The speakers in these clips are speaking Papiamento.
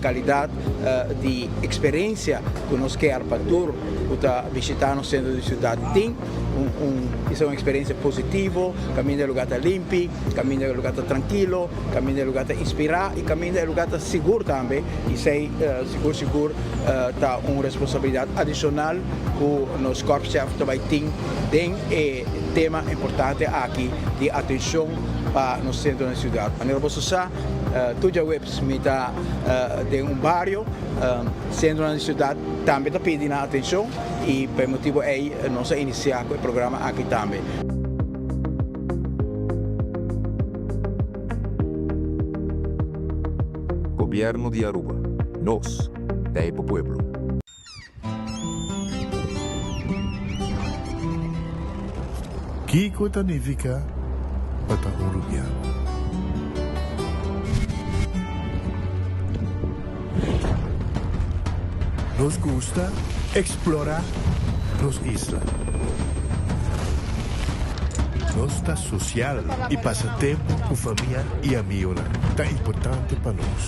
kalidat di eksperensia ku nos kier pa tur ku ta bishitá nos sentro di siudat tin un un eksperensia positivo, kaminda e lugá ta limpi, kaminda e lugá ta trankilo, kaminda e lugá ta inspirá i kaminda e lugá ta sigur tambe i esei sigur sigur ta un responsabilidat adishonal ku nos korpschef ta bai tin den e tema importante aki di atenshon pa nos sentro di siudat. Manera boso sa tur djaweps mi ta den un bario, sentronan di siudat tambe ta pidi nan atenshon i pa e motibu ei nos a inisiá ku e programa aki tambe. Gobierno di Aruba. Nos ta e pa pueblo. Kiko ta nifiká pa ta un rubiano? Nos gusta eksplorá nos isla. Nos ta sosial i pasa tempu ku famia i amigonan ta importante pa nos.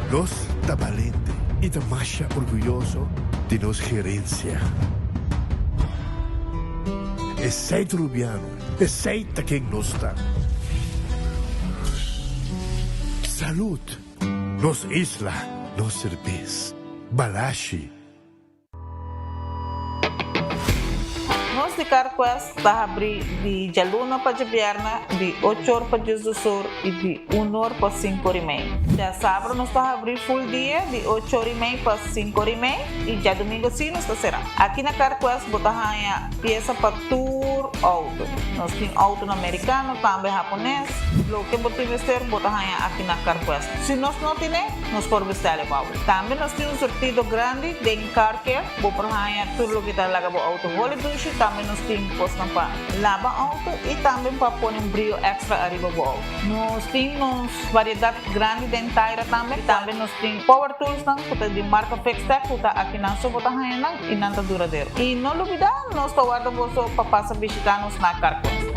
Nos ta balente i ta masha orguyoso di nos gerensia. Esei ta Rubiano, esei ta ken nos ta. Salud! Nos isla, nos serbes. Balashi. Nos di CarQuest ta habrí di djaluna pa djabièrnè di ocho or pa diesdos or i di un or pa sinku or i mei. Djasabra nos ta habrí full dia di ocho or i mei pa sinku or i mei i djadumingu sí nos ta será. Aki na CarQuest bo ta haña piesa pa tur outo. Nos tin outonan merikano, tambe hapones. Loke bo tin mester bo ta haña aki na CarQuest. Si nos no tine, nos por bestèl e pa bo. Tambe nos tin un surtido grandi den car care, bo por haña tur loke ta laga bo auto holi dushi, tambe nos tin kosnan pa laba auto i tambe pa pone un brio extra ariba bo auto. Nos tin nos variedat grandi den taira tambe, tambe nos tin power toolsnan ku ta di marka Fixtech ku ta akinan so bo ta haña nan i nan ta duradero. I no lubida nos ta warda boso pa pasa bishita nos na Carquest.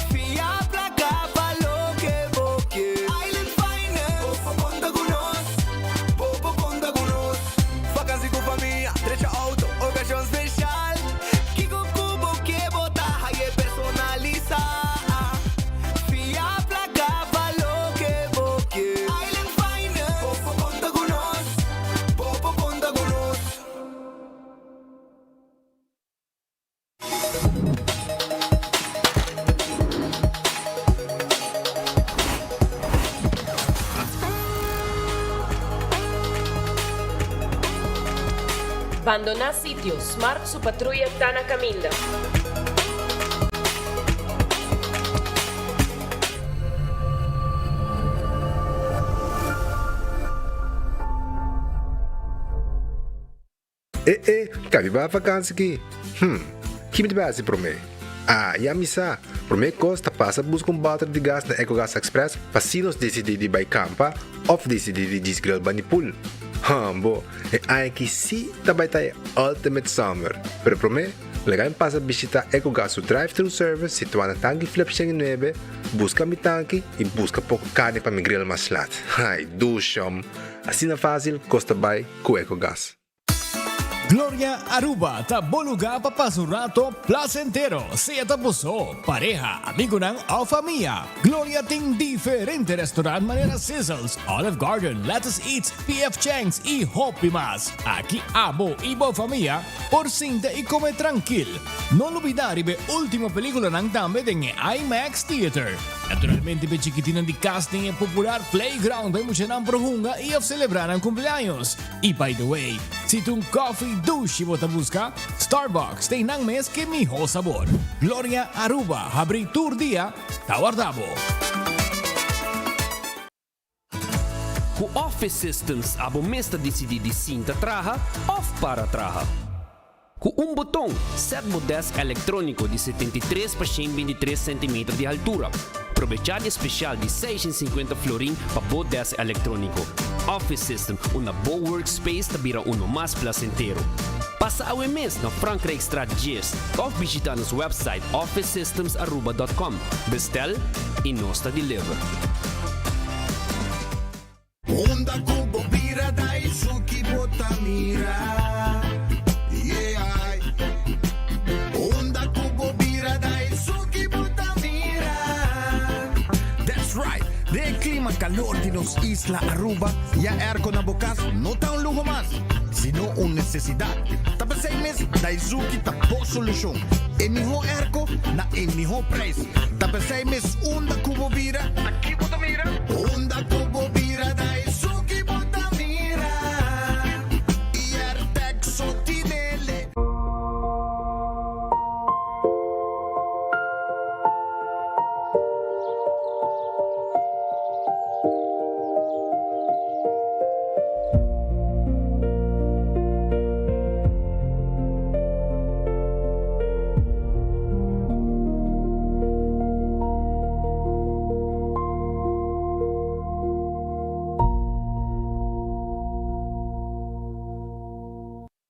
Fia placa pa loke bo ke. Island Finance. Bo por conta cu nos. Bo por conta cu nos. Vakantie cu famia, drecha auto, ocasion special. Kiko cu bo ke bo ta haye personalisa. Fia placa pa loke bo ke. Island Finance. Bo por conta cu nos. Bo por conta cu nos. Bandoná sitio, Smart su patruya ta na kaminda. E e, ka mi bai vakansi ki? Hm, ki mi ta bai hasi promé? Ah, ya mi sa! Promé kos ta pasa buska un bòter di gas na Ecogas Express pa si nos disidí di bai kampa òf disidí di djis grill bani pool. Hambo, e aña aki sí ta bai ta e ultimate summer! Pero promé, laga mi pasa bishitá Ecogas su drive-thru service situá na Tanki Flip 109, buska mi tanki i buska poko karni pa mi grill mas lat. Ai, dushom! Asina fásil kos ta bai ku Ecogas. Gloria Aruba ta bo lugar pa pasa un rato placentero, sea ta bo so, pareha, amigonan of famia. Gloria tin diferente restaurant manera Sizzles, Olive Garden, Lettuce Eats, PF Chang's y hopi mas. Aki abo y bo famia por sinta y come trankil. No lubida riba e ultimo peliculanan tambe den e IMAX Theater. Naturalmente p'e chikitinnan di cas tin e popular playground pa e muchanan por hunga y of celebra nan cumpleaños. Y by the way, si ta un coffee dushi bo ta busca, Starbucks ta einan mes ke miho sabor. Gloria Aruba habri tur dia ta warda bo. Ku Office Systems abo mes ta disidí di sinta traha òf para traha. Ku un boton, sèt bo dèsk elektróniko di 73 pa 123 sentimeter di haltura. Probechá di e spesial di 650 florin pa bo dèsk elektróniko. Office System, unda bo workspace ta bira uno mas plasentero. Pasa awe mes na Frankrijkstraat 10 òf bishitá nos wèpsait officesystemsaruba.com. Bestel i nos ta deliver. Unda ku bo bira Daisuki bo ta mira Yeah Unda ku bo bira Daisuki bo ta mira That's right! Den e klima kalor di nos isla Aruba, ya airco na bo kas no ta un luho mas, sino un nesesidat. Ta p'esei mes Daizuki ta bo solushon. E mihó airco na e mihó prijs. Ta p'esei mes unda ku bo bira, Ta ki bo ta mira? Unda ku bo bira Daisuki bo ta mira. Airtec so tinele.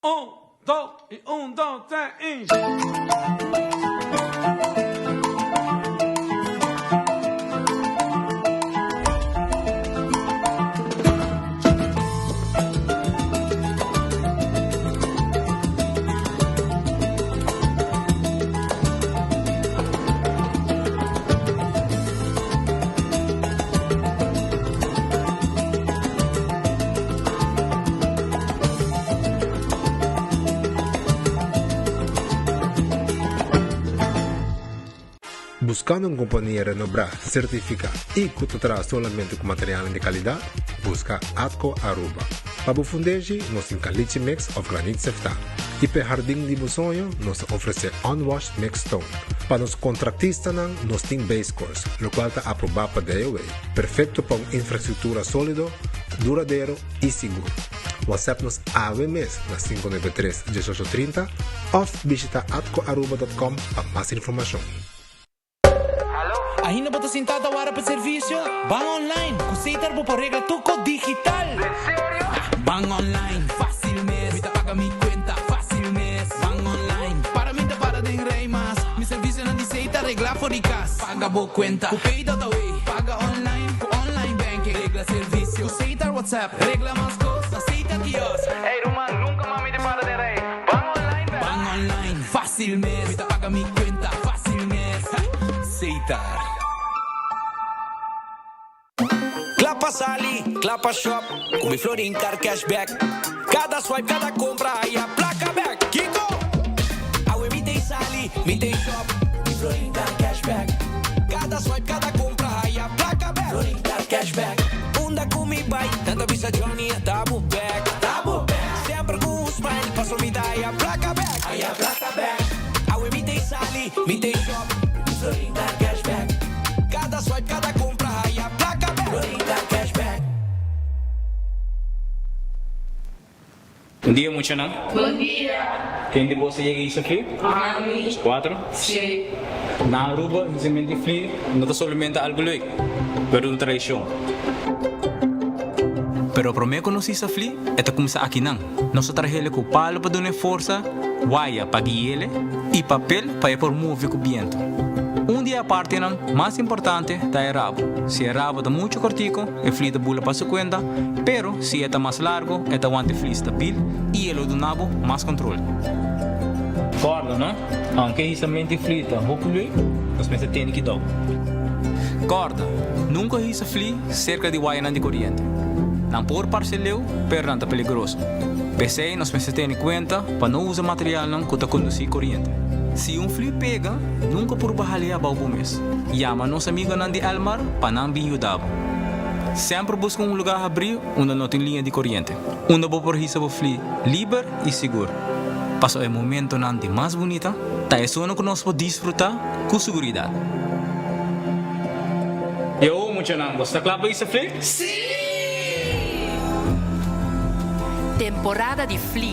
Un, dos i un, dos, tres i. Buscando un compania renobrá, certificá y cu ta traha solamente cu materialnan di calidad? Busca Atco Aruba. Pa bo fundeshi, nos tin caliche mix of granit seftá. Y p'e hardin di bo soño, nos ta ofrece unwashed mixed stone. Pa nos contractistanan, nos tin base course, locual ta aprobá pa DOW. Perfecto pa un infrastructura solido, duradero y sigur. WhatsApp nos awe mes na 593 18 30 of bishita atcoaruba.com pa mas informacion. Ainda bo ta sinta ta wara pa servicio? Ban online! Cu Setar bo por regla tur cos digital! En serio? Ban online, facil mes! Mi ta paga mi cuenta facil mes! Ban online, para mi ta para den rij mas! Mi servicionan di Setar regla for di cas! Paga bo cuenta cu Pay.awe! Paga online cu online banking! Regla servicio cu Setar WhatsApp! Regla mas cos na Setar Kiosk! Ey ruman, nunca mas mi ta para den rij! Ban online bek! Ban online, facil mes! Mi ta paga mi cuenta facil mes! Setar. Kla pa sali, kla pa shop, ku mi Florin Card Cashback. Kada swipe, kada kompra, haya plaka bek. Kiko? Awe mi t'ei sali, mi t'ei shop, mi Florin Card Cashback. Kada swipe, kada kompra, haya plaka bek. Florin Card Cashback. Unda ku mi bai, nan ta bisa Johnny, ata bo bek. Ata bo bek. Semper ku un smile, paso mi ta haya plaka bek. Haya plaka bek. Awe mi t'ei sali, mi t'ei shop. Florin Card Cashback. Kada swipe, kada kompra, haya plaka bek. Florin Card Cashback. Bon dia muchanan. Bon dia. Ken di boso yega Isla Fli? Ami. Cuatro? Si. Na Aruba, huzamento di fli no ta solamente algo leuk, pero un tradicion. Pero prome cu nos hisa fli, e ta cuminsa akinan. Nos ta trahele cu palo pa dun'e forsa, waya pa guiele y papel pa e por move cu biento. Un di e apartenan mas importante ta e rabo. Si e rabo ta muchu kortiku, e fli ta bula pa su kuenta, pero si e ta mas largu, e ta wanta e fli stabil i e lo duna bo mas kontrol. Kòrda no, aunke hisamento di fli ta hopi leuk, nos mester tene kidou. Kòrda, nunka hisa fli serka di wayanan di koriente. Nan por parse leu, pero nan ta peligroso. P'esei nos mester tene kuenta pa no usa materialnan ku ta kondusí koriente. Si un fli pega, nunka purba hal'é abou bo mes. Yama nos amigonan di Elmar pa nan bin yuda bo. Semper buska un lugá habrí unda no tin liña di koriente, unda bo por hisa bo fli liber i sigur. Pasobra e momentonan di mas bunita ta esunnan ku nos por disfrutá ku siguridat. Yo, muchanan, boso ta kla pa hisa fli? Sí! Temporada di Fli,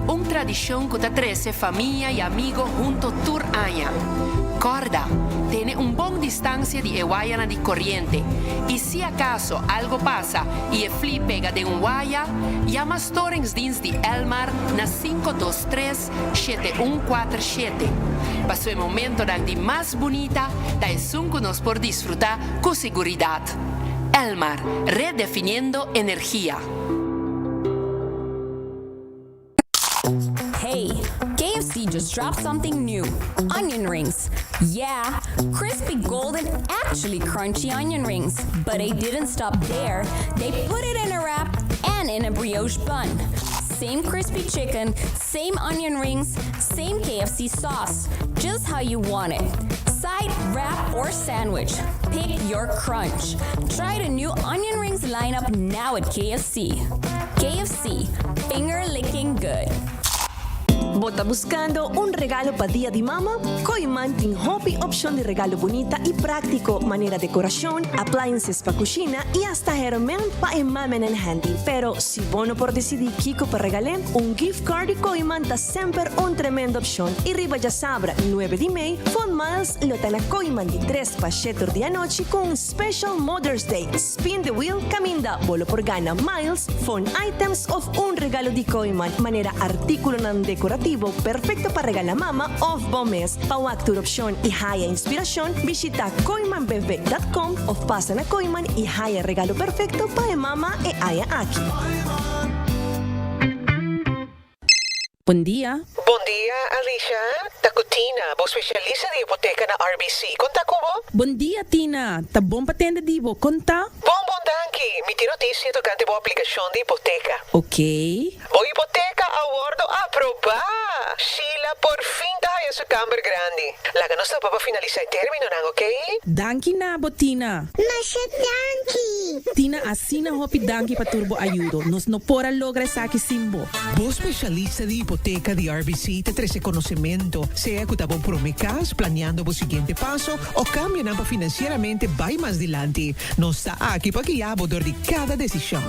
un tradishon ku ta trese famia i amigo hunto tur aña. Kòrda, tene un bon distansia di e wayanan di koriente i si akaso algo pasa i e fli pega den un waya, yama Storingsdienst di Elmar na 523 7147. Paso e momentonan di mas bunita ta esun ku nos por disfrutá ku siguridat. Elmar, redefiniendo energia. Hey, KFC just dropped something new. Onion rings. Yeah, crispy golden, actually crunchy onion rings. But they didn't stop there. They put it in a wrap and in a brioche bun. Same crispy chicken, same onion rings, same KFC sauce. Just how you want it. Side, wrap, or sandwich. Pick your crunch. Try the new onion rings lineup now at KFC. KFC, finger licking good. Bo ta buscando un regalo pa Dia di Mama? Kooyman tin hopi opcion di regalo bunita y practico manera decoracion, appliances pa cushina y hasta herment pa e mamanan handy. Pero si bo no por dicidi kico pa regal'e, un gift card di Kooyman ta semper un tremendo opcion y riba djasabra nuebe di mei, Fun Miles lo ta na Kooyman di tres pa shetor di anochi cu un special Mother's Day Spin the Wheel caminda bo lo por gana miles, phone items of un regalo di Kooyman manera articulonan decorativo perfecto pa regala mama of bo mes. Pa wak tur opcion y haya inspiracion bishita kooymanbv.com of pasa na Kooyman y haya regalo perfecto pa e mama e aña aki. Bon dia. Bon dia, Alicia. Ta cu Tina, bo specialista di hipoteca na RBC. Con ta cu bo? Bon dia, Tina. Ta bon pa tende di bo. Con ta? Bon, bon, danki. Mi tin noticia tocante bo aplicacion di hipoteca. Ok. Bo hipoteca a wordo aproba! Sheila por fin ta haya su camber grandi. Laga nos topa pa finalisa e terminonan, ok? Danki na bo, Tina. Masha danki! Tina, asina hopi danki pa tur bo ayudo. Nos no por a logra esaki sin bo. Bo spesialista di hipoteka di RBC ta trese konosementu, sea ku ta bo promé kas, planiando bo siguiente paso o kambionan pa finansieramente bai mas dilanti. Nos ta aki pa guia bo dor di kada desishon.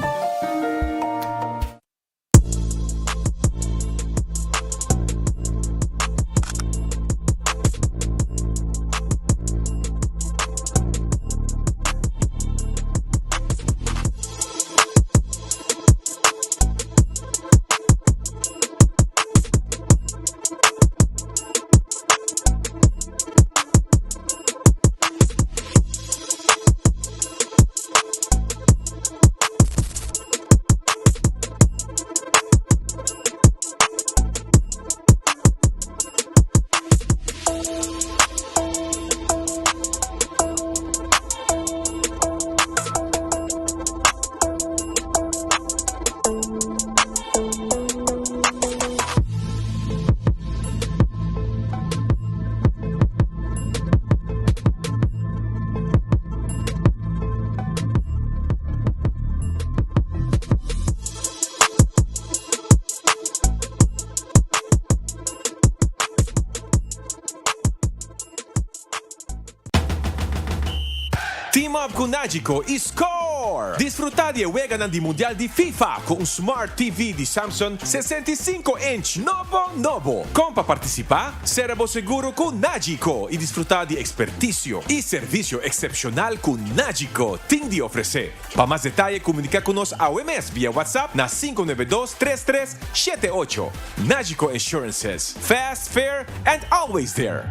Team up ku Nagico i score! Disfruta di e weganan di Mundial di FIFA ku un Smart TV di Samsung 65 inch nobo nobo. Kon pa partisipá? Sera bo seguro ku Nagico i disfruta di ekspertisio i servisio eksepshonal ku Nagico tin di ofresé. Pa mas detaye komuniká ku nos awe mes via WhatsApp na 592 33 78. Nagico Insurances, fast, fair and always there!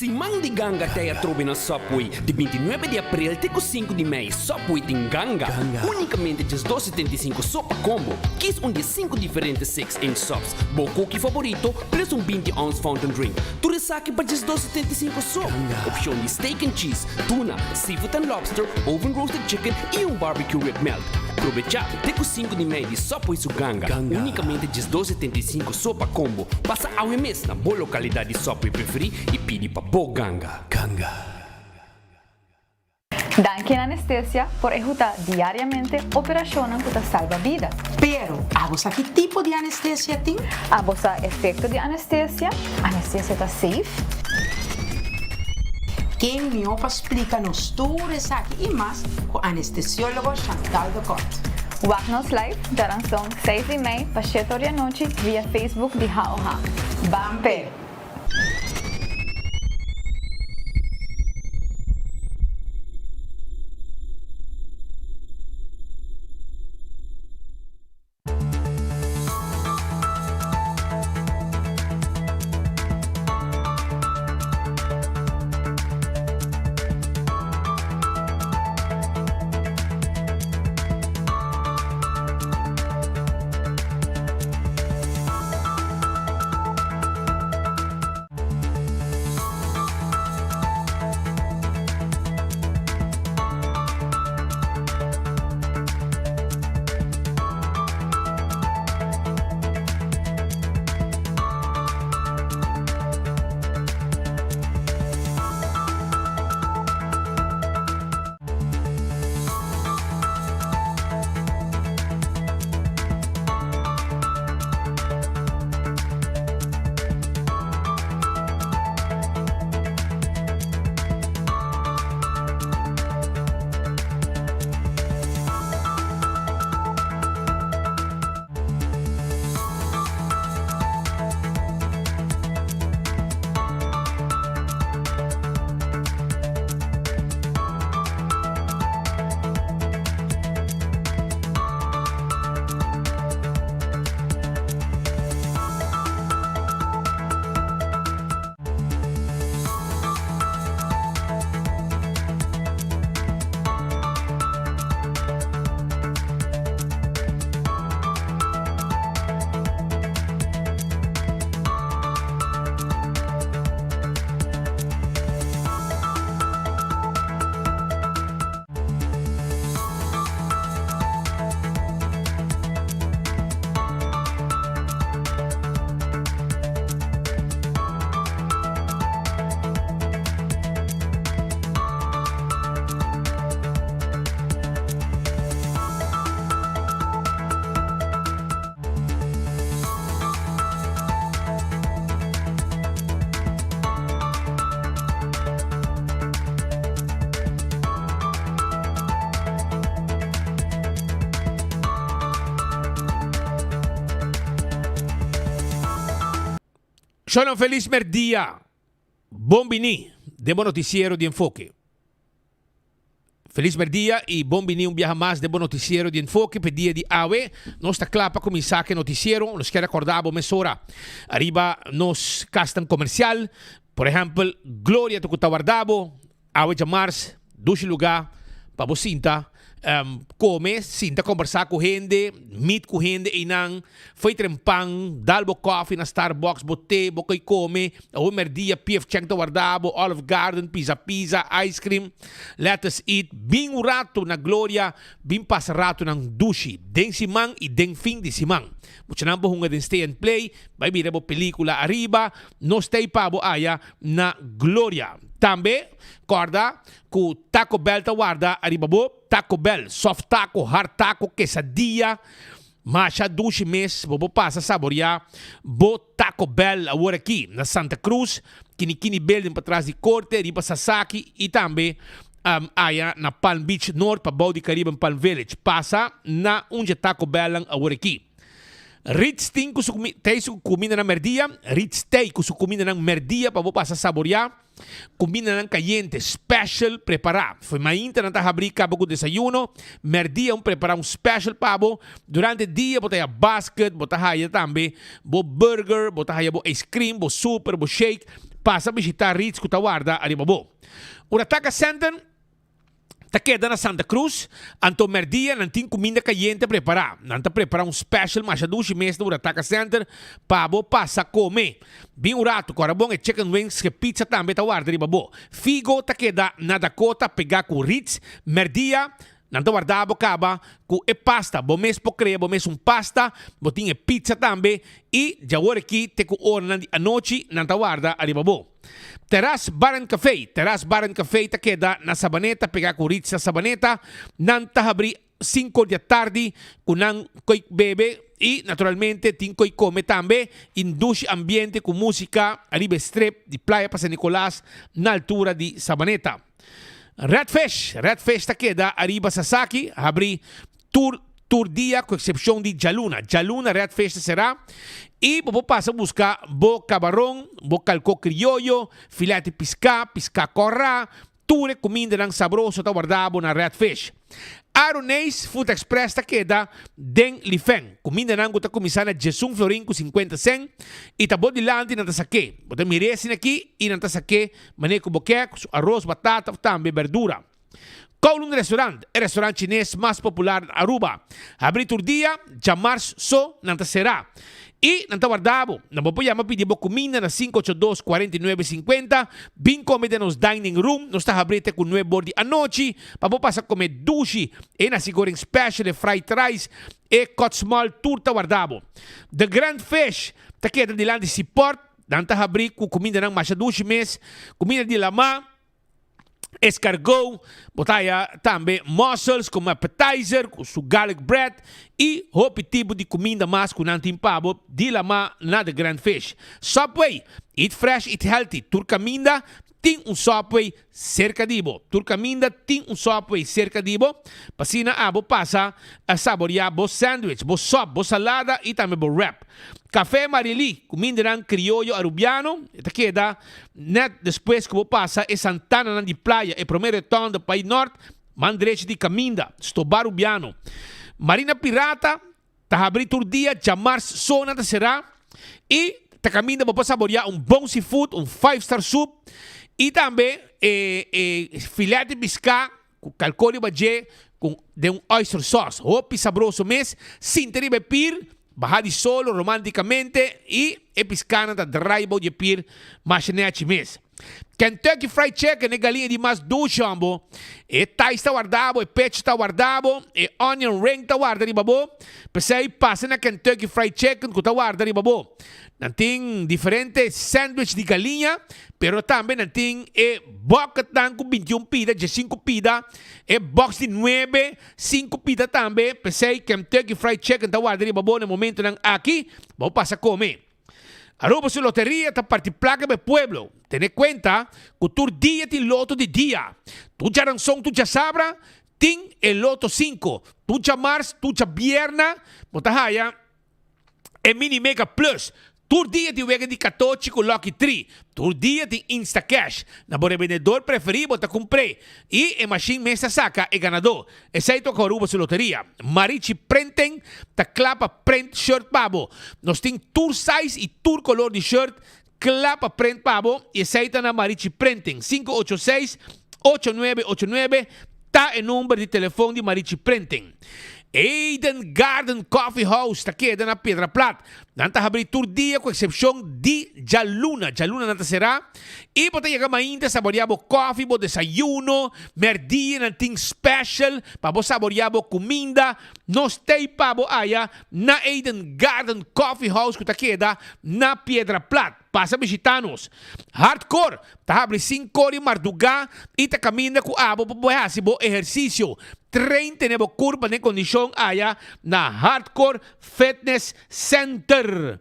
Siman di ganga ta e atrobe na Subway. Di bintinuebe di aprel te ku sinku di mei, Subway tin ganga. Unikamente djesdos 75 so pa kombo. Kis un di e sinku diferente 6-inch subs, bo cookie favorito, plus un 20 ounce fountain drink. Tur esaki pa djesdos 75 so. Opshon di steak and cheese, tuna, seafood and lobster, oven roasted chicken i un barbecue rib melt. Probechá te ku sinku di mei di Subway su ganga. Unikamente djesdos 75 so pa kombo. Pasa awe mes na bo lokalidat di Subway preferí i pidi pa bo ganga. Ganga. Danki na anestesia por ehutá diariamente operashonnan ku ta salba bida. Pero, abo sa ki tipo di anestesia tin? Abo sa efekto di anestesia? Anestesia ta safe? Ken mihó pa splika nos tur esaki i mas ku anestesiólogo Chantal de Kort. Wak nos live djaranson seis di mei pa shete or di anochi via Facebook di HOH. Ban p'e! Shona un felis merdia. Bon bini den bo noticiero di Enfoke. Felis merdia y bon bini un biaha mas den bo noticiero di Enfoke p'e dia di awe. Nos ta cla pa cuminsa cu e noticiero. Nos kier recorda bo mesora ariba nos casnan comercial. Por ehempel, Gloria ta cu ta warda bo. Awe djamars, dushi lugá pa bo sinta kome, sinta kombersá ku hende, meet ku hende einan, fo'i tren pan, dal bo kòfi na Starbucks, bo te, bo koi kome, awe mèrdia PF Chang ta warda bo, Olive Garden, Pizza Pizza, ice cream, let us eat, bin un ratu na Gloria, bin pasa ratunan dushi, den siman i den fin di siman. Muchanan por hunga den Stay and Play, bai mira bo pelikula ariba, nos ta ei pa bo aya na Gloria. Tambe, kòrda ku Taco Bell ta warda ariba bo. Taco Bell, soft taco, hard taco, quesadilla, masha dushi mes. Bo por pasa saboriá bo Taco Bell awor aki na Santa Cruz, Kini Kini Building patras di Korte, riba Sasaki i tambe aya na Palm Beach Noord pabou di Caribbean Palm Village. Pasa na un dje Taco Bellnan awor aki. Ritz tin ku su tei su kumindanan merdia, Ritz tei ku su kumindanan merdia pa bo pasa saboriá kumindanan kayente special prepará. Fo'i mainta nan ta habrí kaba ku desayuno, merdia un prepará un special pa bo. Durante dia bo ta haya basket, bo ta haya tambe bo burger, bo ta haya bo ice cream, bo super, bo shake. Pasa bishita Ritz ku ta warda ariba bo. Urataka Center ta keda na Santa Cruz, anto merdia nan tin kuminda kayente prepará. Nan ta prepará un special masha dushi mes na Urataka Center pa bo pasa kome. Bin un ratu, kòrda bon e chicken wings ke pizza tambe ta warda riba bo. Figo ta keda na Dakota pegá ku Ritz. Merdia nan ta warda bo kaba ku e pasta. Bo mes por krea bo mes un pasta, bo tin e pizza tambe i djawor aki te ku oranan di anochi nan ta warda ariba bo. Terras Bar and Café, Terras Bar and Café ta keda na Sabaneta, pegá ku Ritz na Sabaneta. Nan ta habrí sinku or di atardi ku nan koi bebe i naturalmente tin koi kome tambe. I dushi ambiente ku músika ariba e strip di Playa pa San Nicolas na altura di Sabaneta. Red Fish, Red Fish ta keda ariba Sasaki, habrí tur tur dia ku eksepshon di djaluna. Djaluna Red Fish ta será i bo por pasa buska bo kabaron, bo kalkó krioyo, filet di piská, piská kòrá, tur e kumindanan sabroso ta warda bo na Red Fish. Aroneis Food Express ta keda den Lifen. Kumindanan ku ta kuminsá na djesun florin ku sinkuenta sen i ta bo dilanti nan ta sak'é. Bo ta mir'é asina aki i nan ta sak'é manera ku bo ke, ku su aros, batata òf tambe berdura. Kowloon Restaurant, e restaurant chines mas popular na Aruba. Habri tur dia, djamars so nan ta sera. I nan ta warda bo. Nan bo por yama pidi bo kuminda na 582 49 50. Bin kome den nos dining room. Nos ta habri te ku nuebe or di anochi pa bo pasa kome dushi. E nasi goreng special, e fried rice, e kòt small tur ta warda bo. The Grand Fish ta keda dilanti Seaport. Nan ta habri ku kumindanan masha dushi mes. Kuminda di lamá. Escargot, bo ta haya tambe mussels como appetizer cu su garlic bread y hopi tipo di cuminda mas cu nan tin pa bo di lama na The Grand Fish. Subway, eat fresh, eat healthy, tur caminda tin un Subway cerca di bo. Tur caminda tin un Subway cerca di bo pa asina abo pasa a saborea bo sandwich, bo sub, bo salada y tambe bo wrap. Café Marily, cumindanan crioyo Arubiano, e ta keda Net despues ku bo pasa e santananan di playa, e promé retonda pa bai nort, man drechi di kaminda, Stoba Rubiano. Marina Pirata ta habrí tur dia, djamars so nan ta será i ta kaminda bo por saboriá un bon seafood, un five star soup i tambe e e filet di piská ku kalkó riba dje ku den un oyster sauce. Hopi sabroso mes, sinta riba e pir, baha di solo romanticamente y e piscanan ta draai bou di e pir masha nechi mes. Kentucky Fried Chicken, e galiña di mas dushi hombo. E tais ta warda bo, e pecho ta warda bo, e onion ring ta warda riba bo. P'esei pasa na Kentucky Fried Chicken ku ta warda riba bo. Nan tin diferente sandwich di galiña, pero tambe nan tin e bucketnan ku bintiun pida, diesinku pida, e box di nuebe, sinku pida tambe. P'esei Kentucky Fried Chicken ta warda riba bo na e momentonan aki pa bo pasa kome. Aruba su loteria ta parti plaka pa e pueblo. Tene kuenta ku tur dia tin loto di dia. Tur djaranson, tur djasabra tin e loto sinku. Tur djamars, tur djabierna bo ta haya. E Mini Mega Plus. Tur dia tin wega di katochi ku Lucky Tree. Tur dia tin Instacash. Na bo rebendedor preferí bo ta kumpr'é. I e mashin mes ta saka e ganadó. Esei toka Aruba su loteria. Marichi Printing ta kla pa print shirt pa bo. Nos tin tur size i tur kolor di shirt kla pa print pa bo i esei ta na Marichi Printing. 586 8989 ta e number di telefon di Marichi Printing. Eden Garden Coffee House ta keda na Piedra Plat. Nan ta habri tur dia ku eksepshon di djaluna. Djaluna nan ta será i bo ta yega mainta saboreá bo kòfi, bo desayuno. Mèrdia nan tin special pa bo saboreá bo kuminda. Nos tei pa bo aya na Eden Garden Coffee House ku ta keda na Piedra Plat. Pasa bishitá nos. Hardcore ta habri sinkor di mardugá i ta kaminda ku abo pa bo hasi bo ehersisio. Train tene bo kurpa den kondishon aya na Hardcore Fitness Center.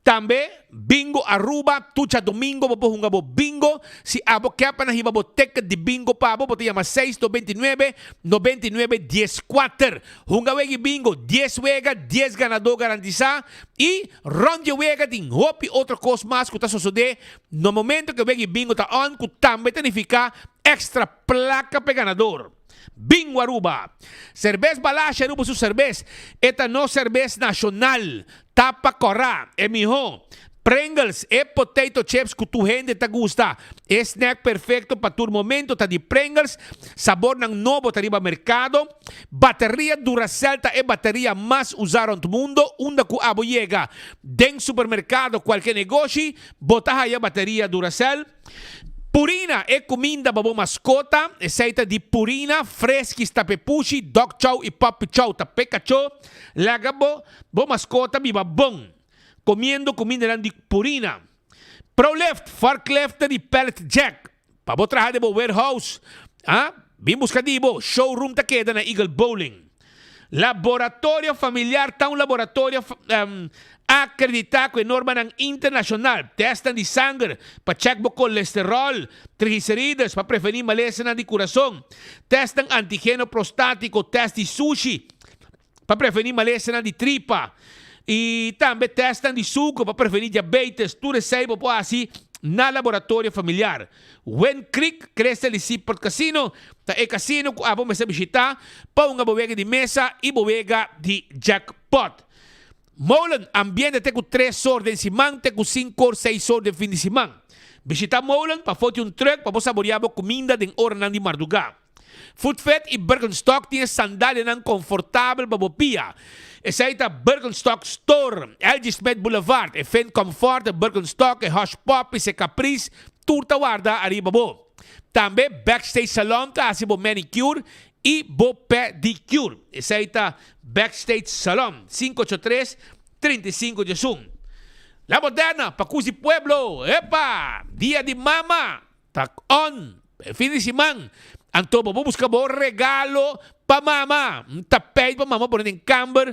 Tambe Bingo Aruba, tur djadomingo bo por hunga bo bingo. Si abo ke pa nan hiba bo ticket di bingo pa bo, bo ta yama seis 99 99 14. Hunga wega i bingo, dies wega, dies ganadó garantisa. I rond di e wega tin hopi otro kos mas ku ta sosodé na momento ku e wega i bingo ta on, ku tambe ta nifiká extra plaka pa e ganador. Bingo Aruba! Serbes Balashi Aruba su serbes, e ta nos serbes nashonal. Tapa kòrá, e mihó. Pringles, e potato chips ku tur hende ta gusta. E snack perfecto pa tur momento ta di Pringles. Sabornan nobo ta riba mercado. Bateria Duracell ta e bateria mas usa rond mundo. Unda ku abo yega den supermercado, cualke negoshi, bo ta haya bateria Duracell. Purina, e kuminda pa bo maskota. Esei ta di Purina, Friskies ta p'e pushi, Dog Chow i Puppy Chow ta p'e kachó. Laga bo bo maskota biba bon, komiendo kumindanan di Purina. Prolift, forklifter i pallet jack pa bo traha den bo warehouse. A bin buska di bo, showroom ta keda na Eagle Bowling. Laboratorio Familiar ta un laboratorio akreditá ku e normanan internashonal. Tèstnan di sanger pa chèk bo kolesteròl, triglicerides pa prevení malesanan di kurason, tèstnan antigeno prostátiko, tèst di sushi pa prevení malesanan di tripa i tambe tèstnan di suku pa prevení diabetes. Tur esei bo por hasi na Laboratorio Familiar. Wind Creek, Crystal di Seaport Casino ta e casino cu abo mester bishita pa hunga bo wega di mesa y bo wega di jackpot. Molen, ambiente te cu tres or den siman te cu cinco or seis or den fin di siman. Bishita Molen pa foti un truck pa bo saborea bo cuminda den oranan di marduga. Footfit y Birkenstock tin e sandalianan confortabel pa bo pia. Esey ta Birkenstock Store, LG Smith Boulevard, e Finn Comfort, e Birkenstock, e Hush Puppies, e Caprice, tur ta warda ariba bo. Tambe Backstage Salon ta haci bo manicure y bo pedicure. Esey ta Backstage Salon, 583, 35 diesun. La Moderna, pa cusi pueblo! Epa! Dia di Mama! Ta on e fin di siman, anto bo por buska bo regalo pa mama. Un tapijt pa mama pone den kamber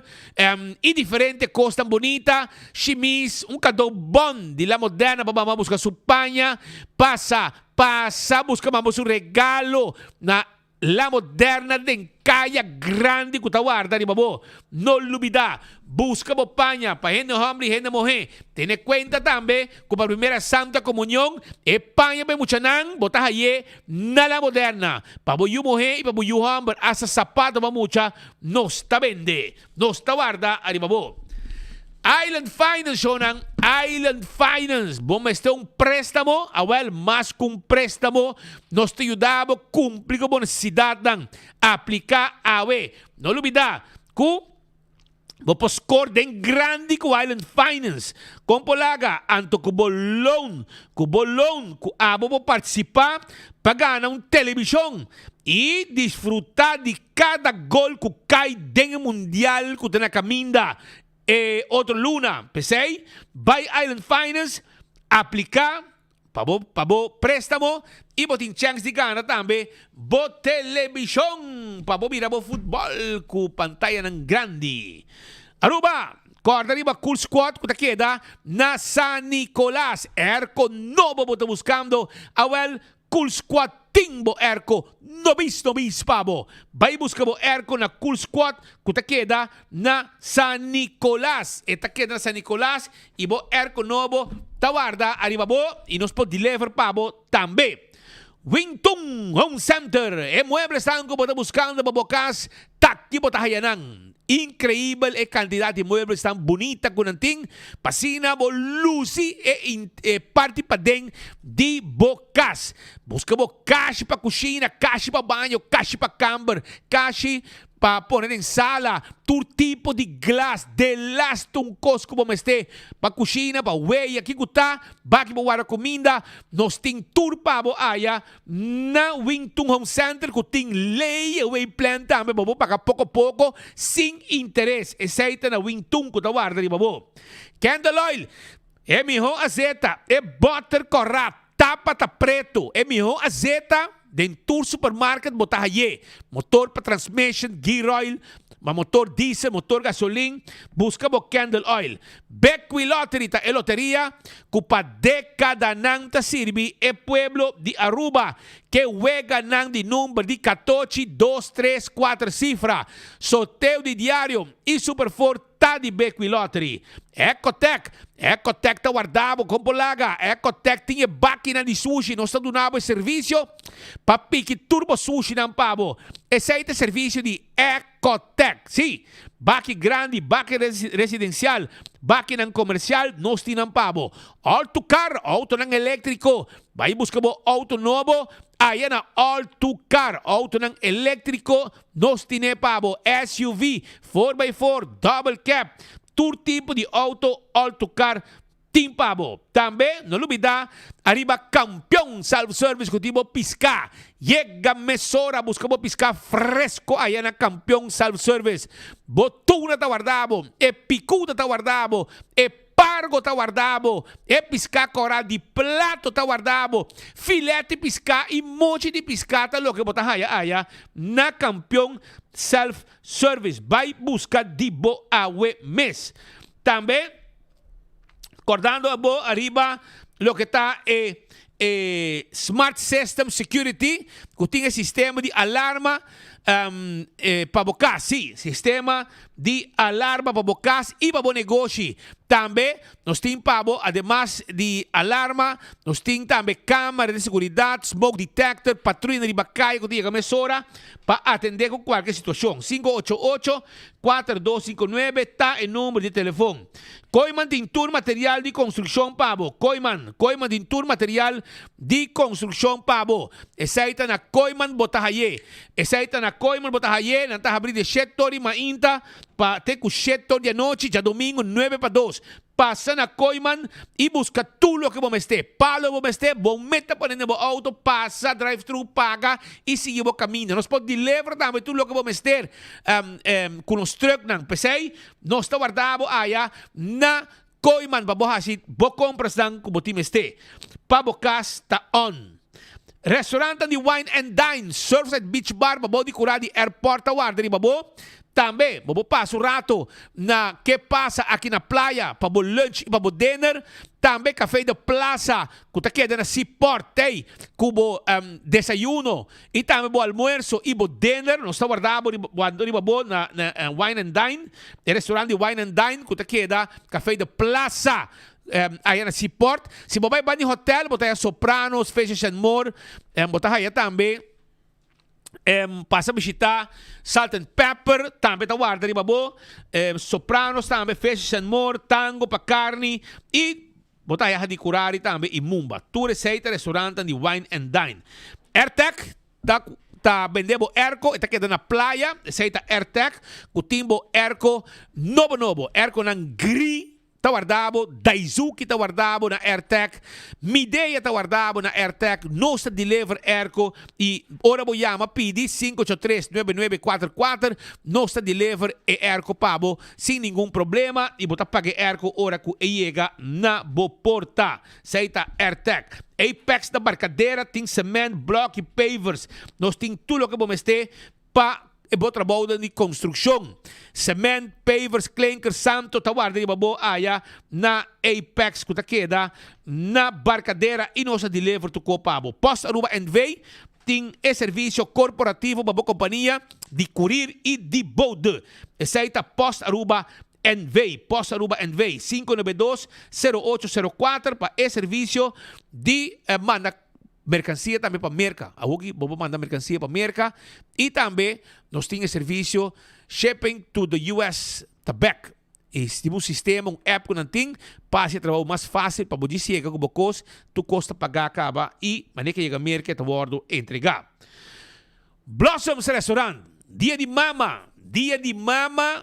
i diferente kosnan bunita, shimis, un kado bon di La Moderna pa mama buska su paña. Pasa, pasa buska mama su regalo na La Moderna den kaya grandi ku ta warda riba bo. No lubidá, buska bo paña pa hende hòmber i hende muhé. Tene kuenta tambe ku pa Primera Santa Komunion e paña pa e muchanan bo ta hay'é na La Moderna. Pa bo yu muhé i pa bo yu hòmber asta sapato pa mucha nos ta bende. Nos ta warda ariba bo. Island Finance shownan, Island Finance, bo mester un préstamo? Awel, mas ku un préstamo, nos ta yuda bo kumpli ku bo nesesidatnan. Apliká awe. No lubidá ku bo por skor den grandi ku Island Finance. Kon por laga anto ku bo loan, ku bo loan ku abo por partisipá pa gana un televishon i disfrutá di Kada gol ku kai den e mundial ku ta na kaminda e otro luna. P'esei, bai Island Finance, apliká pa bo pa bo préstamo i bo tin chèns di gana tambe bo telebishon pa bo mira bo futbòl ku pantayanan grandi. Aruba, kòrda riba Cool Squad ku ta keda na San Nicolas. Airco nobo bo ta buskando? Awèl, Cool Squad tin bo airco nobis nobis pa bo. Bai busca bo airco na Cool Squad cu ta keda na San Nicolas. E ta keda na San Nicolas y bo airco nobo ta warda ariba bo y nos por deliver pa bo tambe. Wingtung Home Center, e mueblesnan cu bo ta buscando pa bo cas ta aki bo ta haya nan. Increibel e cantidad di mueblesnan bunita cu nan tin pa asina bo luci e e parti paden di bo cas. Busca bo kashi pa cushina, kashi pa baño, kashi pa camber, kashi pa pone den sala, tur tipo di glas, delaste un cos cu bo mester pa cushina, pa weya, kico ta, baki bo warda cuminda, nos tin tur pa bo aya Na Wington Home Center cu tin layaway plan tambe bo por paga poco poco sin interes. Esey ta na Wington cu ta warda riba bo. Candle oil, e miho azeta, e boter cora, tapa ta preto, e miho azeta den tur supermarket bo ta haye. Motor pa transmission, gear oil, ma motor diesel, motor gasolin, busca bo candle oil. Bequi Lottery ta e loteria cu pa decadanan ta sirbi e pueblo di Aruba ke weganan di number di catochi, dos, tres, cuater cifra. Sorteo di diario y Super Four ta di Bequi Lottery. Ecotec, Ecotec ta warda bo con por laga. Ecotec tin e bakinan di sushi. Nos ta duna bo e servicio pa piki tur bo sushinan pa bo. Esey ta e servicio di Ecotec. Sí, baki grandi, baki residencial. Bakinan komersial nos tin nan pa bo. All to Car, outonan eléktriko. Bai buska bo outo nobo aya na All to Car. Outonan eléktriko nos tine pa bo. SUV, four by four, double cab, tur tipo di outo All to Car tin pa bo. Tambe no lubida ariba Kampion Self Service ku tin bo piská. Yega mesora buska bo piská fresko aya na Kampion Self Service. Bo tuna ta warda bo, e pikuta ta warda bo, e pargo ta warda bo, e piská kòrá di plato ta warda bo, filèt di piská i mochi di piská ta loke bo ta haya aya na Kampion Self Service. Bai buska di bo awe mes. Tambe. Kordando abo ariba loke ta e e Smart System Security ku tin e sistema di alarma pa bo kas. Sí, sistema di alarma pa bo kas i pa bo negoshi. Tambe nos tin pa bo ademas di alarma nos tin tambe kamera di seguridat, smoke detector, patruya riba kaya ku ta yega mesora pa atendé ku kualke situashon. 588 4259 ta e number di telefon. Kooiman tin tur material di konstrukshon pa bo. Kooiman, Kooiman tin tur material di konstrukshon pa bo. Esei ta na Kooiman bo ta haye. Esei ta na Kooiman bo ta haye. Nan ta habri di shet tor di mainta pa te ku shet tor di anochi, djadomingo nuebe pa dos. Pasa na Kooiman i buska tur loke bo mester. Palo bo mester, bo met ta pone den bo auto, pasa drive thru, paga i sigui bo kaminda. Nos por deliver tambe tur loke bo mester ku nos trucknan. P'esei nos ta warda bo aya na Kooiman pa bo hasi bo komprasnan ku bo tin mester. Pa bo kas ta on. Restaurantnan di Wine and Dine, Surfside Beach Bar pa bo di kura di airport ta warda riba bo. Tambe bo por pasa un rato na Ke Pasa aki na playa pa bo lunch i pa bo dinner. Tambe Café de Plaza ku ta keda na Seaport tei ku bo desayuno i tambe bo almuerso i bo dinner. Nos ta warda bo riba bo na Wine and Dine, e restaurant di Wine and Dine ku ta keda Café de Plaza. Aya na Seaport. Si bo bai bani hotel, bo ta haya Sopranos, Fishes and More. Bo ta haya tambe pasa bishita Salt and Pepper, tambe ta warda riba bo. Sopranos tambe, Fishes and More, Tango pa carni y bo ta haya Hadicurari tambe y Mumba. Tur esey ta restaurantan di Wine and Dine. Airtec ta ta bende bo airco, e ta keda na playa. Esey ta Airtec cu tin bo airco nobo nobo. Airconan gri Ta warda bo, Daizuki ta warda bo na Airtec, Midea ta warda bo na Airtec, nos ta deliver airco y ora bo yama pidi 583 9944 nos ta deliver e airco pa bo sin ningun problema y bo ta paga e airco ora cu e yega na bo porta. Esey ta Airtec. Apex na Barcadera tin cement, blok y pavers. Nos tin tur loke bo mester Pa e bo trabounan di konstrukshon, sement, pavers, klinker, santo ta warda riba bo aya na Apex ku ta keda na Barcadera i nos a deliver tur ko pa bo. Post Aruba NV tin e servisio korporativo pa bo kompania di kurir i di bode. Esei ta Post Aruba NV. Post Aruba NV, 592 0804 pa e servisio di manda Merkansia tambe pa Merka. Awoki bo por manda merkansia pa Merka i tambe nos tin e servisio shipping to the US ta bek. E tin un sistema, un app ku nan tin pa hasi e trabou mas fásil pa bo djis yega ku bo kos, tur kos ta pagá kaba i manera ke yega Merka e ta wòrdu entregá. Blossoms Restaurant, Dia di Mama, Dia di Mama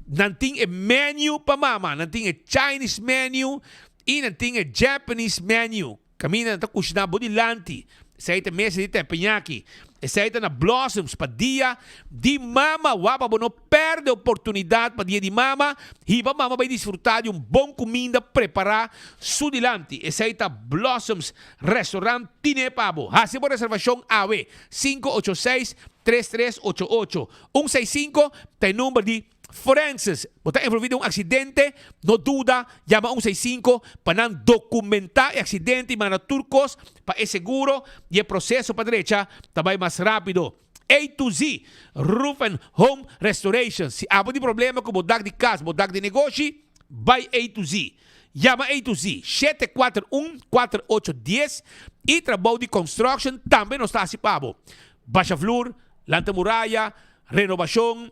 nan tin e menu pa mama, nan tin e Chinese menu i nan tin e Japanese menu. Kaminda nan ta kushiná bo dilanti. Esei ta mesa di teppanyaki. Esei ta na Blossoms pa Dia di Mama. Wak pa bo no pèrdè oportunidat pa Dia di Mama. Hiba mama bai disfrutá di un bon kuminda prepará su dilanti. Esei ta Blossoms Restaurant tine pa bo. Hasi bo reservashon awe, 586 3388. 165 ta e number di Francis, bo ta envolví den un aksidente? No duda, yama un seis sinku pa nan dokumentá e aksidente i manda tur kos pa e seguro i e proseso pa drecha ta bai mas rápido. A to Z Roof and Home Restoration, Si abo tin problema ku bo dak di kas, bo dak di negoshi, bai A to Z. Yama A to Z, 741 4810 i trabou di construction tambe nos ta hasi pa bo. Basha vloer, lanta muraya, renobashon.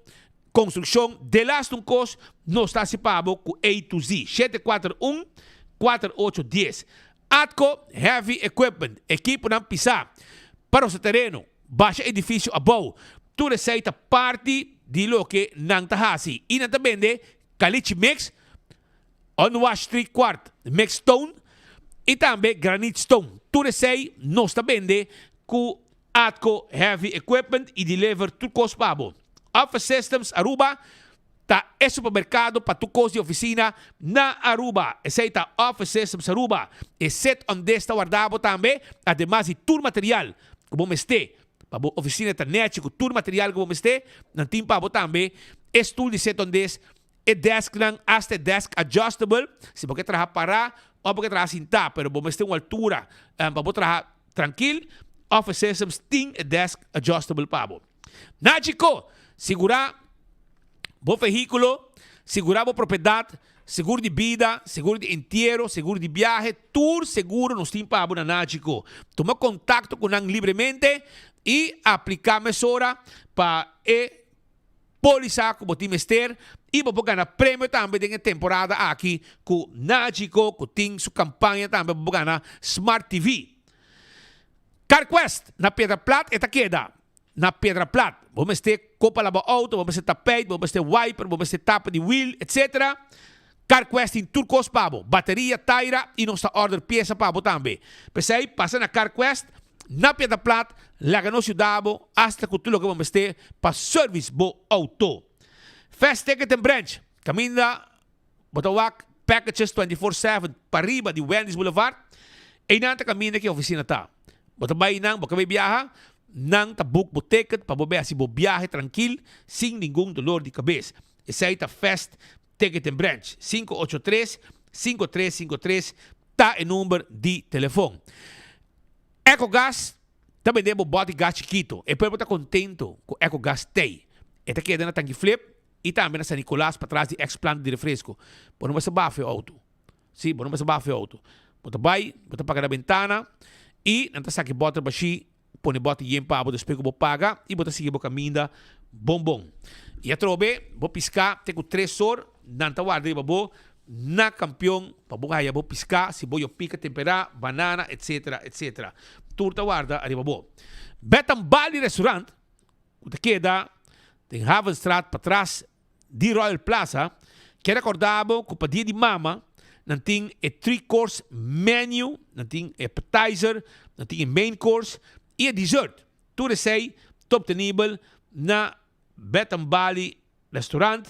Konstrukshon delaste un kos nos ta hasi pa bo ku A to Z. 741 4810. Atco Heavy Equipment, ekiponan pisá pa rosa tereno, basha edifisio abou, tur esei ta parti di loke nan ta hasi i nan ta bende caliche mix, unwashed tri kwart mix stone i tambe granite stone. Tur esei nos ta bende ku Atco Heavy Equipment i deliver tur kos pa bo. Office Systems Aruba ta e supermercado pa tur kos di oficina na Aruba. Esey ta Office Systems Aruba. E set on disk ta warda bo tambe, ademas di tur material ku bo mester pa bo oficina ta nechi ku tur material ku bo mester. Nan tin pa bo tambe e stoel di set on disk, e desknan, hasta e desk adjustable, si bo ke traha pará òf bo ke traha sintá, pero bo mester un altura pa bo traha trankil, Office Systems tin e desk adjustable pa bo. Nachico, sigurá bo vehíkulo, sigurá bo propiedat, seguro di bida, seguro di entiero, seguro di biahe, tur seguro nos tin pa bo na Nachico. Tuma kontakto ku nan libremente i apliká mesora pa e Polisa ku bo tin mester i bo por gana premio tambe den e temporada aki ku Nagico ku tin su kampaña tambe bo por gana Smart TV. CarQuest na Piedra Plat e ta keda na Piedra Plat. Bo mester kopa laba outo, bo mester tapijt, bo mester wiper, bo mester tapa di wiel etc. CarQuest tin tur kos pa bo, bateria, taira i nos ta order piesa pa bo tambe. P'esei pasa na CarQuest na Piedra Plat, laga nos yuda bo hasta ku tur loke bo mester pa service bo outo. Fast Ticket and Branch, kaminda bo ta wak packages 24/7 pariba di Wendy's Boulevard, einan ta kaminda ki ofisina ta. Bo ta bai einan, bo ka bai biaha, nan ta book bo ticket pa bo bai hasi bo biahe trankil sin ningun dolor di kabes. Esei ta Fast Ticket and Branch, 583 5353 ta e number di telefon. Ecogas ta bende bo bòt di gas chikito. E pueblo ta kontento ku Ecogas t'ei. E ta keda na Tanki Flip i tambe na San Nicolas patras di ex planta di refresco. Bo no mester bafa e outo. Si, bo no mester bafa e outo. Bo ta bai, bo ta paga na bentana i nan ta saka e bòter bashí Pone bòt yen pa bo despues ku bo paga i bo ta sigui bo kaminda bon bon. I atrobe bo piská te ku tres or nan ta warda riba bo na kampion pa bo haya bo piská si bo yo pika temperá, banana etc. Etc. Tur ta warda riba bo. Betan Bali Restaurant ku ta keda den Havenstraat patras di Royal Plaza kier recorda bo cu pa dia di mama nan tin e three course menu, nan tin e appetizer, nan tin e main course y e dessert. Tur esey ta obtenibel na Bed and Bali Restaurant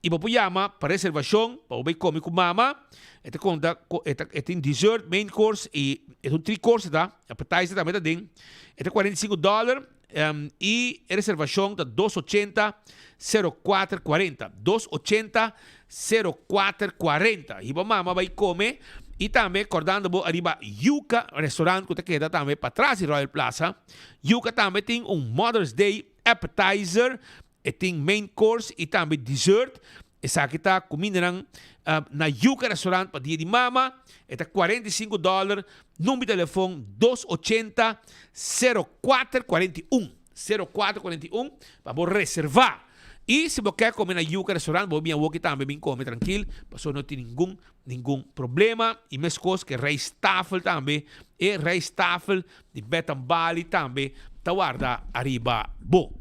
y bo por yama pa reservacion pa bo bay come cu mama. E ta conta cu e ta e tin dessert, main course y e ta un three course ta, appetizer tambe ta den. E ta 45 dollar. I e reservashon ta dos ochenta sero kuater kuarenta, dos ochenta sero kuater kuarenta. Hiba mama bai kome i tambe kordando bo ariba Yuca restaurant ku ta keda tambe patras di Royal Plaza. Yuca tambe tin un Mother's Day appetizer, e tin main course i tambe dessert. Esaki ta kumindanan na Yuca Restaurant pa dia di mama. E ta 45 dòler. Number di telefon 280 04 41. 04 41 pa bo reserva. I si bo ke kome na Yuca Restaurant bo bin awoki tambe bin kome trankil pasobra no tin ningun ningun problema. I meskos ke rijsttafel tambe. E rijsttafel di Betan Bali tambe ta warda ariba bo.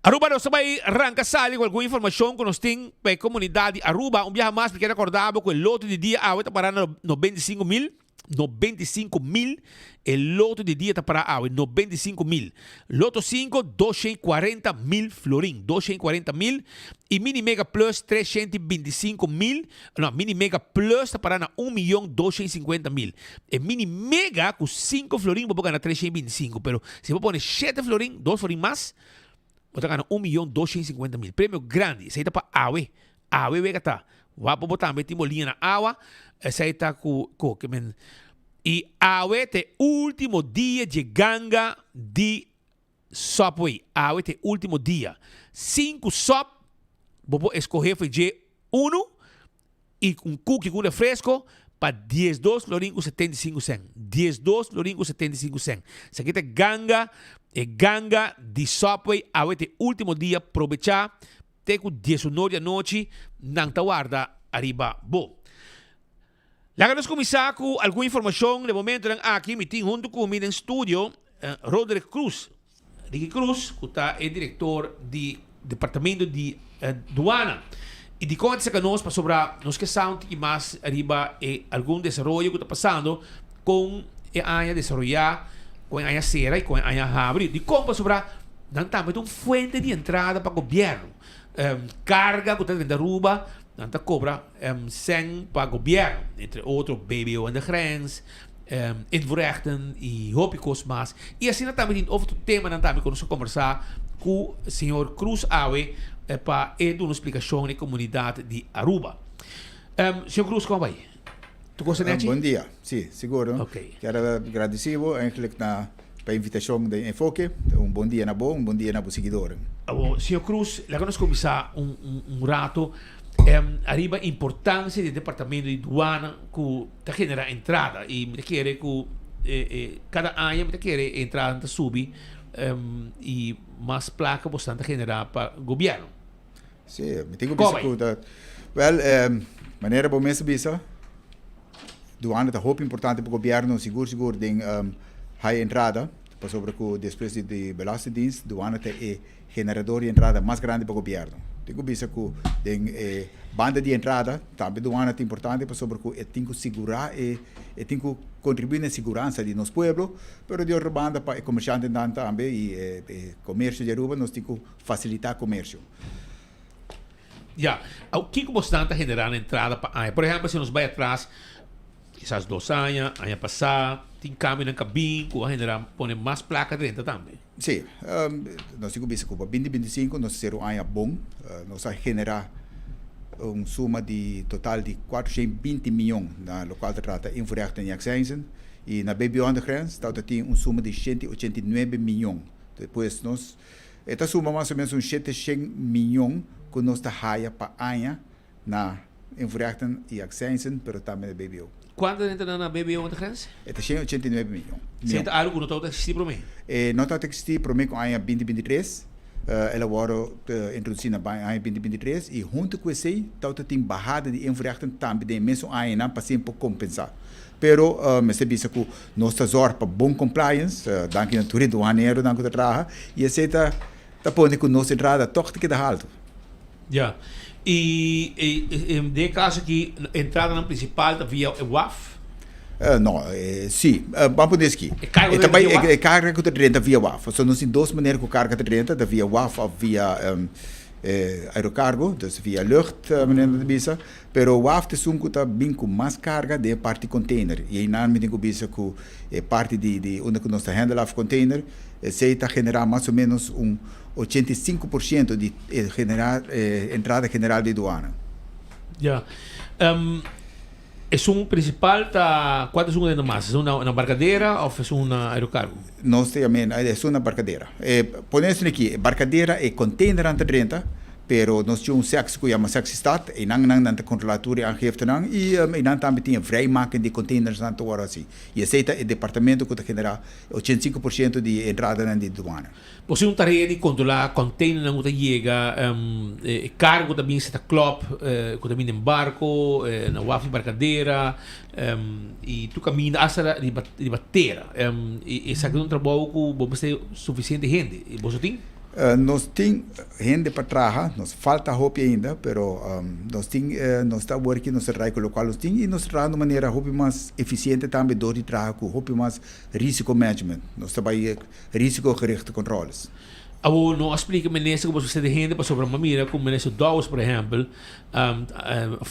Aruba nos ta bai ranka sali ku algun informashon ku nos tin pa e komunidat di Aruba. Un biaha mas mi kier rekorda bo ku e loto di dia awe ta para na 95 mil, 95 mil, e loto di dia ta para awe, 95 mil. Loto 5, 240 mil florin, 240 mil. I Mini Mega Plus 325 mil, no, Mini Mega Plus ta para na 1.250.000. E Mini Mega ku 5 florin bo por gana 325, pero si bo pone 7 florin, 2 florin mas, bo ta gana 1.250.000. Premio grandi, esei ta pa awe, awe wega ta. Wak bo tambe tin bo liña na awa, esei ta ku ku ke men. I awe ta e ultimo dia dje ganga di Subway, awe ta e ultimo dia. Sinku sub bo por eskohe for dje unu i un cookie ku un refresco. pa 12 florin ku 75 sèn. 12 florin ku 75 sèn. Esaki ta ganga, e ganga di Subway awe ta e ultimo dia, probechá te ku diesunor di anochi nan ta warda ariba bo. Laga nos kuminsá ku algun informashon. Den momentonan aki mi tin huntu ku mi den studio Roderick Cruz, Ricky Cruz, ku ta e direktor di Departamento di Duana. I dikon a ta saka nos? Pasobra nos ke sa un tiki mas riba e algun desaroyo ku ta pasando kon e aña desaroyá, kon e aña sera i kon e aña habri. Dikon? Pasobra nan tambe ta un fuente di entrada pa gobièrnu. Karga ku ta drenta Aruba, nan ta kobra sèn pa gobièrnu, entre otro BBO aan de grens, invoerrechten i hopi kos mas. I asina tambe tin otro temanan tambe ku nos a kombersá ku señor Cruz awe pa e duna un splikashon na e komunidat di Aruba. Señor Cruz, kon a bai? Tur kos ta nechi? Bon dia. Si, sigur. Kier a gradisí bo eigenlijk na pa e invitashon den Enfoke. Un bon dia na bo, un bon dia na bo siguidornan. Awor, señor Cruz, laga nos kuminsá un rato ariba importansia di e departamento di duana ku ta generá entrada. I mi ta kere ku kada aña mi ta kere e entradanan ta subi i mas plaka bosnan ta generá pa gobièrnu. Si, mi tin ku bisa ku ta, wèl, manera bo mes a bisa, duana ta hopi importante pa gobièrnu, sigur sigur den haya entrada, pasobra ku despues di Belastingdienst, duana ta e generador di entrada mas grandi pa gobièrnu. Tin ku bisa ku den e banda di entrada tambe duana ta importante pasobra ku e tin ku sigurá e e tin ku kontribuí na e siguransa di nos pueblo, pero di otro banda pa e komershantenan tambe i e komersio di Aruba nos tin ku fasilitá komersio. Ya. Aw, kiko bosnan ta generá na entrada pa aña? Por ehèmpel, si nos bai atras, kisas dos aña, aña pasá, tin kambionan ka bin ku a generá pone mas plaka drenta tambe. Sí. Nos tin ku bisa ku pa binti binti sinku nos a ser un aña bon. Nos a generá un suma di total di kuatroshen binti mion na lokual ta trata invoerrechten i aksijnzen. I na BBO aan de grens tabata tin un suma di shenti ochenta i nuebe mion. Pues nos E ta suma mas o menos un 700 miyon ku nos ta haya pa aña na invoerrechten i accijnzen, pero tambe na BBO. Kuantu ta entra na BBO na grens? E ta 189 miyon. Esei ta algu ku no tabata eksistí promé? E no tabata eksistí promé ku aña binti binti tres. El a wòrdu introdusí na aña binti binti tres i huntu ku esei tabata tin bahada di invoerrechten tambe den e mesun añanan pa asina por kompensá. Pero mester bisa ku nos ta zòrg pa bon compliance, danki na tur e duaneronan ku ta traha, i esei ta ta pone ku nos entrada tòg ta keda haltu. Ya. I den e kaso aki entradanan prinsipal ta via e waf? No, si. Ban pone esaki. E karga ku ta drenta via waf? E karga ku ta drenta via waf. So nos tin dos manera ku karga ta drenta, ta via waf òf via aerocargo, dus via lucht manera nan ta bisa. Pero waf ta esun ku ta bin ku mas karga den e parti container. I einan mi tin ku bisa ku e parti di di unda ku nos ta handle af container, esei ta generá mas o ménos un 85% di e general e entrada general di duana. Ya. Esun principal ta cuanto esun ta mas? Esun na barcadera of esun na aerocargo? Nos ta yam'é esun na barcadera. Pone esun aki, barcadera e containernan ta drenta. Pero nos tin un sectie cu yama sectie stad, eynan nan nan ta controla tur e aangiftenan y eynan tambe tin e vrijmaking di containersnan ta worde haci. Y esey ta e departamento cu ta genera 85% di e entradanan di douane. Bo tin un tarea di controla containernan cu ta yega, e cargo cu ta bin si ta klop, cu ta bin den barco, na waf di Barcadera y tur caminda hasta riba tera. Y esaki ta un trabou cu bo mester suficiente hende. Y boso tin? Nos tin hende pa traha, nos falta hopi ainda, pero nos tin, nos ta awor aki nos ta traha ku lokual nos tin i nos ta traha di un manera hopi mas efisiente tambe dor di traha ku hopi mas risicomanagement. Nos ta bai risicogerichte controles. Awor no a splika minister ku boso mester di hende pasobra mi a mira ku minister Dowers por ehempel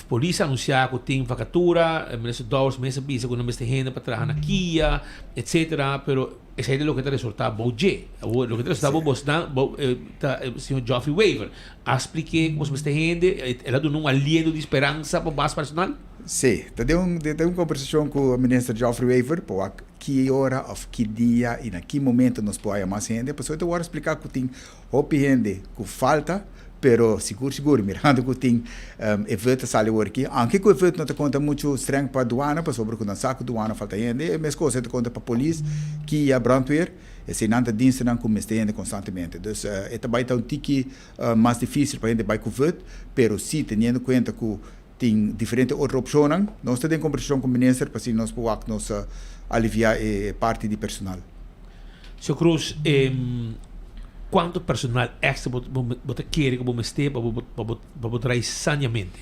polis a anunsia ku tin vakatura, minister Dowers mes a bisa ku no mester hende pa traha na kia etcetera pero Esei ta loke ta resultá bou dje. Awor, loke ta resultá bou bosnan, bou ta señor Geoffrey Wever. A splik'é ku bos mester hende, el a duna un aliento di speransa pa bas personal? Sí, ta den un den un kombersashon ku minister Geoffrey Wever pa wak ki ora òf ki dia i na ki momento nos por haya mas hende. Pasobra e ta wòrdu spliká ku tin hopi hende ku falta. Pero sigur sigur mirando ku tin e vet ta sali awor aki, aunke ku e vet no ta konta muchu streng pa duana pasobra ku nan sa ku duana falta hende, e mes kos e ta konta pa polis, kia, brandweer, eseinan ta dienstennan ku mester hende konstantemente. Dus e ta bai ta un tiki mas difisil pa hende bai ku vet, pero si teniendo kuenta ku tin diferente otro opshonnan, nos ta den kombersashon ku minister pa asina nos por wak nos alivia e parti di personal. Señor Cruz, cuanto personal extra bo bo ta kere cu bo mester pa bo pa bo pa bo traha sanamente?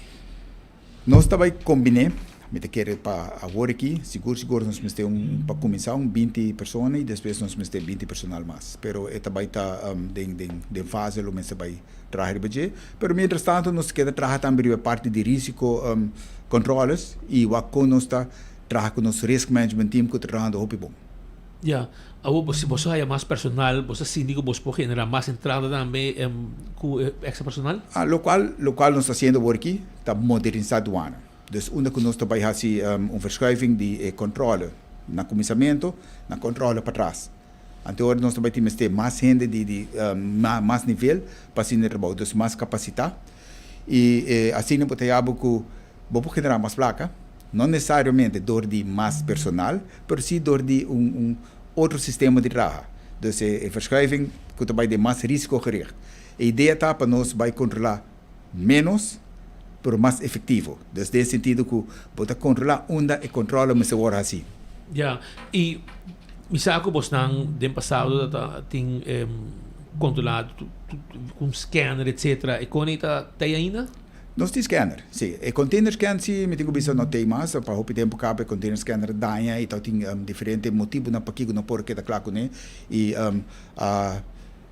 Nos ta bay combine, mi ta kere pa awor aki, sigur sigur nos mester un pa cuminsa un binti persona y despues nos mester binti personal mas. Pero e ta bay ta den den den fase lo mester bay traha riba dje. Pero mientras tanto nos ta keda traha tambe riba e parti di risico controles y wak con nos ta traha cu nos risk management team cu ta trahando hopi bon. Ya, awor bo si boso haya mas personal, bo sa sinti ku boso por genera mas entrada tambe ku e extra personal? Ah, lokual, lokual nos ta hasiendo awor aki ta modernisá duana. Dus unda ku nos ta bai hasi un verschuiving di e controle na kuminsamentu na controle patras. Anto ora nos ta bai tin mester mas hende di di mas nivel pa hasi e trabou, dus mas kapasitá. I asina bo ta yaba ku bo por generá mas plaka. No nesesariamente dor di mas personal, pero sí dor di un un otro sistema di traha. Dus e e verschuiving ku ta bai den mas risicogericht. E idea ta pa nos bai kontrolá ménos, pero mas efektivo. Dus den e sentido ku bo ta kontrolá unda e kontrole mester wòrdu hasí. Ya, i mi sa ku bosnan den pasado ta tin kontrolá ku un scanner etcetera. E koni ta tei ainda? Nos tin scanner, si. E container scan si mi tin ku bisa no tei mas, pa hopi tempu kaba e container scanner a daña i tau tin diferente motibunan pakiko no por keda kla kuné i a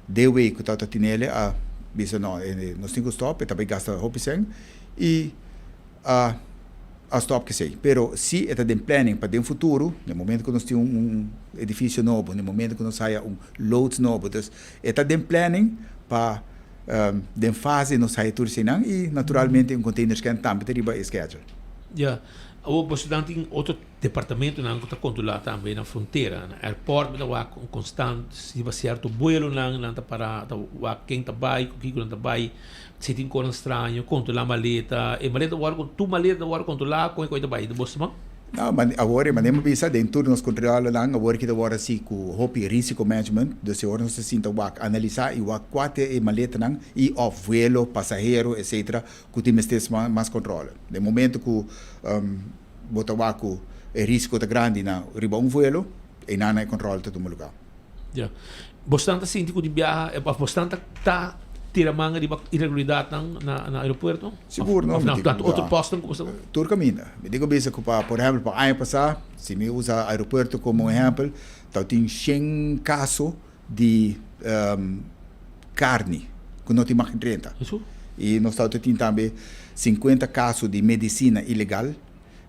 DW ku tau ta tinele a bisa no nos tin ku stop e ta bai gasta hopi sèn i a a stop kesei. Pero si e ta den planning pa den futuro, den momento ku nos tin un edifisio nobo, den momento ku nos haya un loods nobo, dus e ta den planning pa Den fase nos haya tur eseinan y naturalmente un container scan tambe ta riba e schedule. Ya. Awor boso dan tin otro departamentonan cu ta controla tambe na frontera. Na airport mi ta wak un constant si riba cierto buelonan nan ta para ta wak ken ta bay cu kico nan ta bay si tin cosnan straño controla maleta. E maleta worde tur maleta ta worde controla con e con e ta bay boso man? No, ma awor e manera mi bisa den tur nos controlnan awor ki ta worde haci cu hopi risico management, dus e ora nos ta sinta wak analisa y wak cua ta e maletanan y of vuelo, pasahero etcetera cu tin mester mas controle. Den momento cu bo ta wak cu e risico ta grandi na riba un vuelo, eynan e controle ta tuma lugar. Ya. Bosnan ta sinti ku di biaha of bosnan ta ta tira man riba iregularidatnan na na aeropuerto? Sigur no. Of na otro postonan ku boso ta? Tur kaminda. Mi tin ku bisa ku pa por ehèmpel pa aña pasá, si mi usa aeropuerto komo ehèmpel, tabatin shen kaso di karni ku no tin mag drenta. I nos tabata tin tambe sinkuenta kaso di medisina ilegal.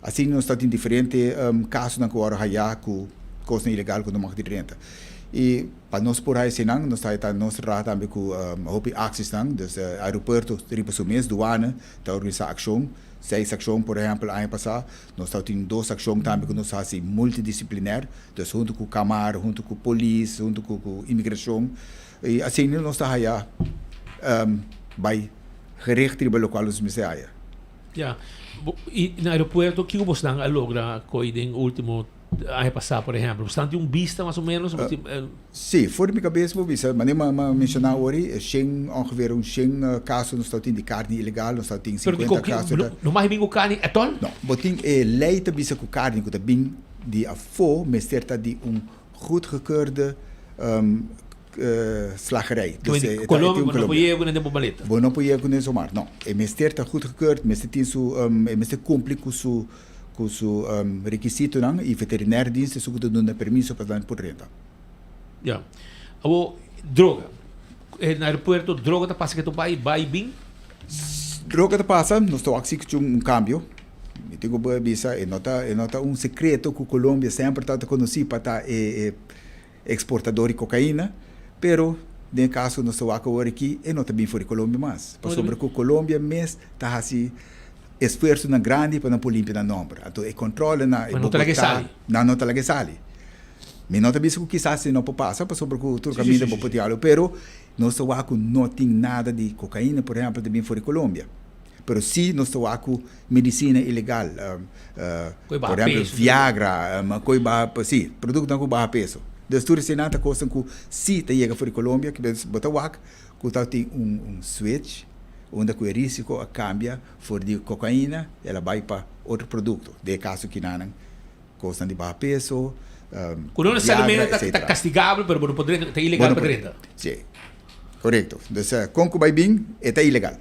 Asina nos ta tin diferente kasonan ku wòrdu hayá ku kosnan ilegal ku no mag di drenta. I pa nos por haya eseinan nos ta ta nos traha tambe ku hopi aksesnan, dus aeropuerto riba su mes, duana ta organisá akshon, seis akshon por ehèmpel aña pasá, nos ta tin dos akshon tambe ku nos hasi multidisiplinèr, dus huntu ku kamar, huntu ku polis, huntu ku imigrashon i asina nos ta haya bai gericht riba lokual nos mester haya. Ya. I na aeropuerto kiko bosnan a logra koe den ultimo aña pasá por ehèmpel? Bosnan tin un bista mas o ménos? Sí, for di mi kabes bo bisa, manera mi a menshoná ori, shen, ongeveer un shen kaso nos ta tin di karni ilegal, nos ta tin sinkuenta kaso. Pero no mag bin ku karni ètòl? No, bo tin e lei ta bisa ku karni ku ta bin di afó mester ta di un goedgekeurde slagerij. Dus e ta un Colombia. Bo no por yega kuné den bo maleta. Bo no por yega kuné zomaar, no. E mester ta goedgekeurd, mester tin su, e mester kumpli ku su, ku su rekisitonan i veterinaire dienst esun ku ta duna permiso pa nan por drenta. Ya. Awor, droga. Na aeropuerto droga ta pasa ketu bai, bai bin? Droga ta pasa, nos ta wak si ku un kambio. Mi tin ku bisa e no ta, e no ta un sekreto ku Colombia semper tabata konosí pa ta e Exportador di cocaina, pero den e caso nos ta wak awor aki e no ta bin for di Colombia mas, pasobra cu Colombia mes ta haci esfuerzonan grandi pa nan por limpia nan nomber, anto e controle na e Bogota nan no ta laga e sali. Mi no ta bisa cu kisas e no por pasa pasobra cu tur caminda bo por tin algo, pero. Nos ta wak ku no tin nada di kokaina, por ehèmpel, ta bin for di Colombia. Pero si nos ta wak ku medisina ilegal, por ehèmpel, Viagra, koi baha, si, produktonan ku baha peso. Dus tur eseinan ta kosnan ku si ta yega for di Colombia, bo ta wak ku ta tin un switch unda ku e risiko a kambia for di kokaina el a bai pa otro produkto. Den e kaso kinanan Kosnan di baha peso, Ku no Viagra, nesesariamente ta etcetera. kastigabel, pero bo no por drenta, ta ilegal Bo no pa por drenta. Sí, korekto. Dus kon ku bai bin, e ta ilegal.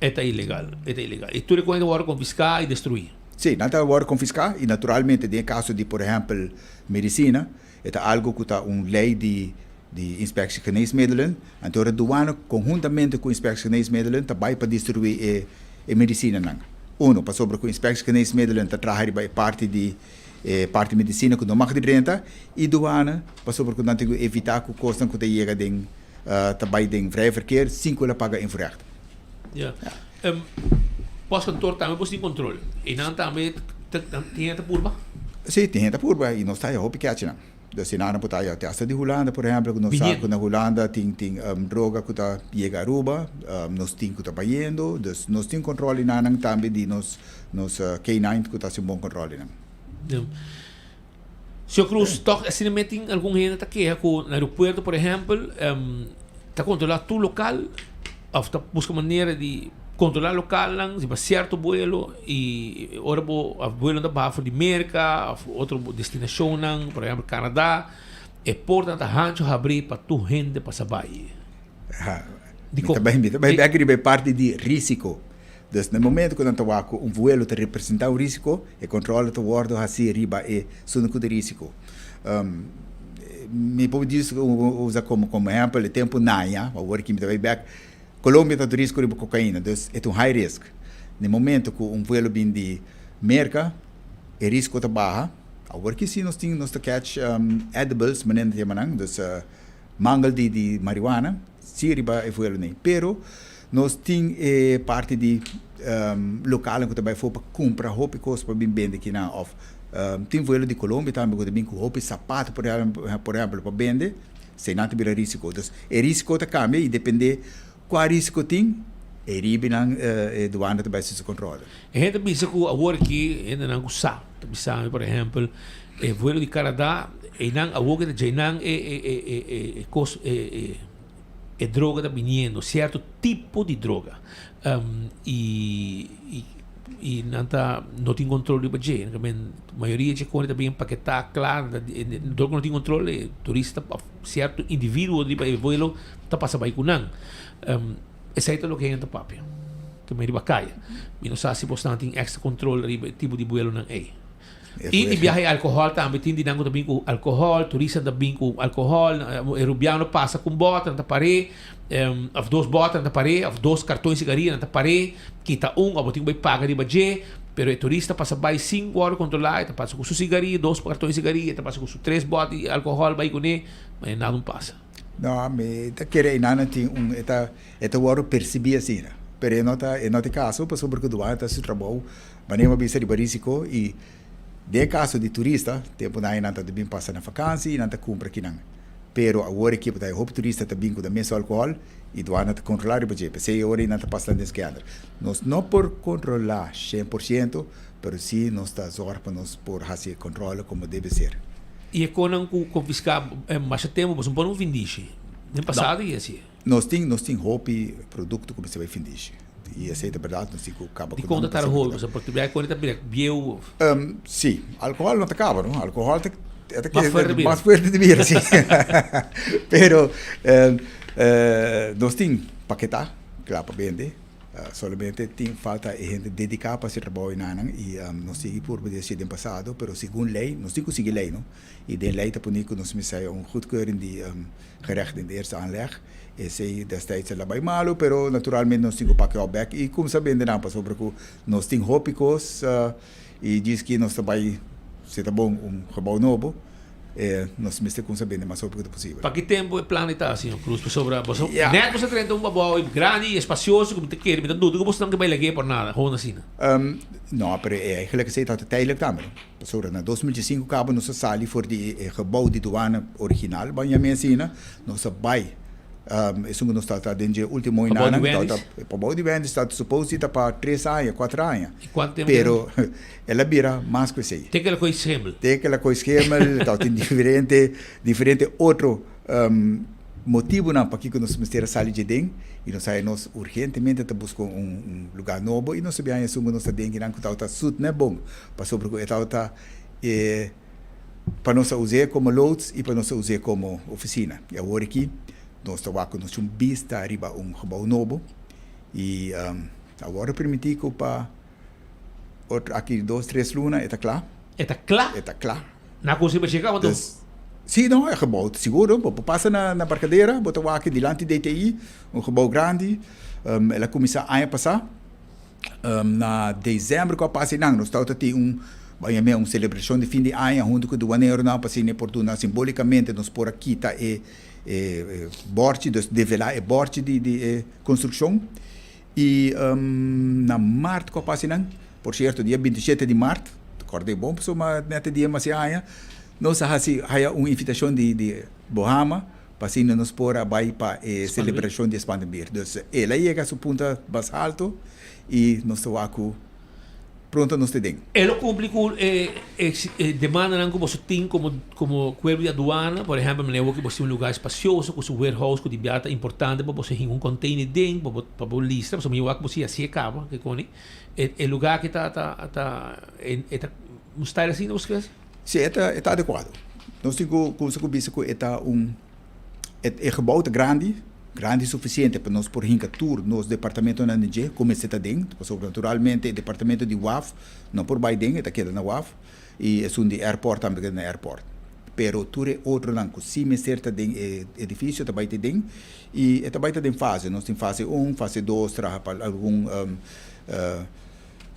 E ta ilegal, e ta ilegal. I tur e kos ta wòrdu konfiská i destruí. Sí, nan ta wòrdu konfiská i naturalmente den e kaso di por ehèmpel medisina, e ta algu ku ta un lei di di Inspectie Geneesmiddelen. Anto ora duana konhuntamente ku Inspectie Geneesmiddelen ta bai pa destruí e e medisinanan. Uno, pasobra ku Inspectie Geneesmiddelen ta traha riba e parti di e parti medisina ku no mag di drenta i duana pasobra ku nan tin ku evitá ku kosnan ku ta yega den ta bai den vrije verkeer sin ku el a paga invoerrecht. Ja. Postkantoor tambe bo sin kontrol. I nan tambe tin hende ta purba? Sí, tin hende ta purba i nos ta haya hopi kechinan. Dus si nan a por ta haya hasta di Hulanda por ehempel ku nos sa ku na Hulanda tin tin droga ku ta yega Aruba, nos tin ku ta bayendo, dus nos tin kontrol di nan tambe di nos nos K-nine ku ta hasi un bon kontrol di nan. Señor Cruz, tòg asina mes tin algun hende ta keha ku na aeropuerto por ehempel ta kontrolá tur lokal òf ta buska manera di kontrolá lokalnan si pa sierto buelo i ora bo buelo ta baha for di Merka òf otro destinashonnan por ehempel Canada e portanan ta hanchu habrí pa tur hende pasa bai. Mi ta bai mi ta bai bek riba e parti di risiko. Dus na e momento ku nan ta wak ku un vuelo ta representá un risiko, e kontrole ta wòrdu hasí riba e sunu ku ta risiko. Mi por djis usa komo komo ehèmpel e tempu naña, awor ki mi ta bai bèk, Colombia ta risko riba kokaina, dus e ta un high risk. Na e momento ku un vuelo bin di Merka, e risko ta baha. Awor ki si nos tin nos ta catch edibles manera nan ta yama nan, dus mangel di di marihuana si riba e vuelo nei. Pero nos tin e parti di lokalnan ku ta bai afó pa kumpra hopi kos pa bin bende kinan òf tin vuelo di Colombia tambe ku ta bin ku hopi sapato por ehèmpel pa bende, eseinan ta bira risiko. Dus e risiko ta kambia i depende kua risiko tin e ribinan e duana ta bai hasi su kontrole. E hende ta bisa ku awor aki hendenan ku sa ta bisa mi por ehèmpel e vuelo di Canada einan awor ke ta djeinan e e e e e kos e e e droga ta biniendo sierto tipo di droga i i i nan ta no tin kontrol riba dje mayoria dje kos ta bien paketá kla dor ku no tin kontrol e turista òf sierto individuo riba e vuelo ta pasa bai ku nan esei ta loke hende ta papia. Ta mei riba kaya. Mi no sa si bosnan tin extra control riba e tipo di buelonan ei. I di biaha e alcohol tambe tin di nan ku ta bin ku alcohol, turistanan ta bin ku alcohol, e rubiano pasa ku un bòter nan ta par'é, òf dos bòter nan ta par'é, òf dos karton di sigaria nan ta par'é, kita un òf bo tin ku bai paga riba dje, pero e turista pasa bai sin wòrdu kontrolá, e ta pasa ku su sigaria, dos karton di sigaria, e ta pasa ku su tres bòter di alcohol bai kuné, ma e nada no pasa. No, mi ta kere einan tin un e ta e ta wòrdu persibí asina, pero e no ta e no ta e kaso pasobra ku duana ta hasi su trabou manera mi a bisa riba risiko i den e kaso di turista tempunan ei nan ta bin pasa na fakansi i nan ta kumpra kinan pero awor e kipo ta hopi turista ta bin ku nan mes alkohòl i duana ta kontrolá riba dje p'esei ora ei nan ta pasa den scanner nos no por kontrolá shen por siento pero si nos ta zòrg pa nos por hasi e kontrole komo debe ser. I e konan ku konfiská masha tempu boso no pone un findishi. Den pasado i asi. Nos tin nos tin hopi produkto ku mester bai findishi. I esei ta bèrdat nos tin ku kaba ku nan. Dikon ta tarda hopi? Pasobra por bia kone ta bira bieu. Si, alkohòl no ta kaba no. Alkohòl ta ta Mas fuerte bira. Mas fuerte di bira si. Pero nos tin paketá kla pa bende. Solamente tin falta e hende dediká pa hasi trabou enanan i nos sigui purba di hasi den pasado, pero segun lei, nos tin ku sigui lei no, i den lei ta pone ku nos mester haya un goedkeuring di gerecht den de eerste aanleg. Esei destijds a bai malu, pero naturalmente nos tin ku pak e op bek i kumsa bende nan pasobra ku nos tin hopi kos i djis nos ta bai si ta bon un gebou nobo. E nos mester kumsa bende mas hopi ku ta posibel. Pa ki tempu e plan ei ta, señor Cruz? Pasobra boso net boso a drenta un babou grandi i espasioso ku mi ta kere, mi ta duda ku boso nan ke bai lag'é por nada, gewoon asina. No, pero eigenlijk esei tabata tijdelijk tambe, no? Pasobra na 2005 kaba nos a sali for di e gebou di duana original, ban yam'é asina, nos a bai. Um, esun ku nos ta ta den dje último Pabou di inanan, Wendy's? ta ta pabou di Wendy's ta supposed ta pa tres aña, kuater aña. I kuantu tempu Pero el a bira mas ku esei. Te ku el a kohe schemel. Te ku el a kohe schemel, ta tin diferente diferente otro um, motibunan pakiko nos mester a sali dje den i nos haya nos urgentemente ta buska un un lugá nobo i nos ta biaha esun ku nos ta den kinan ku tabata sut net bon pasobra ku e tabata e pa nos a us'é komo loods i pa nos a us'é komo ofisina. I awor aki nos ta wak ku nos tin un bista riba un gebou nobo i awor a permití ku pa otro aki dos tres luna e ta kla. E ta kla? E ta kla. Na ku si bo cheka anto? Sí, no, e gebou sigur. Bo por pasa na na Barcadera, bo ta wak dilanti DTI, un gebou grandi. El a kuminsá aña pasá. Na desèmber ku a pasa einan nos tabata tin un bo yam'é un selebrashon di fin di aña huntu ku duaneronan pa asina e por duna simbolikamente nos por a kita e e bòrchi dus develá e bòrchi di di e konstrukshon i na mart ku a pasa einan por sierto dia binti shete di mart kòrda e bon pasobra nèt e dia mas e aña nos a hasi haya un invitashon di di Bohama Pa asina nos por a bai pa e celebracion di e Spandenbeer. Dus el a yega su punta mas halto y nos ta wak cu pronto nos ta den. El lo cumpli cu e demandanan cu boso tin como como cuerpo di aduana? Por ehempel, manera bo ki boso tin un lugar espacioso cu su warehouse cu di bia ta importante pa boso hinca un container den pa bo pa bo listra pasobra mi wak cu boso haci e caba ke coni e lugar aki ta ta ta e ta un style asina boso kier? Si, e ta e ta adecuado. Nos tin cu cuminsa cu bisa cu e ta un e e gebouw ta grandi, grandi suficiente pa nos por hinca tur nos departamentonan den dje cu mester ta den, pasobra naturalmente e departamento di waf no por bay den, e ta keda na waf, y esun di airport tambe keda na airport. Pero tur e otronan cu si mester ta den e edificio ta bay te den y e ta bay ta den fase. Nos tin fase un, fase dos, traha pa algun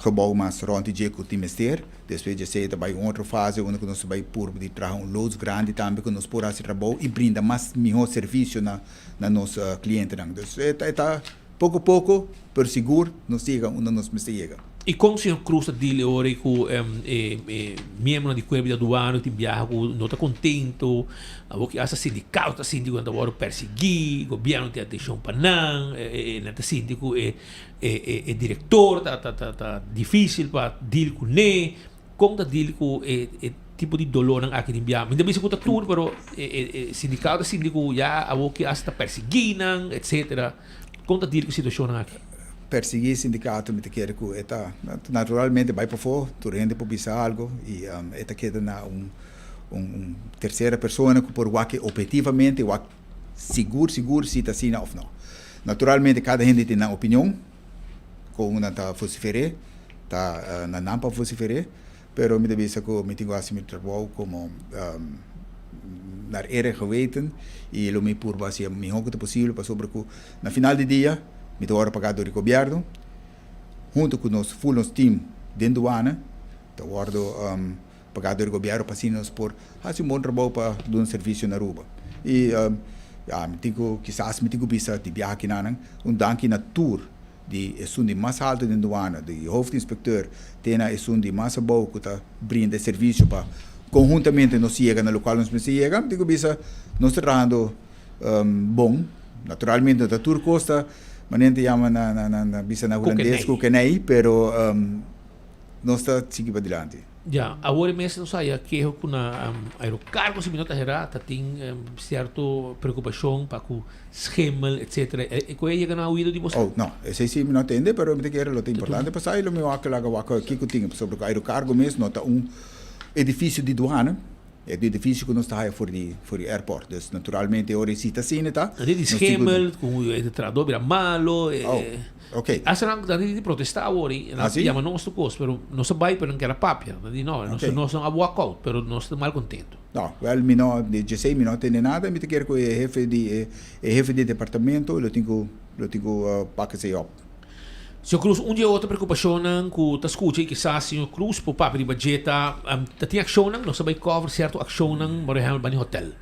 Gebou mas rond di dje ku tin mester. Despues di esei ta bai un otro fase unda ku nos ta bai purba di traha un loods grandi tambe ku nos por hasi trabou i brinda mas mihó servisio na na nos klientenan. Dus e ta e ta poko poko pero sigur nos yega unda nos mester yega. I kon señor Cruz ta deal e ora ei ku e e miembronan di kuerpo di aduana ku tin biaha ku no ta kontento, awor ki asta sindikato ta sinti ku nan ta wòrdu persiguí, gobièrnu tin atenshon pa nan, e e nan ta sinti ku e E e director ta ta ta ta dificil pa deal cu ne, con ta deal cu e e tipo di dolornan aki den bia. Mi ta bisa cu ta tur pero e e e sindicato ta sinti cu ya awor ki hasta ta persigui nan etcetera. Con ta deal cu e situacionnan aki? Persigui sindicato mi ta kere cu e ta naturalmente bay pafo, tur hende por bisa algo y e ta keda na un un tercera persona cu por wak objetivamente wak sigur sigur si ta asina of no. Naturalmente kada hende tin nan opinion kon nan ta vocifer'é, ta na nan pa vocifer'é, pero mi ta bisa ku mi tin ku hasi mi trabou komo naar eer en geweten i lo mi purba hasi e mihó ku ta posibel pasobra ku na final di dia mi ta wòrdu pagá dor di gobièrnu huntu ku nos ful nos team den duana ta wòrdu Pagá dor gobièrnu pa asina nos por hasi un bon trabou pa duna servisio na Aruba. I ya, mi tin ku, kisas mi tin ku bisa di biaha kinanan, un danki na tur di esun di mas haltu den duana, di hoofdinspecteur te na esun di mas abou ku ta brinda e servisio pa konhuntamente nos yega na lokual nos mester yega. Mi tin ku bisa nos ta trahando bon. Naturalmente no ta tur kos ta manera nan ta yama na bisa na hulandes kokenei, pero nos ta sigui padilanti. Ya, awor e mes nos haya keho ku na aerocargo si mi no ta hera ta tin sierto preocupacion pa ku schimmel etcetera. E koe a yega na oido di boso? Oh, no, esei si mi no tende, pero mi ta kere lo ta importante pa sa i lo mi wak laga wak kiko tin, pasobra ku aerocargo mes no ta un edificio di duana. E di edifisio ku nos ta haya for di for di airport. Dus naturalmente ora e sita asina ta. Nan di schemel, ku e trahador bira malo. Oh, ok. Hasta nan nan di protesta awor i nan yama nos tur kos, pero nos a bai pero nan kier a papia. Nan di no, nos nos a walk out, pero nos ta mal kontento. No, wèl mi no, di djesei mi no tende nada, mi ta kere ku e hefe di e hefe di departamento lo tin ku lo tin ku pak esei op. Señor Cruz, un di e otro preocupacionnan cu ta scucha y kisas señor Cruz por papia riba dje ta, ta tin accionnan, nos ta bay cover cierto accionnan, por ehempel bani hotel.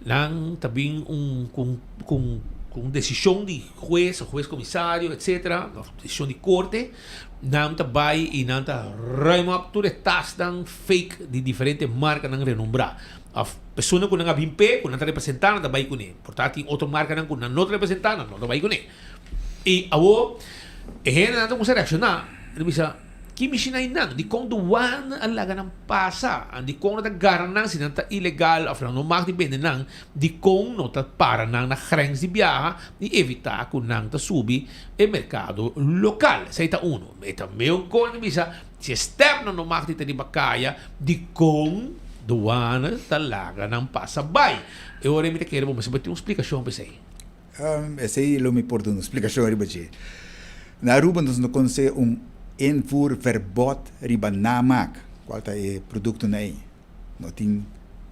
Nan ta bin un cu cu cu un decision di huez of huez comisario etcetera, of decision di corte, nan ta bay y nan ta ruim op tur e tasnan fake di diferente marcanan renombra. Of persona ku nan a bin p'e, ku nan ta representá, nan ta bai kuné. Por ta tin otro markanan ku nan no ta representá, nan no ta bai kuné. I awor e hendenan ta kuminsá reakshoná, nan ta bisa, Ki mishina einan? Dikon duana a laga nan pasa? Dikon nan ta gara nan si nan ta ilegal òf nan no mag di bende nan? Dikon no ta para nan na grens di biaha i evitá ku nan ta subi e merkado lokal? Esei ta unu. E ta meun kon ta bisa, Si e stèpnan no mag di ta riba kaya, dikon duana ta laga nan pasa bai? E ora ei mi ta kere bo mester bo tin un splikashon pa esei. Esei lo mi por duna un splikashon riba dje. Na Aruba nos no konosé un invoerverbod riba namaak, kual ta e produktonan ei. No tin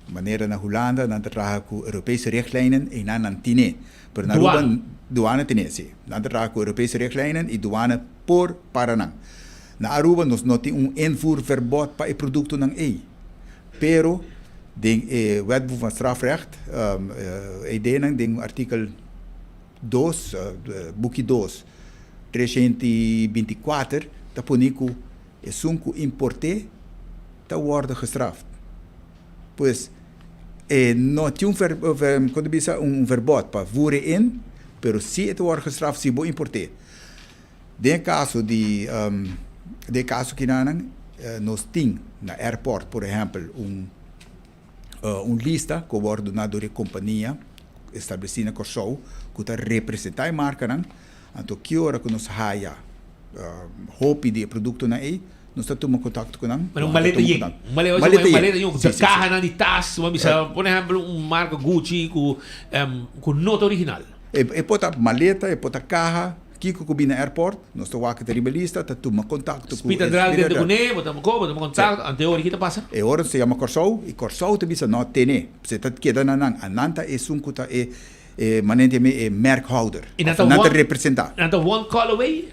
manera na Hulanda nan ta traha ku Europese richtlijnen einan nan tine. Pero na Aruba duana tine, si. Nan ta traha ku Europese richtlijnen i duana por para nan. Na Aruba nos no tin un invoerverbod pa e produktonan ei. Pero den e Wetboek van Strafrecht, e ideanan den artikel dos, buki dos, 324 ta pone ku esun ku import'é ta wòrdu gestraft. Pues e no tin un ver, kon ta bisa, un verbod pa voer e in, pero si e ta wòrdu gestraft si bo import'é. Den e kaso di, den e kaso kinanan nos tin na airport por ehèmpel un un lista ku a wòrdu duna dor e kompania establesí na Kòrsou ku ta representá e markanan. Anto ki ora ku nos haya hopi di e produktonan ei, nos ta tuma kontakto ku nan. Pero un maleta yen. Un maleta yen. Maleta yen ku kahanan di tas, bo a bisa, por ehèmpel un marka Gucci ku ku no ta original. E por ta maleta, e por ta kaha. Kiko ku bini na airport, nos ta wak ta riba e lista, ta tuma kontakto ku e Spita dral dentro kuné, bo ta ko, bo tuma kontakto, anto e ora ki ta pasa? E ora nos ta yama Kòrsou i Kòrsou ta bisa no tene, se ta keda na nan, a nan ta esun ku ta e e manera di yama e merkhouder, I nan òf ta nan ta one, representá. nan ta one call away?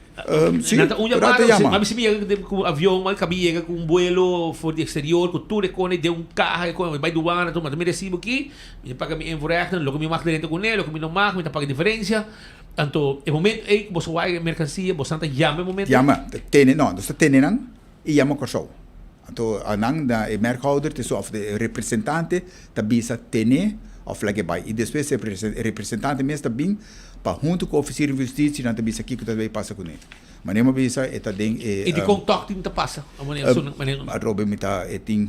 Si, Nan ta un rato yamada, yama. mami si mi yega ku avion, mami kabi yega ku un buelo for di eksterior ku tur e kone den un kaha e kone, mi bai duana tur, manda mi resibo aki, mi ta paga mi invoerrechten, loke mi mag drenta kuné, loke mi no mag, mi ta paga diferensia. Anto e momento ei ku boso wak e merkansia, boso ta yama e momento ei? Yama, ta tene, no, nos ta tene nan i yama Kòrsou. Anto nan na e merkhouder ta òf e representante ta bisa tene òf lag'e bai. I despues e representante mes ta bin pa huntu ku ofisier di hustisia nan ta bisa kiko ta bay pasa kuné. Manera mi a bisa e ta den e. I dikon tòg tin ta pasa? Atrobe mi ta e tin.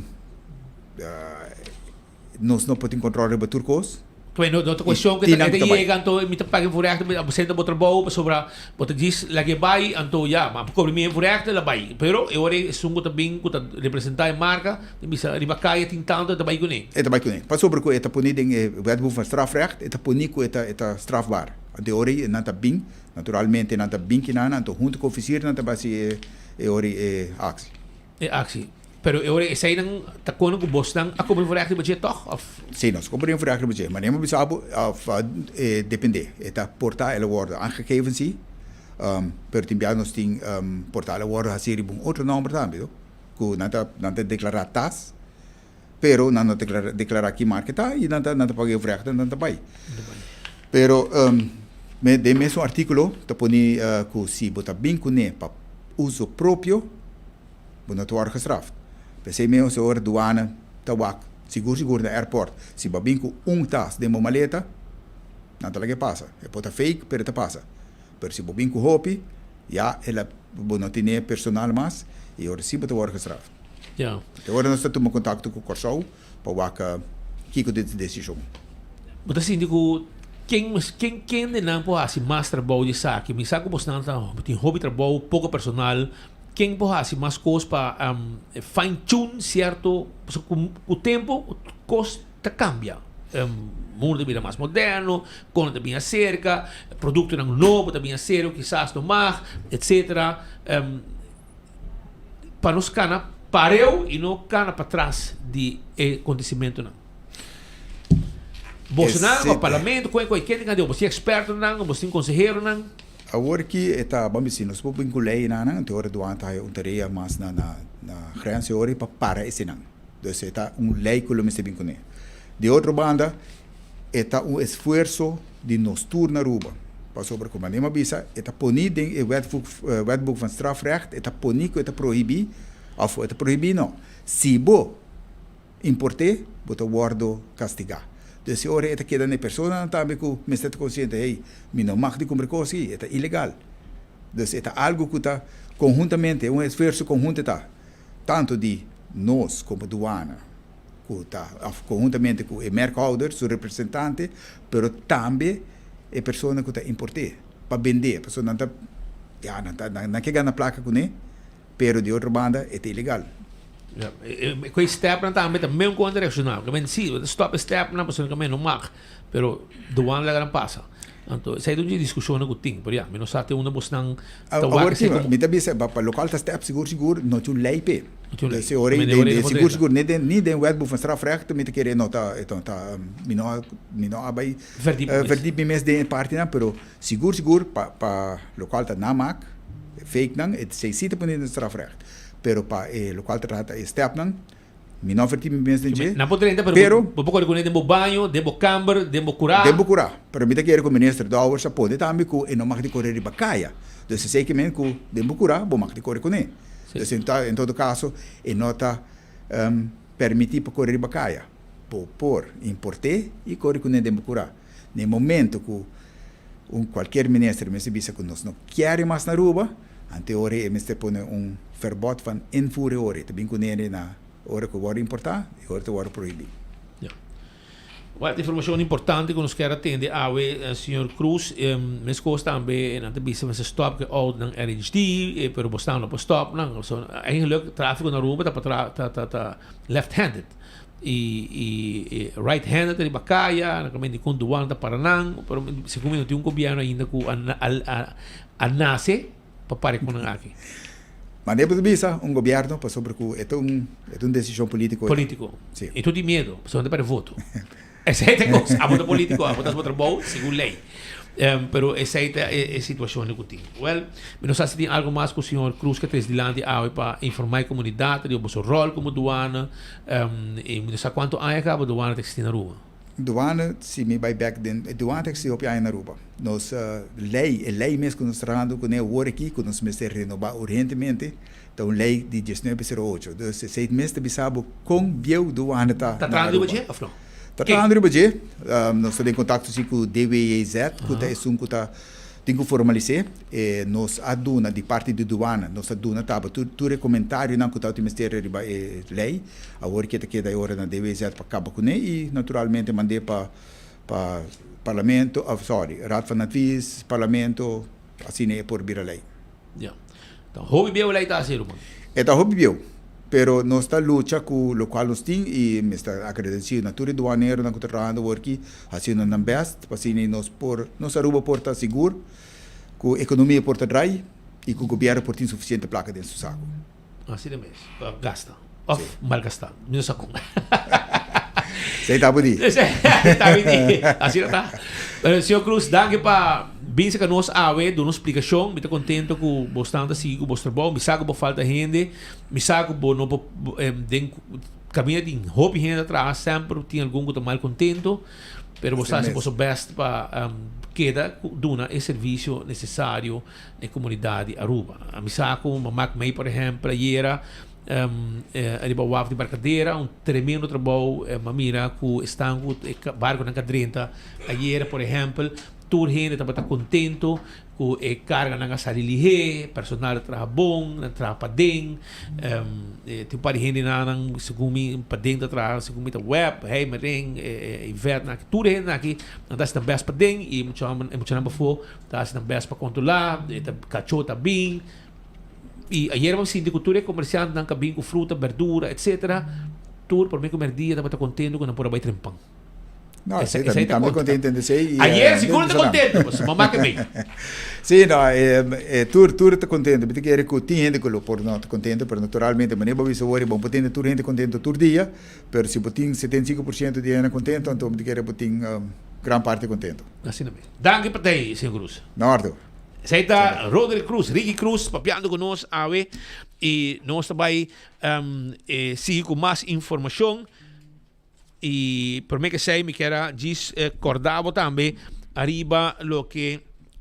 Nos no por tin control riba tur cos. Bueno, no ta cuestion cu e ta yega anto mi ta paga invoerrecht mi a senta bo trabou pasobra bo ta djis lag'e bai anto ya ma cobra mi invoerrecht el a bai pero e ora esun cu ta bin cu ta representa e marca ta bisa riba caya tin tanto e ta bai cune. E ta bai cune pasobra cu e ta poni den e wetboek van strafrecht e ta poni cu e ta e ta strafbaar anto e ora ei nan ta bin naturalmente nan ta bin kinan anto hunto cu oficier nan ta basi e e ora ei e actie. E actie. Pero e ora eseinan ta kono ku bosnan a kobra invoerrecht riba dje tòg? Òf? Sí, nos a kobra invoerrecht riba dje. Manera mi bisa bo, òf e dependé. E ta por ta el a wòrdu aangegeven sí, pero tin bia nos tin por ta el a wòrdu hasí riba un otro nòmber tambe to, ku nan ta nan ta deklará tas, pero nan no ta deklará ki marka ta i nan ta nan ta paga invoerrecht en nan ta bai. Pero den mesun artíkulo ta pone ku si bo ta bin kuné pa uso propio, bo no ta wòrdu gestraft. P'esei mes ora ora duana ta wak sigur sigur na airport, si bo a bin ku un tas den bo maleta, nan ta laga e pasa. E por ta fake, pero e ta pasa. Pero si bo bin ku hopi, ya el a bo no tene personal mas i ora si bo ta wòrdu gestraft. Ya. Te ora nos ta tuma kontakto ku Kòrsou pa wak kiko ta e desishon. Bo ta sinti ku ken ken kende nan por hasi mas trabou di esaki? Mi sa ku bosnan ta tin hopi trabou, poko personal. Ken por hasi mas kos pa fine tune sierto pasobra ku tempo kos ta kambia. Mundo ta bira mas moderno, kono ta bin aserka, produktonan nobo ta bin aserka kisas no mag, etsetera. Pa nos kana pareu i no kana patras di e kontesimentonan. Bosonan òf parlamento, kuen kuen kende kan di bo tin ekspertonan, bo tin konseheronan. Awor ki e ta ban bisi nos por bin ku leynan nan anto ora duan ta haya un tarea mas na na na grens e ora pa para esenan. Dus e ta un ley ku lo mester bin kuné. Di otro banda e ta un esfuerso di nos tur na Aruba pasobra ku manera mi a bisa e ta poni den e wetboek wetboek van strafrecht e ta poni ku e ta prohibi òf e ta prohibi no si bo import'é. bo ta wordo castiga. Dus e ora e ta keda na e personanan tambe cu mester ta consciente, hey, mi no mag di cumpra e cos aki, e ta ilegal. Dus e ta algo cu ta conhuntamente, un esfuerso conhunto e ta, tanto di nos como douane cu ta, of conhuntamente cu e merkhouder, su representante, pero tambe e persona cu ta importe pa bende, pasobra nan ta, ya, nan ta, nan ke gana placa cune, Pero di otro banda e ta ilegal. Ja, ku e stepnan tambe ta meun kon reakshoná. Ku men si, stop e stepnan pasobra ku men no mag. Pero douane laga nan pasa. Anto esei ta un dje diskushonnan ku tin. Pero ya, mi no sa te unda bosnan ta wak Awor esei si, komo. mi ta bisa pa lokal ta step sigur sigur no tin un lei p'e. No tin un lei. Entonces ora Men ora den e no por sigur drenta. sigur ni den ni den wetboek van strafrecht mi ta kere no ta e ta mi no a mi no a bai Verdiep mi mes. verdiep mi mes den e partinan pero Sigur sigur pa pa locual ta namaak, fake nan, e esey si ta pone den strafrecht. Pero pa e locual ta trata e stepnan, mi no averti mi mes den dje, Nan por drenta pero pero bo por kore kuné den bo baño, den bo kamber, den bo kurá. Den bo kurá. Pero mi ta kere ku minister Dowers a pone tambe ku e no mag di kore riba kaya. Dus esey ke men ku den bo kurá bo mag di kore kuné. Dus en en todo kaso e no ta permiti pa kore riba kaya. Bo por import'é i kore kuné den bo kurá. Na e momento cu un cualkier minister mester bisa cu nos no kier mas na Aruba, ante ora e mester pone un verbod van invoer e ora. E ta bin cu nere na ora cu worde importa y ora ta worde prohibi. Ja. Well, informacion importante cu nos kier a tende awe, señor Cruz. Mescos tambe nan ta bisa mester stop cu e autonan RHD, pero bo staan no por stop nan. So, eigenlijk trafico na Aruba ta pa tra, ta, ta, ta left-handed. Y right handed riba caya, na caminda di con douane ta para nan, pero segun mi no tin un gobierno ainda cu a nace pa para con nan aki. Mane bo ta bisa un gobierno pasobra cu e ta un e ta un decision politico. Politico. Si. Y tur tin miedo, pasobra nan ta perde voto. Esey ta e cos, abo ta politico, abo ta haci bo trabou segun ley. Pero esey ta e situacion cu tin. Well, mi no sa si tin algo mas cu señor Cruz ke tres dilanti awe pa informa e comunidad riba boso rol como douane. Y mi no sa cuanto aña caba douane ta existi na Aruba. Douane, si mi bay bek den, douane ta existi hopi aña na Aruba. Nos ley, e ley mes cu nos trahando cune awor aki, cu nos mester renoba urgentemente, ta un ley di diesnuebe sero ocho. Dus esey mes ta bisa bo con bieu douane ta Ta na trahando riba Aruba. dje of no? Ta trahando riba dje. Nos ta den contacto si cu DWJZ, cu ta esun cu ta tin cu formalis'é. E nos a duna di parti di douane, nos a duna taba tur tur e comentarionan cu tabatin mester riba e ley. Awor ke ta keda e ora na DWZ pa caba cune y naturalmente mand'é pa pa Parlamento, of sorry, Raad van Advies, Parlamento, asina e por bira ley. Ya. Ta hopi bieu ley ta haci ruman. E ta hopi bieu, pero nos ta lucha cu locual nos tin y mi sta agradecido na tur e duaneronan cu ta trahando awor aki, haciendo nan best pa asina nos por, nos Aruba por ta sigur, cu economia por ta draai y cu gobierno por tin suficiente placa den su saco. Asina mes, pa gasta of malgasta, mi no sa con. Esey ta budi. Esey ta budi, asina ta. Pero señor Cruz, danki pa bin cerca nos awe, duna un splicacion. Mi ta contento cu bo stan ta sigui cu bo trabou. Mi sa cu bo falta hende, mi sa cu bo no por den caminda tin hopi hende ta traha, semper tin algun cu ta mal contento. Pero bo sa haci boso best pa keda duna e servicio necesario na e comunidad di Aruba. Mi sa cu Mamak May por ehempel ayera riba waf di Barcadera un tremendo trabou mi a mira cu esnan cu e barconan ca drenta ayera por ehempel tur hende tabata contento Ku e karganan a sali lihé, personal a traha bon, nan traha paden. Tin un par di hendenan segun mi paden ta traha, segun mi ta web, Heimering, Yvette nan aki, tur e hendenan aki nan ta hasi nan bèst paden i e mucha hòmber, e muchanan pafó ta hasi nan bèst pa kontrolá, e ta kachó ta bin. I ayer bo sinti ku tur e komersiantenan ka bin ku fruta, bèrdura, etsetera, tur promé ku mèrdia tabata kontento ku nan por a bai trempan. No, sí, también, también contento de sí. Ayer seguro te contento, pues mamá que me. Sí, no, eh, eh, tur, tur te contento. Te quiere que tin gente que lo por no te contento, pero naturalmente, maneer bo bisa wori, bon potente tur gente contento tur dia, pero si botin 75% di gente contento, entonces te quiere botin um, gran parte contento. Así no Danke pa tei, señor Cruz. No, Ardo. Esei ta Roderick Cruz, Ricky Cruz, papiando cu nos awe y nos ta bay um, eh, sigui cu mas informacion. Y prome que esey mi kier a djis corda bo tambe ariba loke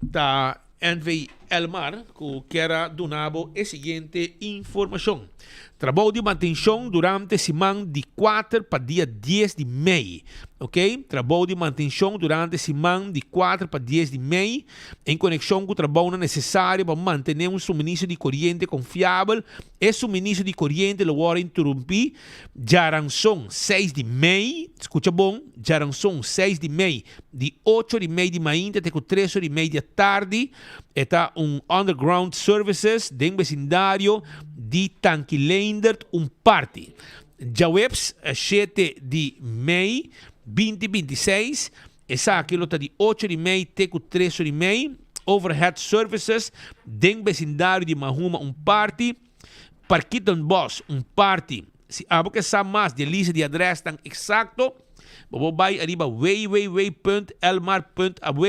ta NV. Elmar ku kier a duna bo e siguiente informashon. Trabou di mantenshon durante siman di kuater pa dia dies di mei. Ok, trabou di mantenshon durante siman di kuater pa dies di mei en konekshon ku trabounan nesesario pa mantené un suministro di koriente konfiabel. E suministro di koriente lo wòrdu interumpí djaranson seis di mei, skucha bon, djaranson seis di mei di ocho di mei di mainta te ku tres or di mei di atardi. E ta un underground services den besindario di Tanki Leendert un parti. Djaweps shete di mei binti 26, esaki lo ta di ocho di mei te ku tres or di mei. Overhead services den besindario di Mahuma un parti. Parkietenbos un parti. Si abo ke sa mas di e lista di adresnan eksakto, bo por bai ariba www.elmar.aw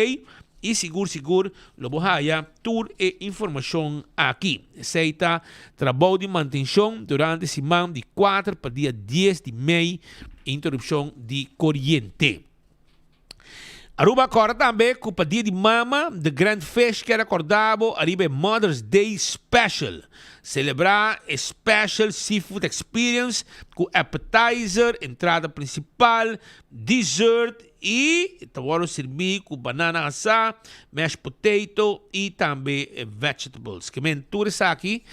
i sigur sigur lo bo haya tur e informashon aki. Esei ta trabou di mantenshon durante siman di kuater pa dia dies di mei, interupshon di koriente. Aruba a kòrda tambe ku pa dia di mama, The Grand Fish kier a kòrda bo ariba e Mother's Day Special. Selebrá e special seafood experience ku appetizer, entrada prinsipal, dessert i ta wòrdu sirbí ku banana asá, mashed potato i tambe vegetables. Ke men tur esaki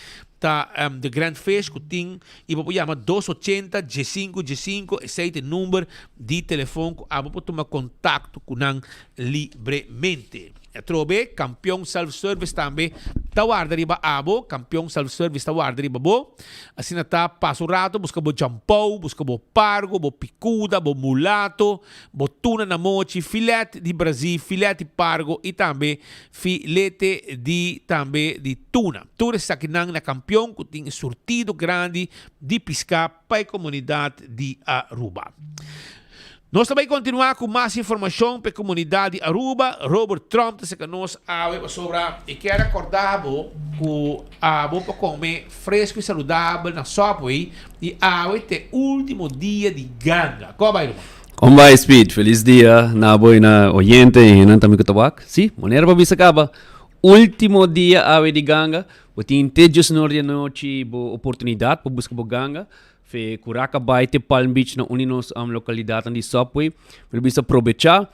Ta The Grand Fish ku tin i bo por yama dos ochenta diesinku diesinku, esei ta e number di telefon ku abo por tuma kontakto ku nan libremente. Atrobe Kampion Self Service tambe ta warda riba abo, Kampion Self Service ta warda riba bo. Asina ta pasa un rato buska bo jampou, buska bo pargo, bo pikuda, bo mulato, bo tuna na mochi, filet di brazí, filet di pargo i tambe Filete di tambe di tuna. Tur esakinan na kampion ku tin e surtido grandi di piská pa e komunidat di Aruba. Nos ta bai kontinuá ku mas informashon pa e komunidat di Aruba. Robert Tromp ta seka nos awe pasobra e kier a kòrda bo ku abo por kome fresku i saludabel na Subway i awe ta e último dia di ganga. Kò bai ruman? Kon bai Speed, felis dia na bo i na oyente i hendenan tambe ku ta wak. Sí, manera bo bisa kaba, ultimo dia awe di ganga, bo tin te djesnor di anochi bo oportunidat pa buska bo ganga. Fe ku raka bai te Palm Beach na un di nos lokalidatnan di Subway. Mi lo bisa probechá.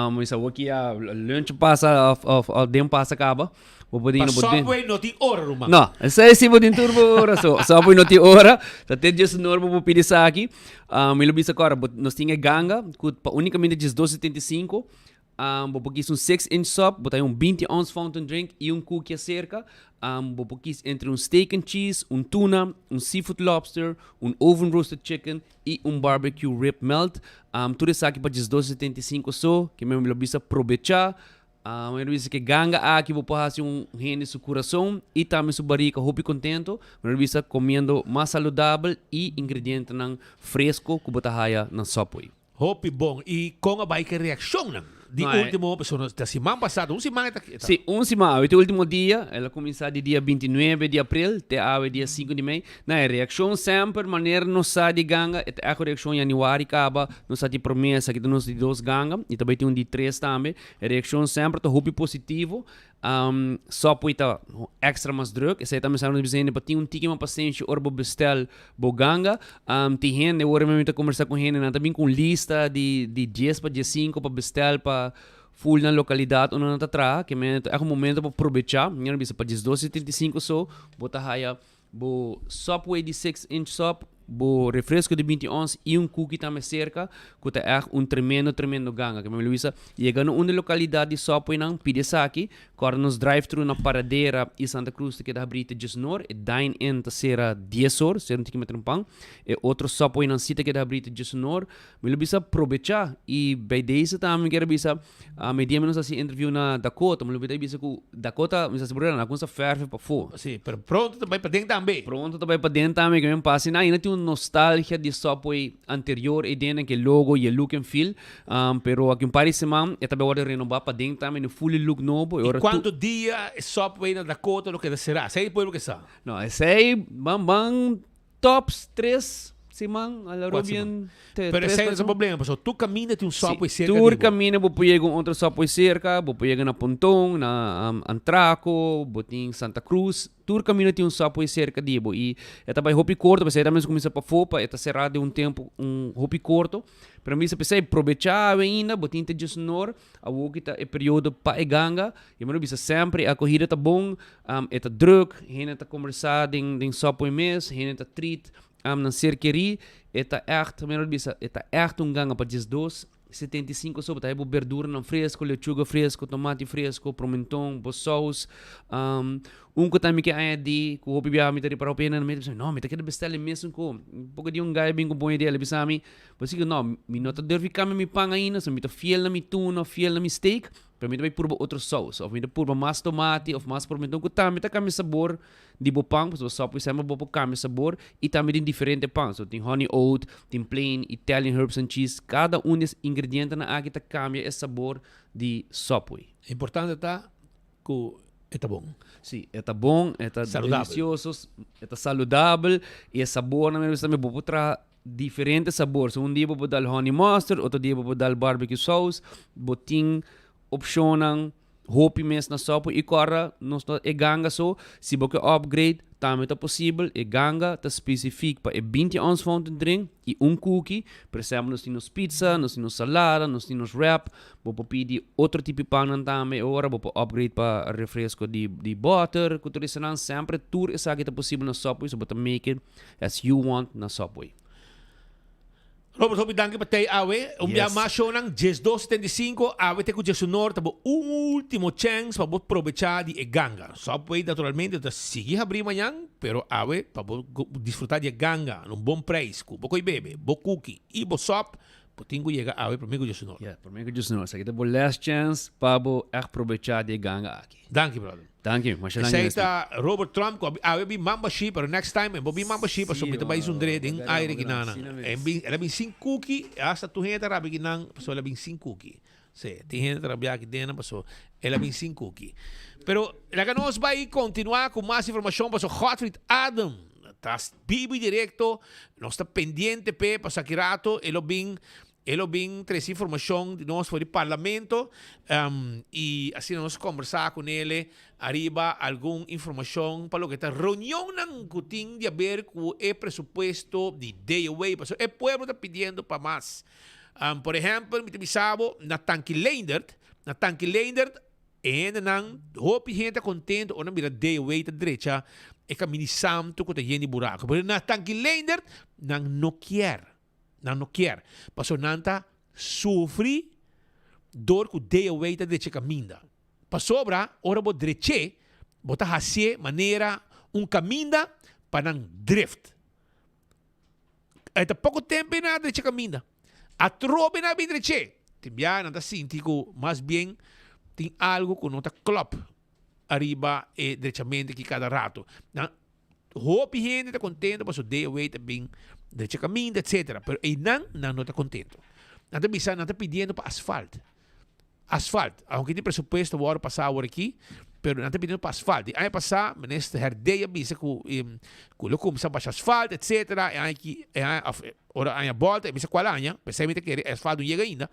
Mi sa awor ki ya lunch pasa òf òf den pasa kaba. Bo por Pa Subway no tin ora ruman. No, esei si bo tin tur bo ora. So, Subway no tin ora. Ta te djesnor bo por pidi esaki. Mi lo bisa kora, bo, nos tin e ganga ku pa unikamente 12.75. Bo por kis un 6 inch sub, bo ta haña un 20 ounce fountain drink i un cookie aserka. Bo por kis entre un steak and cheese, un tuna, un seafood lobster, un oven roasted chicken i un barbecue rib melt. Tur esaki pa 12.75 so. Ke mi lo bisa probecha. Mi ta bisa ke ganga aki bo por hasi un hende su kurason i tambe su barika hopi kontento. Mi ta bisa komiendo mas saludabel i ingredientenan fresko ku bo ta haya na Subway. Hopi bon. I kon a bai ke reakshonnan di ultimo persona ta siman pasado? Un siman e ta. Si, un siman. Awe ta e ultimo dia. El a kuminsá di dia 29 di aprel te awe dia 5 di mei. Na e reakshon semper manera nos sa di ganga e ta ègt un reakshon yanüari kaba nos sa di promé esaki ta nos di dos ganga i ta bai tin un di tres tambe. E reaccion semper ta hopi positivo. Subway ta extra mas druk. Esei ta mester nos bisa hende pa tin un tiki mas pasenshi ora bo bestel bo ganga. Tin hende, ora mi ta combersa cu hende, nan ta bin cu un lista di di dies pa diescinco pa bestel pa full nan localidad unda nan ta traha. Ke men ta echt un momento pa probecha. Mi a bisa pa diesdos y 35 so bo ta haya bo Subway di 6 inch sub, bo refresco di 20 ons y un cookie tambe cerca, cu ta echt un tremendo, tremendo ganga. Ke mi Luisa, yega na un di localidad di Subway nan, pidi esaki, corda nos drive-thru na Paradera y Santa Cruz ta keda habri te djesnor, e dine-in ta cera dies or, cera un tiki met trempan, e otro Subway nan si ta keda habri te djesnor. Mi lo bisa probecha y bij deze tambe mi kier a bisa, mi dia mi nos haci interview na Dakota, mi lo bita bisa cu Dakota, mi sa si broer, nan a cuminsa ferve pafó. Si, pero pronto ta bay paden tambe. Pronto ta bay paden tambe, ke men pasa, ainda tin un nostalgia di Subway anterior ey den, ke logo y e look and feel, pero aki un par di siman e ta bay wordo renoba paden tambe, un fully look nobo. Y cuanto dia e Subway na Dakota lo keda cera? Esey e pueblo ke sa. No, esey ban ban tops tres. siman, a la Rubian te Pero esei no ta problema, pasobra tur kaminda tin un Subway serka di bo. Tur kaminda bo por yega un otro Subway serka, bo por yega na Ponton, na Antraco, bo tin Santa Cruz, tur kaminda tin un Subway serka di bo i e ta bai hopi korto, pasobra e ta mes kuminsa pafó pa e ta será den un tempu un hopi korto, pero mi bisa p'esei probechá awe ainda, bo tin te djesnor, Awor ki ta e periodo pa e ganga, i mi lo bisa semper e akohida ta bon, e ta druk, hende ta kombersá den den Subway mes, hende ta treat nan ser kerí, e ta ègt, mi lo bisa, e ta ègt un ganga pa 12, 75 so, bo ta haya bo berduranan fresko, lechuga fresko, tomati fresko, promenton, bo sous, Un ku ta mi ke añadí ku hopi biaha mi ta ripará hopi hende na mi ta bisa, no, mi ta keda bestèl e mesun ku. Poko di un gai bin ku bon idea, el a bisa mi, bo si ku no, mi no ta durfi kambia mi pan ainda, so mi ta fiel na mi tuna òf fiel na mi steak, pero mi ta bai purba otro sous, òf mi ta purba mas tomati òf mas pormenton ku tambe ta kambia sabor di bo pan, pasobra Subway semper bo por kambia sabor i tambe tin diferente pan, so tin honey oat, tin plain, Italian herbs and cheese, kada un di es ingredientenan aki ta kambia e sabor di Subway. Importante ta Ku e ta bon. Sí, e ta bon, e ta delicioso, e ta saludabel y e sabornan mi a bisa tambe bo por traha diferente sabor. So un dia bo por dal honey mustard, otro dia bo por dal barbecue sauce. Bo tin opcionnan hopi mes na Subway y kòrda nos ta e ganga so, si bo ke upgrade tambe ta posibel. E ganga ta specifiek pa e 20 ounce fountain drink y un cookie. Por ehempel nos tin nos pizza, nos tin nos salada, nos tin nos wrap. Bo por pidi otro tipo di pannan tambe e ora, bo por upgrade pa refresco di di boter cu tur esanan. Semper tur esaki ta posibel na Subway, so bo ta make it as you want na Subway. Robert hopi danki pa tei awe. Un bia mas shownan 12:75 awe te cu djesunor ta bo ultimo chance pa bo probecha di e ganga. Subway naturalmente ta sigui habri mañan pero awe pa bo disfruta di e ganga na un bon prijs cu bo coi bebe, bo cookie y bo sop Bo tin ku yega awe promé ku Dios Yeah, promé ku Dios Esaki ta bo last chance pa bo ègt probechá di e ganga aki. Danki, brother. Danki, masha danki. Esei ta Robert Trump ku awe a bin membership, pero next time e bo bin membership pasobra mi ta bai zundré den aire kinan. El a bin sin cookie, hasta tur hende ta rabia kinan pasobra el a bin sin cookie. Sí, tin hende ta rabia aki den pasobra el a bin sin cookie. Pero laga nos bai kontinuá ku mas informashon pasobra Godfried Adam Ta bibu y directo, nos ta pendiente p'e, pasobra aki rato e lo bin, e lo bin trece informacion di nos for di Parlamento, y asina nos combersa cu nele ariba algun informacion pa loke ta reunionnan cu tin di haber cu e presupuesto di DOW, pasobra e pueblo ta pidiendo pa mas. Por ehempel, mi ta bisa bo, na Tanki Leendert, na Tanki Leendert, E hendenan, hopi hende ta contento ora nan mira DOW ta drecha e camini santo cu ta yen di buraco. Pero na Tanki Leendert nan no kier. Nan no kier. Pasobra nan ta sufri door cu DOW ta drecha e caminda. Pasobra ora bo drech'é, bo ta hacié manera un caminda pa nan drift. E ta poko tempu e nan a drecha kaminda. Atrobe nan a bin drech'é. Tin bia nan ta sinti ku mas bien tin algu ku no ta klòp ariba e drechamentu aki kada ratu. Nan hopi hende ta kontento pasobra DOW ta bin drecha kaminda etsetera, pero einan nan no ta kontento. Nan ta bisa nan ta pidiendo pa asfalt. Asfalt, aunke tin presupuesto wòrdu pasá awor aki, pero nan ta pidiendo pa asfalt. Di aña pasá minister Herdé a bisa ku ku lo kuminsá basha asfalt etsetera, e aña aki e aña òf ora aña bòlta e bisa kual aña, p'esei mi ta kere e asfalt no yega ainda,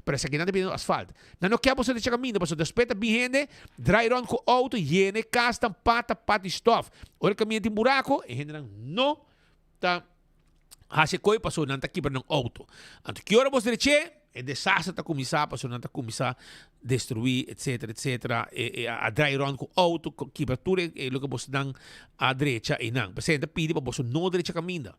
pero esaki nan ta pidiendo asfalt. Nan no ke boso drecha kaminda pasobra despues ta bin hende drai rònt ku outo yena e kasnan pata pata di stòf. Ora e kaminda tin buraku e hendenan no ta hasi e koe pasobra nan ta kibra nan outo. Anto ki ora bos dreché, e desaster ta kuminsá pasobra nan ta kuminsá destruí etsetera etsetera, e e a drai rònt ku outo, kibra tur e loke bosnan a drecha einan. P'esei nan ta pidi pa boso no drecha kaminda.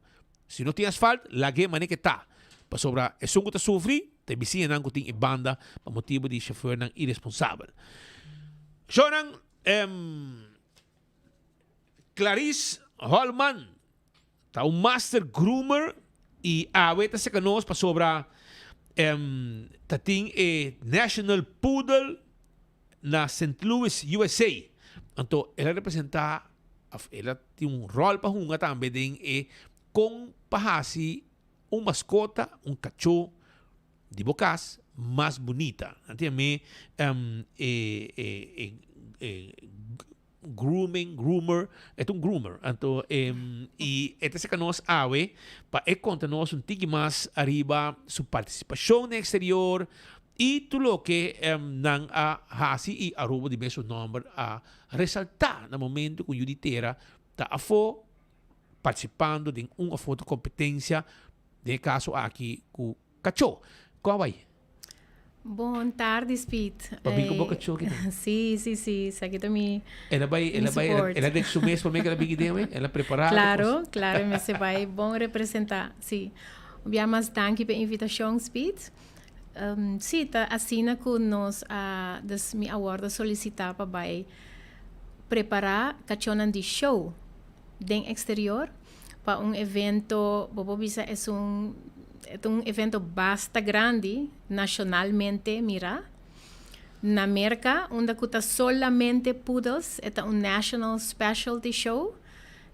Si no tin asfalt, lag'é manera ke ta. Pasobra esun ku ta sufri ta e bisiñanan ku tin e banda pa motibu di shofèrnan iresponsabel. Shownan, Clarice Holman ta un master groomer y awe ta seca nos pasobra ta tin e National Poodle na Saint Louis, USA. Anto el a representa of el a tin un rol pa hunga tambe den e con pa haci un mascota, un cacho di bo cas mas bunita. Nan tin e e e e. grooming, groomer, e ta un groomer. Anto y e ta saca nos awe pa e conta nos un tiki mas ariba su participacion den exterior y tur loke nan a haci y Aruba di mes su nomber a resalta na momento cu yu di tera ta afo participando den un of otro competencia, den e caso aki cu cachó. Con a bay? Bon tardi Speed. Pa bin cu bo cachó aki nan? Si, si, si. Esaki ta mi El a bay, el a bay, support. el a dek su mes prome cu el a bin idea wey? El a prepara? Claro, claro. E mester bay bon representa, si. Un bia mas danki pa e invitacion Speed. Si, ta asina cu nos a, dus mi a wordo solicita pa bay prepara cachónan di show den exterior pa un evento, bo por bisa esun, e ta un evento basta grandi nacionalmente mira na Merca unda cu ta solamente poodles, e ta un national specialty show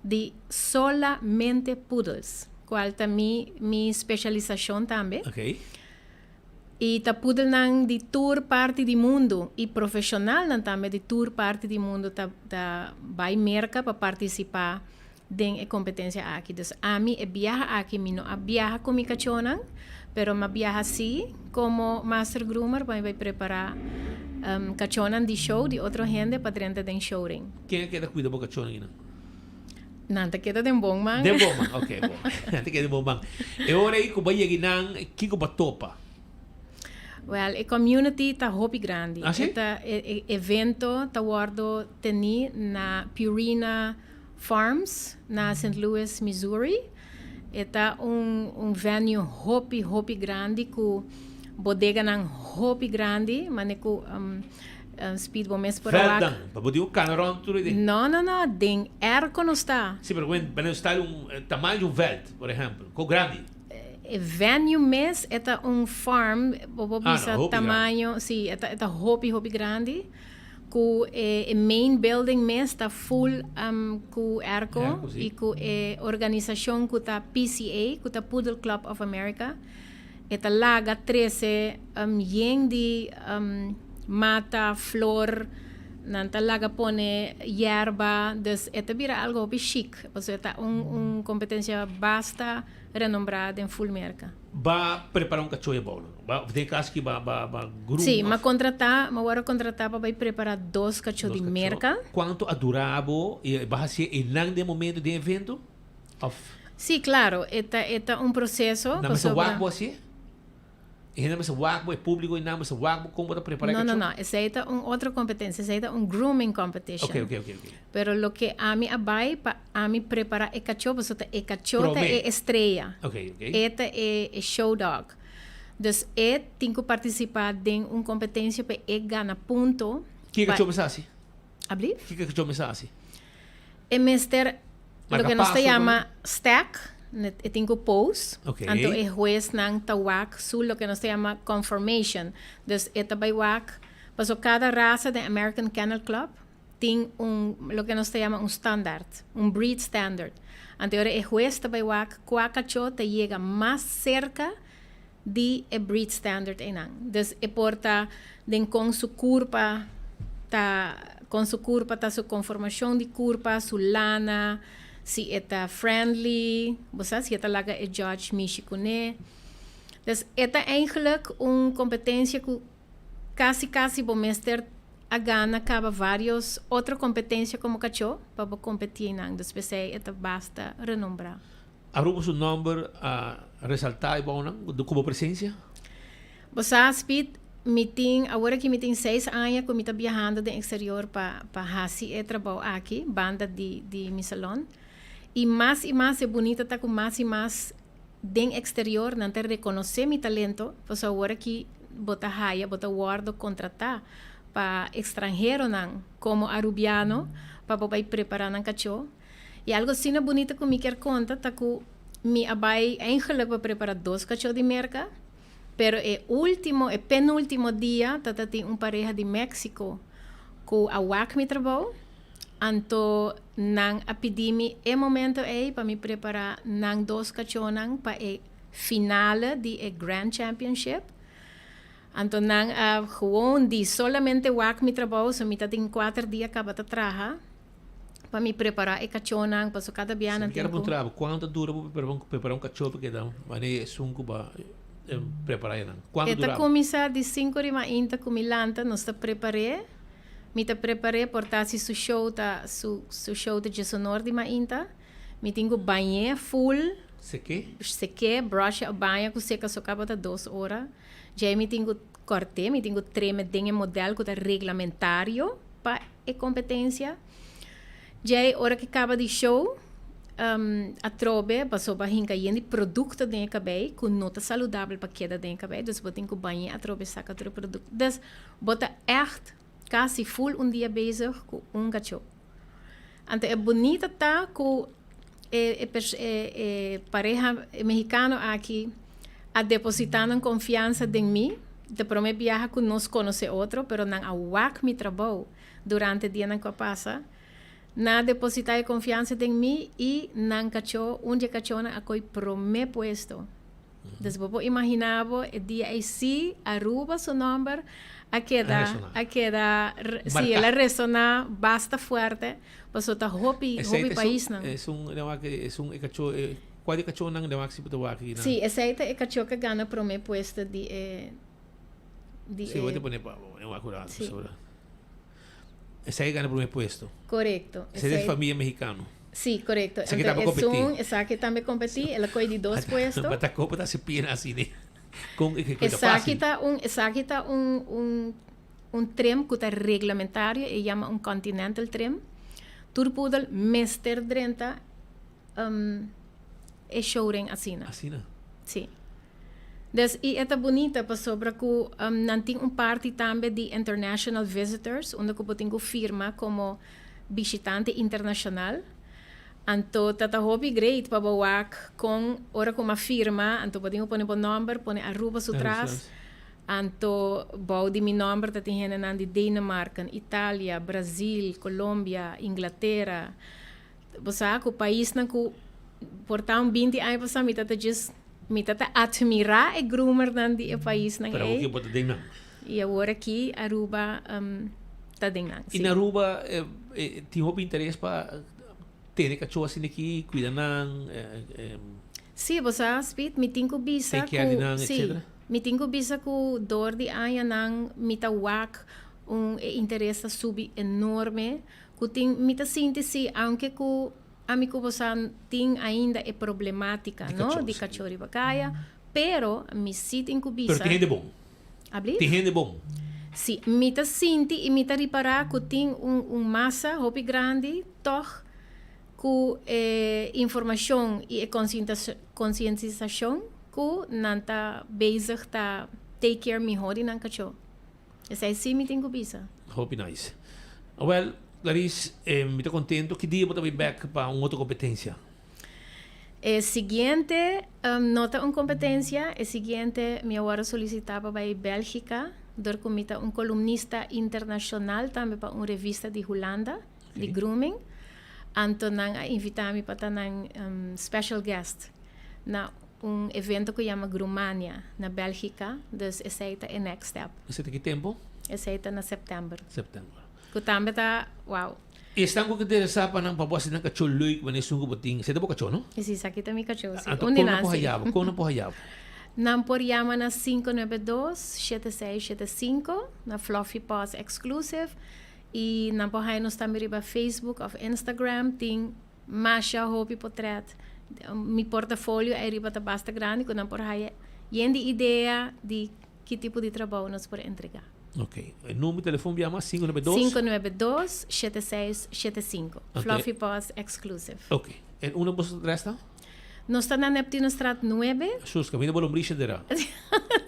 di solamente poodles, cual ta mi mi specialisacion tambe. Y ta pudelnan di tur parti di mundu y profesionalnan tambe di tur parti di mundu ta ta bay Merca pa participa den e competencia aki. Dus ami e biaha aki mi no a biaha cu mi cachonan, pero mi a biaha si como master groomer pa mi bay prepara cachonan di show di otro hende pa drenta den showring. Ken a keda cuida bo cachonan einan? Nan ta keda den bon man. Den bon man, ok, bon. Nan ta keda den bon man. E ora ei ku bo a yega einan, kiko bo a topa? Wèl, e community ta hopi grandi. Ah, si? E ta, e e evento ta wòrdu tení na Purina Farms na Saint Louis, Missouri. E ta un un venue hopi, hopi grandi ku bodeganan hopi grandi, mane ku Speed bo mes por a wak. Velden, pa bo di un cana rond tur den. No, no, no, den airco nos ta. Si, pero wen nos ta un tamaño di un veld, por ehempel, ko grandi? E venue mes e ta un farm, bo por bisa tamaño, si, e ta e ta hopi hopi grandi, cu e e main building mes ta full cu airco y cu e organisacion cu ta PCA, cu ta Poodle Club of America. E ta laga trece yen di mata, flor, nan ta laga pone yerba, dus e ta bira algo hopi chic, pasobra e ta un un competencia basta renombra den full Merca. Ba prepara un cachoya bou nan? Ba den cas ki ba ba ba groom Si, of? m'a contrata, m'a worde contrata pa bay prepara dos cacho di Merca. Cuanto a dura bo y ba hacié einan den momento den evento? Of. Sí, claro, e ta e ta un proceso. Nan mester wak bo hacié? E hende mester wak bo, e publico einan mester wak bo con bo ta prepara e No, no, cacho? no, esey ta un otro competencia, esey ta un grooming competition. Ok, ok, ok, ok. Pero loke ami a bay pa ami prepara e cacho, pasobra ta e cacho ta Prome. e estrella. Ok, ok. E ta e e show dog. Dus e tin cu participa den un competencia pa e gana punto. Kico e pa cacho mester haci? Ablief? Kico e cacho mester haci? E mester Marca loke nos ta paso, yama stack, e tin cu pose. Ok. Anto e huesnan ta wak su loke nos ta yama conformation. Dus e ta bay wak, paso cada rasa den American Kennel Club tin un loke nos ta yama un standaard, un breed standard. Anto ora e hues ta bay wak cua cacho ta yega mas cerca di e breed standard einan. Dus e por ta den con su curpa ta, con su curpa ta su conformacion di curpa, su lana, si e ta friendly, bo sa, si e ta laga e judge mishi cune. Dus e ta eigenlijk un competencia cu casi casi bo mester a gana caba varios otro competencia como cacho pa bo competi einan. Dus p'esey e ta basta renombra. Aruba su nomber a resalta e bounan cu bo presencia? Bo sa, Speed, mi tin, awor aki mi tin seis aña cu mi ta biahando den exterior pa pa haci e trabou aki, banda di di mi salon. Y mas y mas e bunita ta cu mas y mas den exterior nan ta reconoce mi talento, pasobra awor aki bo ta haya, bo ta wordo contrata pa extranheronan como Arubiano pa bo bay prepara nan cacho. Y algo asina bunita cu mi kier conta ta cu mi a bay eigenlijk pa prepara dos cacho di Merca, pero e ultimo, e penultimo dia ta ta tin un pareha di Mexico cu a wak mi trabou, anto nan a pidi mi e momento ey pa mi prepara nan dos cachonan pa e finale di e Grand Championship. Anto nan a gewoon di solamente wak mi trabou, so mi ta tin cuater dia caba ta traha. Pa mi prepará e kachónan, paso kada bia nan Mi kier tin ku. puntra bo, kuantu ta dura bo prepara un kachó pa keda manera esun ku bo a prepara enan? Kuantu E ta dura bo? kuminsá di sinku di mainta ku mi lanta, nos ta prepar'é. Mi ta prepar'é por ta si su show ta su su show ta djesonor di mainta. Mi tin ku bañ'é full. Sek'é? Sek'é, brush e, baña ku seka so kaba ta dos ora. Djei mi tin ku kòrt'é, mi tin ku treme den e modèl ku ta reglamentario pa e kompetensia. Djei ora ki kaba di show, atrobe pasobra hinka yen di produkto den e kabei ku no ta saludabel pa keda den e kabei, dus bo tin ku bañ'é atrobe saka tur e produkto. Dus bo ta ègt kasi ful un dia bezig ku un kachó. Anto e bunita ta ku e e pareha mexicano aki a depositá nan konfiansa den mi. Ta promé biaha ku nos konosé otro, pero nan a wak mi trabou durante dianan ku a pasa. Nan a depositá e konfiansa den mi i nan kachó, un di e kachónan a koi promé puesto. Dus bo por imaginá bo e dia ei sí Aruba su nòmber a keda a keda sí el a resoná basta fuerte pasobra ta hopi hopi paisnan. Esun esun e kachó kua di e kachónan den wak si bo ta wak aki nan? Sí esei ta e kachó ku a gana promé puesto di e di e. Sí bo ta pone pa bo den wak un rato pasobra esei a gana promé puesto. Korekto. Esei ta di famia mexicano. Sí, korekto. Esaki tambe kompetí. Esun, esaki tambe kompetí, el a kohe di dos puesto. Bata kopo ta hasi piena asina. Kon e ta fásil? Esaki ta un, esaki ta un, un, un trim ku ta reglamentario, e yama un continental trim. Tur pudel mester drenta e showring asina. Asina? Sí. Dus, i e ta bunita pasobra ku nan tin un parti tambe di international visitors, unda ku bo tin ku firma komo bishitante internashonal. Anto ta ta hopi great pa bo wak kon ora ku m'a firma, anto bo tin ku pone bo nòmber, pone Aruba su tras. Anto bou di mi nòmber ta tin hendenan di Denemarken, Italia, Brazil, Colombia, Inglatera. Bo sa ku paisnan ku por ta un binti aña pasá mi ta ta djis mi ta ta atmirá e groomernan di e paisnan Pero awor ei. ki bo ta den nan. I awor aki Aruba ta den nan, I sí. na Aruba tin hopi interes pa tene kachó asina aki, kuida nan? Sí, bo sa Speed, mi tin ku bisa Take care di ku nan, sí, etcetera. mi tin ku bisa ku dor di añanan mi ta wak un e interes ta subi enorme Ku tin, mi ta sinti si, aunke ku ami ku bo sa tin ainda e problematica, Di no, kachó, di sí. kachó riba kaya, pero mi si tin ku bisa. Pero tin hende bon. Ablief? Tin hende bon. Si, mi ta sinti i mi ta ripará ku tin un un masa hopi grandi tòg ku e informashon i e konsientisashon ku nan ta bezig ta take care mihó di nan kachó. Esei sí mi tin ku bisa. Hopi nice. Awel, Clarice, mi ta contento. Ki dia bo ta bay bek pa un otro competencia? E siguiente no ta un competencia. E siguiente mi a worde solicita pa bay Belgica dor cu mi ta un columnista internacional tambe pa un revista di Hulanda di grooming. Anto nan a invita mi pa ta nan special guest na Un evento ku yama Groomania na Bèlgika, dus esei ta e next step. Esei ta ki tempu? Esei ta na sèptèmber. Sèptèmber. Ku tambe ta, wow. I esnan ku ta interesá pa nan pa bo hasi nan kachó leuk manera esun ku bo tin, esei ta bo kachó, no? Si, esaki ta mi kachó, si. Anto Un di kon nan nan, por si. haya bo? Kon nan por haya bo? Nan por yama na 592 7675 na Fluffy Paws Exclusive i nan por haya nos tambe riba Facebook òf Instagram tin Masha hopi potret. Mi portafolio ei riba ta basta grandi ku nan por haya yen di idea di ki tipo di trabou nos por entregá. Ok. E number di telefon bia mas? 592? 592 7675. Fluffy Paws Exclusive. Ok. En unda boso adres ta? Nos ta na Neptunostraat nuebe. Sus, caminda Bolombrisha dera.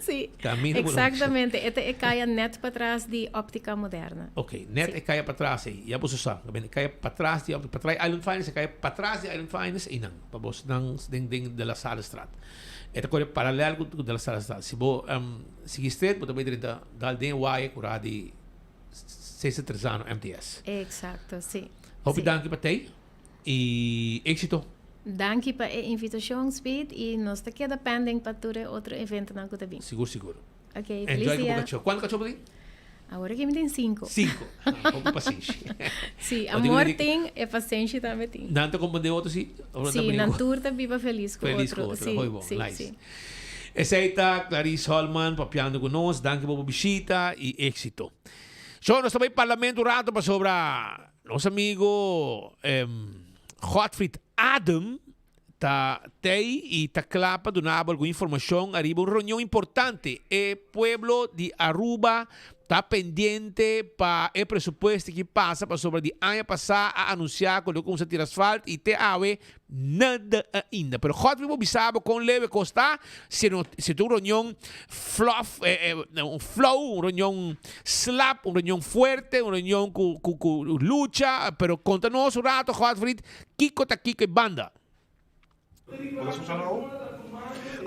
Sí, Caminda Bolombrisha. exactamente. E ta e caya net patras di Optica Moderna. Ok, net e caya patras ei. Ya boso sa. E caya patras di Optica, patras Island Finance, e caya patras di Island Finance einan. Pa boso nan den den De La Sallestraat. E ta core paralel cu De La Sallestraat. Si bo sigui straight bo ta bay drenta dal den e waya cu ra di Cesar Trezano MTS. Exacto, sí. Hopi Sí. danki pa tei. Y éxito. Danki pa e invitacion Speed y nos ta keda pending pa tur e otro eventonan cu ta bin. Sigur sigur. Ok, feliz Enjoy cu bo dia. cacho. Cuanto cacho bo tin? Awor aki mi tin cinco. Cinco. Ah, hopi pasenshi. Sí, amor tin, e pasenshi tambe tin. Nan ta comprende otro si? Sí, nan tur ta biba felis ku otro. Felis ku otro, Sí, hoy bon, sí, nice. sí. Esei ta Clarice Holman papiando ku nos, danki pa bo bishita i éksito. So, nos ta bai parlamento un rato pasobra nos amigo Godfried Adam ta tei i ta kla pa duna bo algun informashon ariba un reunion importante. E pueblo di Aruba ta pendiente pa e presupuesto ki pasa pasobra di aña pasá a anunsiá ku lo kumsa tira asfalt i te awe nada ainda. Pero Godfrey bo bisa bo kon leu e kos ta, si no si ta un reunion flof un flow, un reunion slap, un reunion fuerte, un reunion ku ku ku lucha, pero konta nos un rato Godfrey Kiko ta kiko e banda?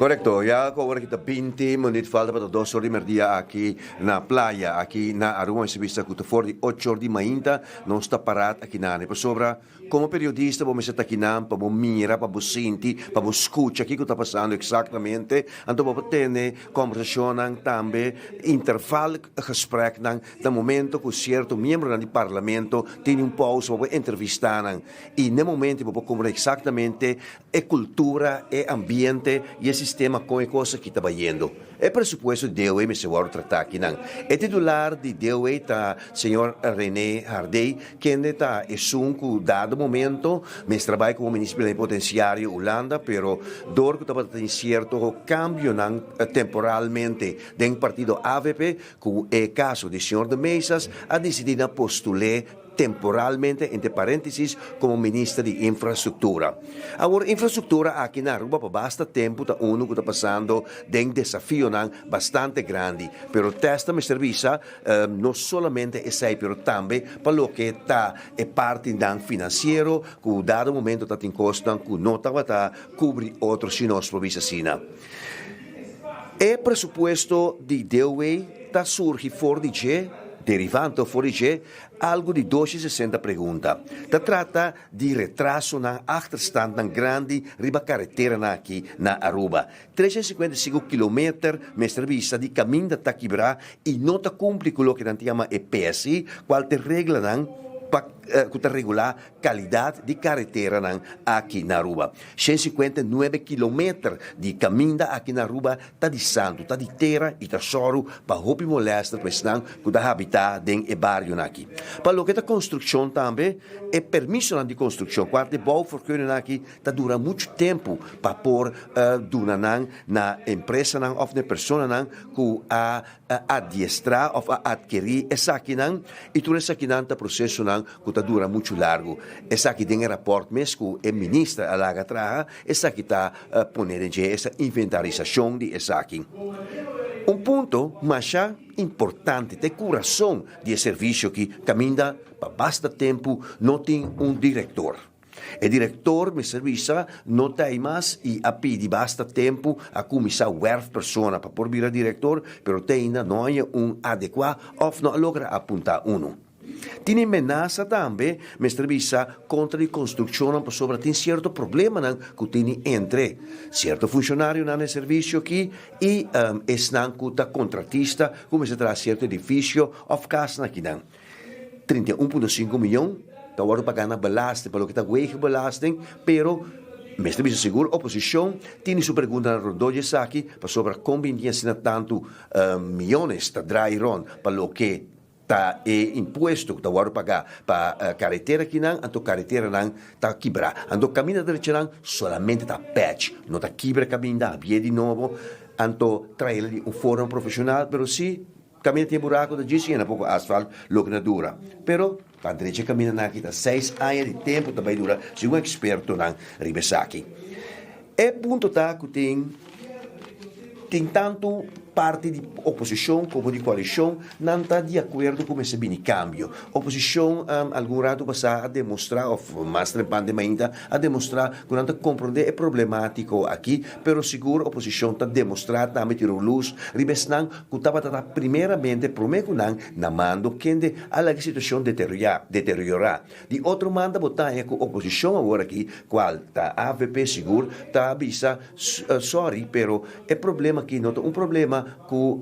Korekto, ya ku awor aki ta binti minuut falta pa ta dos or di merdia aki na playa aki na Aruba. Mi sa bisa ku ta for di ocho or di mainta nos ta parat aki nan. Pasobra komo periodista bo mester ta aki nan pa bo mira, pa bo sinti, pa bo skucha kiko ta pasando eksaktamente. Anto bo por tene kombersashonnan tambe, interval gespreknan Na momento cu cierto miembronan di Parlamento tene un pausa bo por entrevista nan y n'e momento bo por comprende exactamente e cultura, e ambiente y e sistema con e cos aki ta bayendo. E presupuesto di DOW mester wordo trata akinan. E titular di DOW ta señor Rene Hardey kende ta esun cu dado momento mester a bay como Minister Plenipotenciario Hulanda pero door cu tabata tin cierto cambionan temporalmente den partido avp Ku e kaso di señor de Mezas a disidí na postul'é temporalmente, entre paréntesis, komo minister di Infrastruktura. Awor, infrastruktura aki na Aruba pa basta tempu ta unu ku ta pasando den desafionan bastante grandi. Pero tèst ta mester bisa no solamente esei, pero tambe pa loke ta e partinan finansiero ku dado momento ta tin kosnan ku no tabata kubri otro si nos por bisa asina. E presupuesto di DOW ta surgi for di dje, derivando for di dje, algu di dos i sesenta pregunta. Ta trata di retrasonan, achterstandnan grandi riba kareteranan aki na Aruba. Tres i sinkuenta i sinku kilometer mester bisa di kaminda ta kibrá i no ta kumpli ku loke nan ta yama e PSI, kual ta e reglanan pa ku ta regulá Kalidat di kareteranan aki na Aruba. 159 kilometer di kaminda aki na Aruba ta di santu, ta di tera i ta sòru pa hopi molèster pa esnan ku ta habitá den e barionan aki. Pa loke ta konstrukshon tambe, e permisonan di konstrukshon, kual ta e bouwvergunningen aki, ta dura muchu tempu pa por duna nan na empresanan òf na e personanan ku a adiestrá òf a atkerí esakinan i tur esakinan ta prosesonan ku ta dura muchu largu. Esaki den e rapòrt mes ku e minister a laga traha, esaki ta pone den dje esa inventarisashon di esaki. Un punto masha importante ta e kurason di e servisio aki kaminda pa basta tempu no tin un direktor. E direktor mester bisa no ta ei mas i a pidi basta tempu a kuminsá wèrf persona pa por bira direktor pero te ainda no haña un adekuá òf no a logra apuntá unu. Tin e menasa tambe mester bisa kontra di konstrukshonnan pasobra tin sierto problemanan ku tini entre sierto funshonarionan den servisio aki i esnan ku ta kontratista ku mester traha sierto edifisio òf kasnan akinan. 31.5 miyon ta wòrdu pagá na belasting pa loke ta wegenbelasting, pero mester bisa sigur oposishon tini su preguntanan rondó di esaki pasobra kon bin tin asina tantu miyones ta draai rònt pa loke ta e impuesto ku ta wòrdu pagá pa karetera kinan, anto kareteranan ta kibrá. Anto kaminda drechanan solamente ta patch, no ta kibra kaminda, habié di nobo, anto traela di un forma profeshonal, pero si Kaminda tin e buraku ta djis yena poko asfalt loke ta dura. Pero pa drecha e kamindanan aki ta seis aña di tempu ta bai dura segun ekspertonan riba esaki. E punto ta ku tin tin tantu parti di oposishon komo di koalishon nan ta di akuerdo ku mester bini kambio. Oposishon algun ratu pasá a demostrá òf mas trempan den mainta a demostrá ku nan ta komprondé e problemátiko aki pero sigur oposishon ta demostrá tambe tira un lus riba esnan ku tabata ta primeramente promé ku nan na mando kende a laga e situashon deteriorá. Deteriorá. Di otro manda bo ta haña ku oposishon awor aki, kual ta avp sigur, ta bisa, Sorry, pero e problema aki no ta un problema ku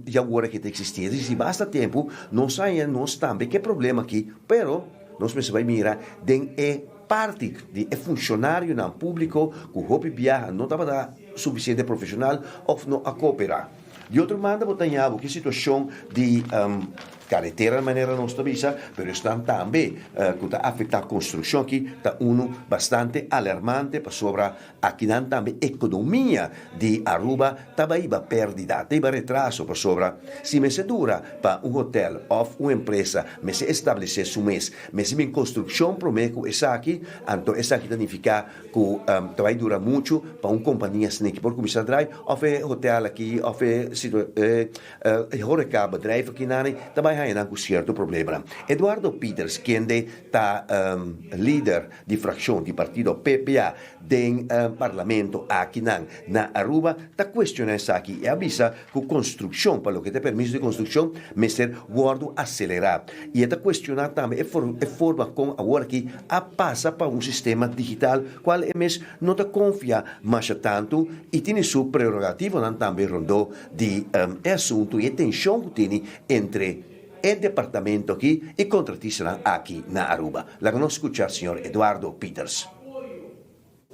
djawor aki ta eksistí. E ta eksistí basta tempu, nos haña nos tambe ku e problema aki, pero. Nos mester bai mira den e parti di e funshonarionan públiko ku hopi biaha no tabata sufisiente profeshonal òf no a kooperá. Di otro banda bo ta haña bo ku e situashon di karetera manera nos ta bisa, pero esnan tambe ku ta afektá konstrukshon aki ta unu bastante alarmante pasobra akinan tambe ekonomia di Aruba ta bai hiba pèrdida, ta hiba retraso pasobra si mester dura pa un hotèl òf un empresa mester establesé su mes, mester bin konstrukshon promé ku esaki, anto esaki ta nifiká ku ta bai dura muchu pa un kompania asina ki por kuminsá drai òf e hotel aki òf e situa e e horeca bedrijf aki nani ta bai haña nan ku sierto problemanan. Eduardo Pieters kende ta lider di frakshon di partido PPA den parlamento akinan na Aruba ta kuestioná esaki i a bisa ku konstrukshon pa loke ta e permiso di konstrukshon mester wòrdu aselerá i e ta kuestioná tambe e e forma kon awor aki a pasa pa un sistema digital kual e mes no ta konfia masha tantu i tini su prerogativonan tambe rondó di e asuntu i e tenshon ku tini entre e departamento aki i kontratistanan aki na Aruba. Laga nos skucha señor Eduardo Pieters.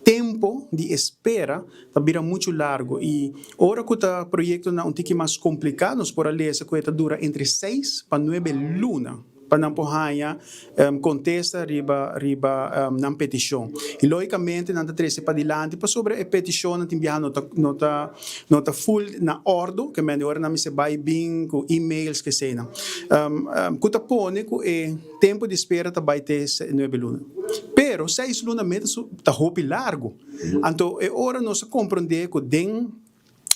Tempo di espera ta bira muchu largo y ora cu ta proyectonan un tiki mas complica nos por a lesa cu e ta dura entre seis pa nuebe luna pa nan por haya contesta riba riba nan peticion. Y logicamente nan ta trece padilanti pasobra e peticionnan tin biaha no ta no ta no ta full na ordo ke mende ora nan mester bay bin cu emails keseynan cu ta pone cu e Tempu di spera ta bai te nuebe luna. Pero seis luna meta su ta hopi largu. Anto e ora nos a komprondé ku den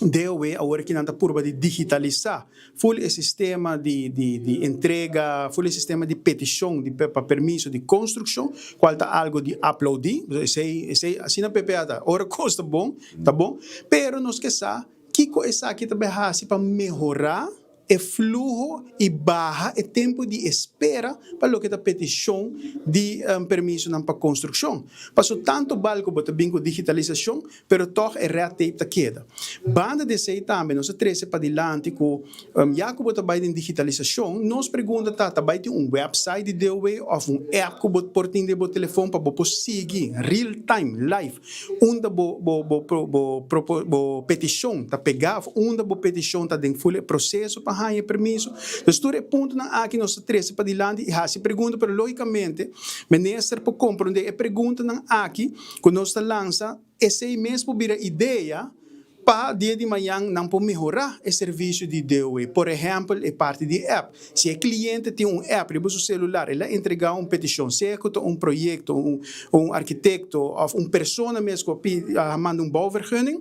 DOW awor aki nan ta purba di digitalisá ful e sistema di di di entrega, ful e sistema di petishon di pa permiso di konstrukshon, kual ta algu di aploudí. Esei esei asina PPA ta. Ora kos ta bon, ta bon. Pero nos ke sa kiko esaki ta bai hasi pa mehorá e fluho i baha e tempu di espera pa loke ta petishon di permisonan pa konstrukshon. Paso tantu bal ku bo ta bin ku digitalisashon, pero tòg e red tape ta keda. Banda di esei tambe nos a trese padilanti ku ya ku bo ta bai den digitalisashon, nos pregunta ta, ta bai tin un website di DOW òf un app ku bo por tin den bo telefon pa bo por sigui real time, live, Unda bo bo bo bo bo petishon ta pegá òf unda bo petishon ta den ful e proseso pa haña e permiso. Dus tur e puntonan aki nos ta trese padilanti i hasi pregunta, pero lógikamente minister por komprondé e preguntanan aki ku nos ta lansa, esei mes por bira idea pa dia di mañan nan por mehorá e servisio di DOW. Por ehèmpel e parti di app. Si e kliente tin un app riba su selular, el a entregá un petishon, sea ku ta un proyekto, un un arkitekto òf un persona mes ku a pidi a manda un bouwvergunning,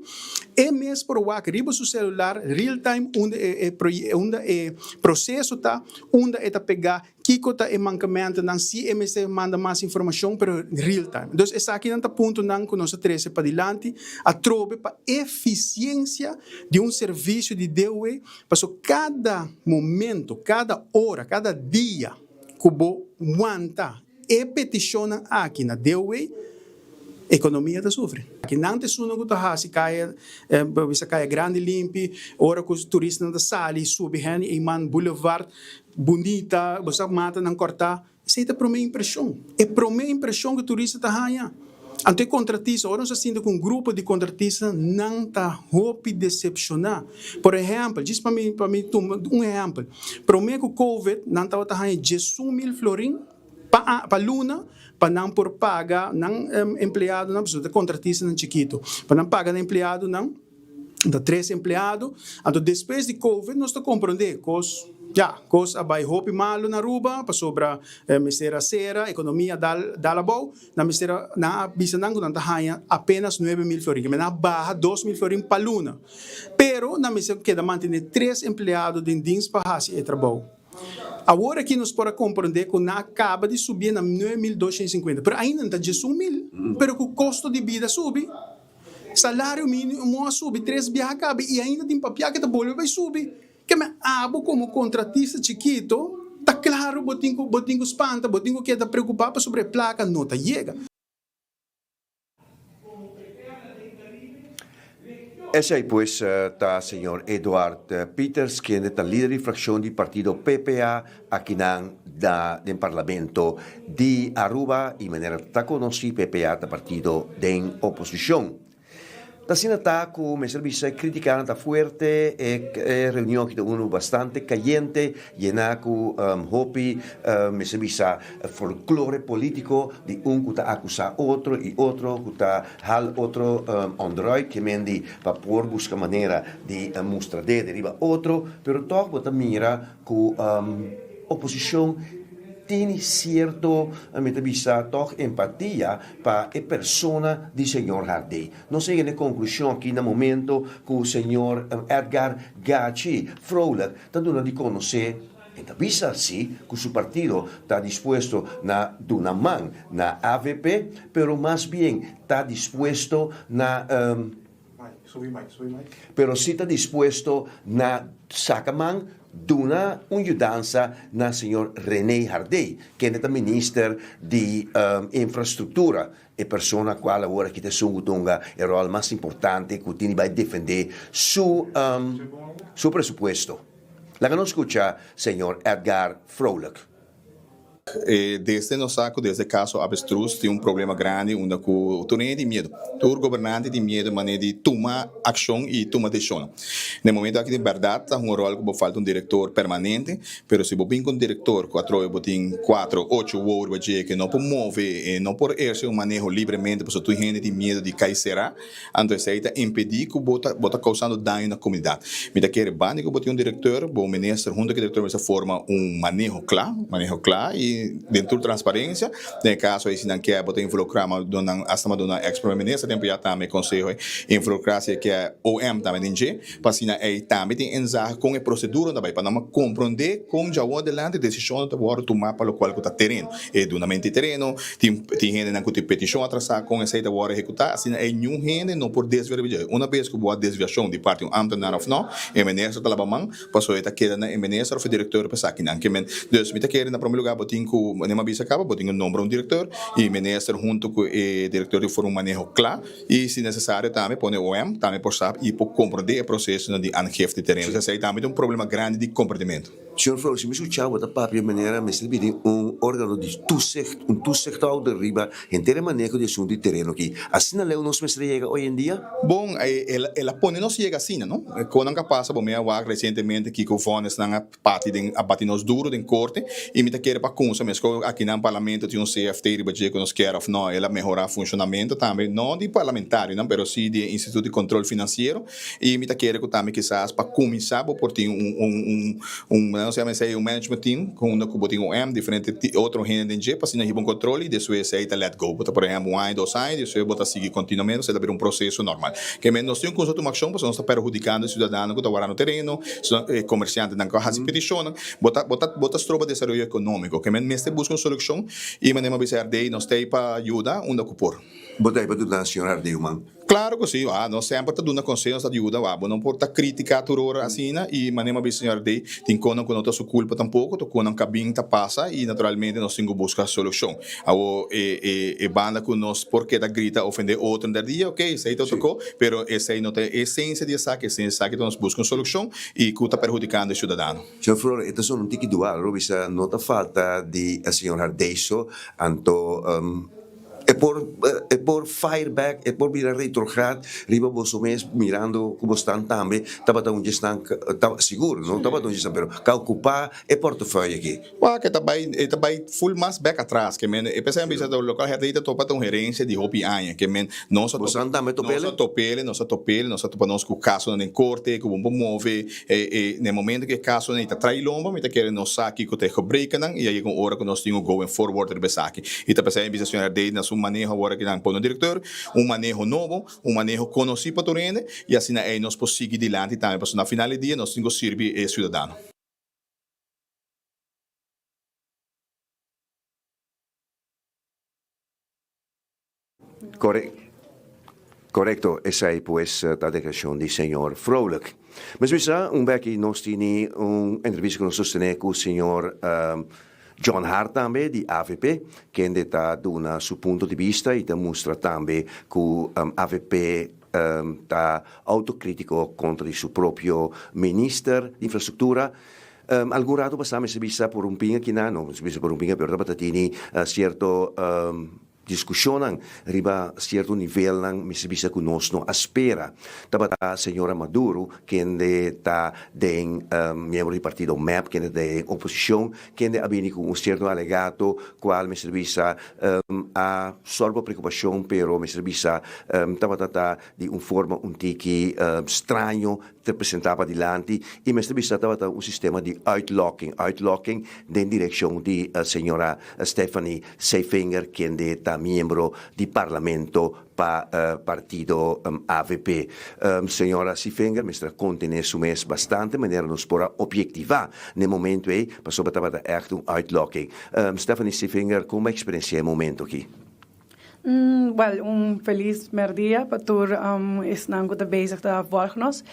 e mes por wak riba su selular real time unda e e unda e proseso ta, unda e ta pegá, Kiko ta e mankamentonan, si e mester manda mas informashon, pero real time. Dus esakinan ta puntonan ku nos a trese padilanti atrobe pa efisiensia di un servisio di DOW, paso kada momento, kada ora, kada dia ku bo wanta e petishonnan aki na DOW, Ekonomia ta sufri. Aki nan ta esunnan ku ta hasi kaya, bo bisa kaya grandi limpi, ora ku turistanan ta sali subi Henny Eman Boulevard bunita, bo sa matanan kòrtá. Esei ta promé impreshon. E promé impreshon ku turista ta haña. Anto e kontratista, ora nos a sinta ku un grupo di kontratista, nan ta hopi desepshoná. Por ehèmpel, djis pa mi pa mi tuma un ehèmpel, promé ku covid nan tabata haña 11,000 florin. Pa pa luna pa nan por paga nan empleadonan, pasobra ta kontratistanan chikitu, pa nan paga nan empleadonan, ta tres empleado, anto despues di covid nos ta komprondé kos, ya, kos a bai hopi malu na Aruba pasobra mester a sera, ekonomia dal dal abou, nan mester a nan a bisa nan ku nan ta haña apenas 9000 florin, nan a baha 2000 florin pa luna, pero nan mester keda mantené tres empleado den dins pa hasi e trabou. Awor aki nos por a komprondé ku nan a kaba di subié na 9250, pero ainda nan ta 11000, pero ku kosto di bida subi, salario mínimo a subi tres biaha kaba i ainda tin papia ku ta bolbe bai subi. Keme abo komo kontratista chikito ta klaru bo tin ku bo tin ku spanta, bo tin ku keda preokupá pasobra e plaka no ta yega. Esei pues ta señor Eduard Pieters kende ta lider di fraccion di partido PPA akinan na den parlamento di Aruba y manera ta conoci PPA ta partido den oposicion. Ta asina ta ku mester bisa e kritikanan ta fuerte, e reunion aki ta unu bastante kayente, yená ku hopi mester bisa folklore polítiko di un ku ta akusá otro i otro ku ta hal otro onderuit, ke men di pa por buska manera di mustra dede riba otro, pero tòg bo ta mira ku oposishon tini sierto mi ta bisa tòg empatia pa e persona di señor Hardé. Nos a yega na e konklushon aki na momento ku señor Edgar Gachi Vrolijk ta duna di konosé, e ta bisa si ku su partido ta dispuesto na duna man na avp, pero mas bien ta dispuesto na pero si ta dispuesto na saka man duna un yudansa na señor Rene Hardé, kende ta minister di Infrastructura, e persona cual awor aki ta esun cu ta hunga e rol mas importante cu tin di bay defende su su presupuesto. Laga nos scucha señor Edgar Vrolijk. Desde nos sa cu desde caso Avestruz tin un problema grandi unda cu tur hende tin miedo. Tur gobernante tin miedo manera di tuma accion y tuma decisionnan. Na e momento aki di berdad ta hunga rol cu bo falta un director permanente, pero si bo bin cu un director cu atrobe bo tin cuatro, ocho wowo riba dje cu no por move e no por eherce un maneho libremente pasobra tur hende tin miedo di cay cera, Anto esei ta impedí ku bo ta bo ta kousando daño na komunidat. Mi ta kere banda ku bo tin un direktor, bo minister hunto ku e direktor mester forma un maneho kla, maneho kla i den tur transparensia. Den e kaso ei si nan ke bo ta involukrá ma duna nan asta ma duna eks prome minister tempu ya tambe e konseho ei involukrá si e ke OM tambe den dje pa asina ei tambe tin inzage kon e prosedura ta bai pa nan a komprondé kon djawo adelante desishonnan ta wòrdu tumá pa lokual ku ta tereno. E dunamento di tereno, tin tin hendenan ku tin petishon atrasá kon esei ta wòrdu ehekutá, asina ei niun hende no por desviá riba dje. Una bes ku bo a desviashon di parti un ámtenar òf nò, e minister ta laba man, pasobra e ta keda na e minister òf e direktor pa esakinan. Ke men, dus mi ta kere na promé lugá bo tin ku, manera mi a bisa kaba, bo tin ku nombra un direktor i minister huntu ku e direktor tin forma un maneho kla i si nesesario tambe pone OM tambe por sab i por komprondé e prosesonan di aangifte di tereno. Esei tambe ta un problema grandi di komprendimentu. Señor Flores, si mi scucha bo ta papia manera mester bini un organo di toezicht, un toezichthouder riba henter e maneho di asunto di tereno aki. Asina leu nos mester yega hoy en dia? Bon, el a pone nos yega asina, no? Con nan ka pasa bo mi a wak recientemente kico vonnisnan a pati den, a bati nos duro den corte y mi ta kere pa cunsa mesco aki nan parlamento tin un CFT riba dje cu nos kier of no, el a mehora funcionamento tambe, no di parlamentarionan pero si di e Instituto di Control Financiero. I mi ta kere ku tambe kisas pa kuminsá bo por tin un un un un nos yama esei un management team unda ku bo tin un M diferente otro hende den dje pa asina hiba un kontrol i despues esei ta let go. Bo ta por ehèmpel un aña dos aña despues bo ta sigui kontinuamente esei ta bira un proseso normal. Ke men nos tin un kunsa tuma akshon pasobra nos ta perhudikando e siudadano ku ta warando tereno, e komersiantenan ku a hasi petishonnan. Bo ta bo ta bo ta stroba desaroyo ekonómiko. Ke men mester buska un solushon i manera mi a bisa RD nos ta ei pa yuda unda ku por. Bo ta ei pa duna señor RD un man? Claro cu si, ah, nos semper ta duna conseho, nos ta yuda, wak, bo no por ta critica tur ora asina, y manera mi a bisa señor Ardey, tin conan cu no ta su culpa tampoco, ta conan cabin ta pasa y naturalmente nos tin cu busca solucion. Awor, e, e, e banda cu nos por keda grita, ofende otro en der dia, ok, esey ta otro co, pero esey no ta e esencia di esaki, esencia di esaki ta nos busca un solucion y cu ta perhudicando e ciudadano. Señor Flores, e ta sona un tiki dual, lo bisa no ta falta di señor Ardey so, anto, E por e por fire back, e por bira retrograd riba boso mes mirando ku bosnan tambe tabata un djesnan ta sigur no tabata un djesnan pero ka okupa e portefeuille aki. Wak e ta bai e ta bai full mas bek atras ke men e p'esei mi bisa lokual herdei ta topa ta un herensia di hopi aña ke men nos a Bosnan tambe top'el? Nos a top'el nos a top'el nos a topa nos ku kasonan den korte ku bo por move e e na e momento ku e kasonan ei ta trai lomba mi ta kere nos sa kiko ta e gebrekennan i a yega un ora ku nos tin un going forward riba esaki. I ta p'esei mi bisa señor Herdey na su maneho awor aki nan pone un director, un maneho nobo, un maneho conoci pa tur hende y asina ey nos por sigui dilanti tambe pasobra na final di dia nos tin cu sirbi e ciudadano. Corecto, esey pues ta declaracion di señor Vrolijk. Mes bisa un beki nos tini un entrevista cu nos sostene cu señor John Hart tambe di avp, kende ta duna su punto di bista y ta mustra tambe cu avp. um, ta autokrítiko kontra di su propio minister di infrastruktura. Um, algun ratu pasá mester bisa por un pinga kinan, no mester bisa por un pinga, pero tabata tini uh, sierto um, Diskushonnan riba sierto nivelnan mester bisa ku nos no a spera. Tabata señora Maduro, kende ta den miembro di partido mep, kende ta den oposishon, kende a bini ku un sierto alegato kual mester bisa a sòrg pa preokupashon, pero mester bisa tabata ta di un forma un tiki straño ta presentá padilanti i mester bisa tabata un sistema di uitlokking, uitlokking den direkshon di señora Stephanie Seefinger kende ta miembro di parlamento pa partido avp. Señora Seefinger mester a kontené su mes bastante manera nos por a objektivá n'e momento ei pasobra tabata ègt un uitlokking. Stephanie Seefinger, kon bo a eksperensiá e momento aki? Wel, un felis merdia pa tur esnan ku ta bezig ta volg nos.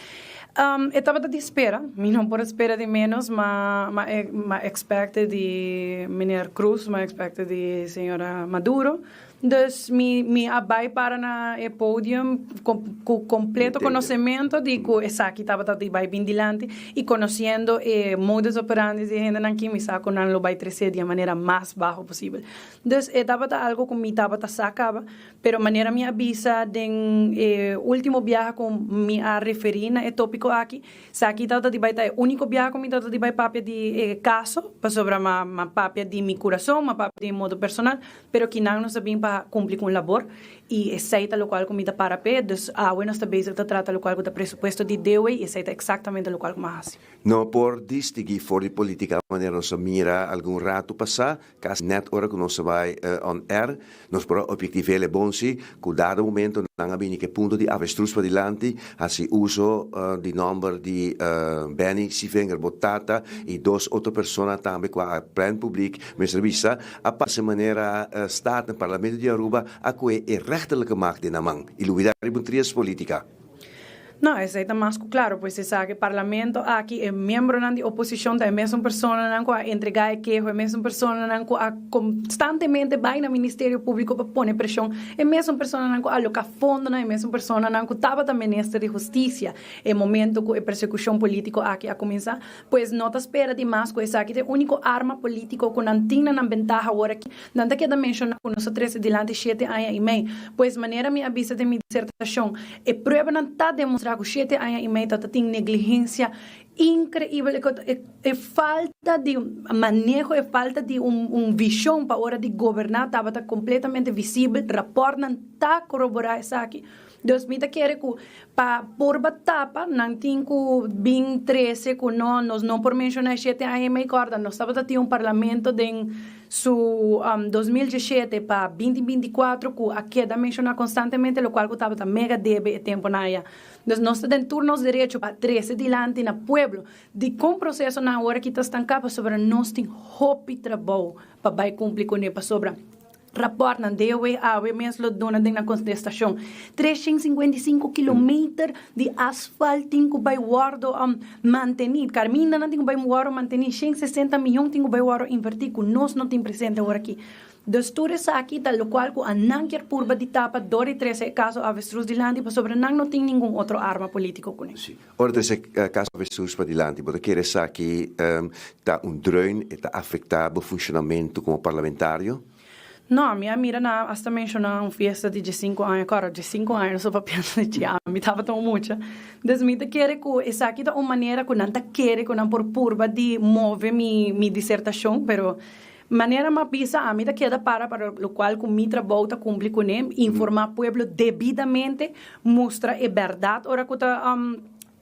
E tabata di spera, mi no por a spera di menos, ma ma ma expecte di meneer Croes, ma expecte di señora Maduro. Dus mi mi a bai para na e podium ku kompleto konosemento di ku esaki tabata di bai bin dilanti i konosiendo e modus operandi di e hendenan aki mi sa ku nan lo bai trese di e manera mas baho posibel. Dus e tabata algo ku mi tabata sa kaba, pero manera mi a bisa den e ultimo biaha ku mi a referí na e tópiko aki, esaki tabata di bai ta e úniko biaha ku mi tabata di bai papia di e kaso, pasobra m'a m'a papia di mi kurason, m'a papia di modo personal, pero kinan nos a bin pa kumpli ku un labor i esei ta lokual ku mi ta para p'e, dus awe nos ta bezig ta trata lokual ku ta presupuesto di DOW i esei ta eksaktamente lokual ku m'a hasi. No por distigui for di politica manera nos a mira algun rato pasa, Casi net ora cu nos a bay on air, nos por a objectiva el e bon si cu dado momento nan a bini cu e punto di avestruz padilanti, haci uso di nomber di Benny Sievinger, bo tata, y dos otro persona tambe cu a plen publiek mester bisa, a pasa manera Staten, Parlamento di Aruba a cohe e rechterlijke macht den nan man y lubida riba un trias politica. No, esei ta mas ku klaro, pues esaki parlamento aki e miembronan di oposishon ta e mesun personanan ku a entregá e keho, e mesun personanan ku a konstantemente bai na Ministerio Públiko pa pone preshon, e mesun personanan ku a aloká fondonan, e mesun personanan ku tabata minister di hustisia e momento ku e persekushon polítiko aki a kuminsá. Pues no ta spera di mas ku esaki ta e úniko arma polítiko ku nan tin na nan bentaha awor aki. Nan ta keda menshoná ku nos a trese dilanti shete aña i mei. Pues manera mi a bisa den mi disertashon, e pruebanan ta demostrá ku shete aña i mei ta tin negligensia inkreibel. E falta di maneho, e falta di un vishon pa ora di goberná tabata kompletamente visibel. Rapòrtnan ta koroborá esaki. Dus mi ta kere ku pa purba tapa nan tin ku bin trese ku no, nos no por menshoná e shete aña i mei kòrda nos tabata tin un parlamento den su 2017 pa 2024 ku a keda menshoná konstantemente lokual ku tabata mega debe e temponan aya. Dus nos ta den tur nos derecho pa trese dilanti na pueblo dikon prosesonan awor aki ta stanká pasobra nos tin hopi trabou pa bai kumpli kuné pasobra Rapòrtnan DOW awe mes lo duna den nan kontestashon. 355 kilometer di asfalt tin ku bai wòrdu mantení. Karmindanan tin ku bai wòrdu mantení. 160 miyon tin ku bai wòrdu invertí ku nos no tin presente awor aki. Dus tur esaki ta lokual ku anan kier purba di tapa dor di trese e kaso avestruz dilanti pasobra nan no tin ningun otro arma polítiko kuné. Sí. Ora trese e kaso avestruz padilanti bo ta kere esaki ta un dreun, e ta afektá bo funshonamentu komo parlamentario? No, mi a mira nan hasta menshoná un fiesta di diesinku aña. Kòrda, diesinku aña nos a papiando di dje, ami tabata un mucha. Dus mi ta kere ku esaki ta un manera ku nan ta kere ku nan por purba di move mi mi disertashon, pero manera mi a bisa ami ta keda para pa lokual ku mi trabou ta kumpli kuné, informá pueblo debidamente, mustra e bèrdat ora ku ta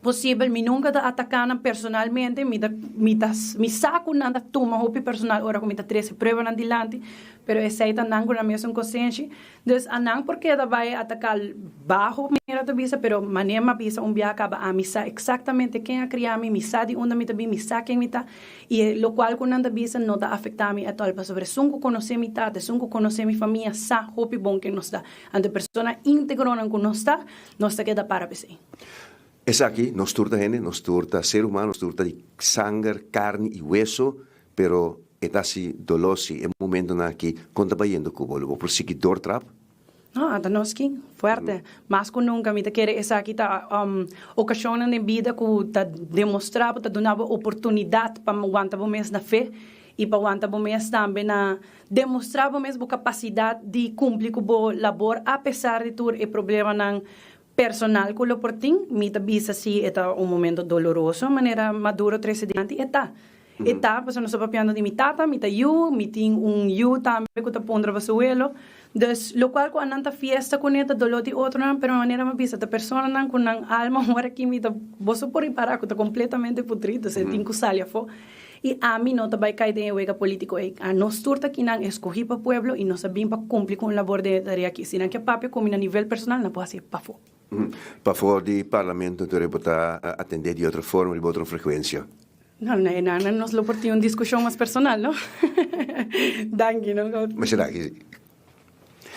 Posibel, mi nunka ta ataká nan personalmente, mi ta mi ta mi sa ku nan ta tuma hopi personal ora ku mi ta trese pruebanan dilanti, pero esei ta nan ku nan mesun konsenshi. Dus a nan por keda bai ataká baho manera ta bisa, pero manera mi a bisa un biaha kaba ami sa eksaktamente ken a kria mi, mi sa di unda mi ta bin, mi sa ken mi ta, i e lokual ku nan ta bisa no ta afektá mi ètòl, pasobra esun ku konosé mi tata, esun ku konosé mi famia sa hopi bon ken nos ta. Anto e persona íntegronan ku nos ta, nos ta keda para p'esei. Esaki, nos tur ta hende, nos tur ta ser humano, nos tur ta di sanger, karni i weso, pero e ta hasi doló si e momentonan aki kon ta bayendo ku bo. Lo bo por sigui doortrap? No, ata nos kin. Fuerte. Mas ku nunka mi ta kere esaki ta okashonnan den bida ku ta demostrá bo, ta duna bo oportunidat pa wanta bo mes na fe i pa wanta bo mes tambe na demostrá bo mes bo kapasidat di kumpli ku bo labor apesar di tur e problemanan personal ku lo por tin. Mi ta bisa si e ta un momento doloroso manera Maduro trese dilanti, e ta. E ta, pasobra nos ta papiando di mi tata, mi ta yu, mi tin un yu tambe ku ta puntra pa su welo. Dus, lokual ku anan ta fiesta kuné ta doló di otronan, pero manera mi a bisa, ta personanan ku nan alma ora ki mi ta, boso por ripará ku ta kompletamente putrí, dus e tin ku sali afó. I ami no ta bai kai den e wega polítiko ei. Anos tur ta kinan eskohí pa pueblo i nos a bin pa kumpli ku un labor den e tarea aki. Si nan ke papia ku mi na nivel personal, nan por hasié pafó. Pafó di parlamento, tur e bo ta atendé di otro forma, riba otro frekuensia. No, na e nan nos lo por tin un discusion mas personal, no? Danki, no? Masha danki.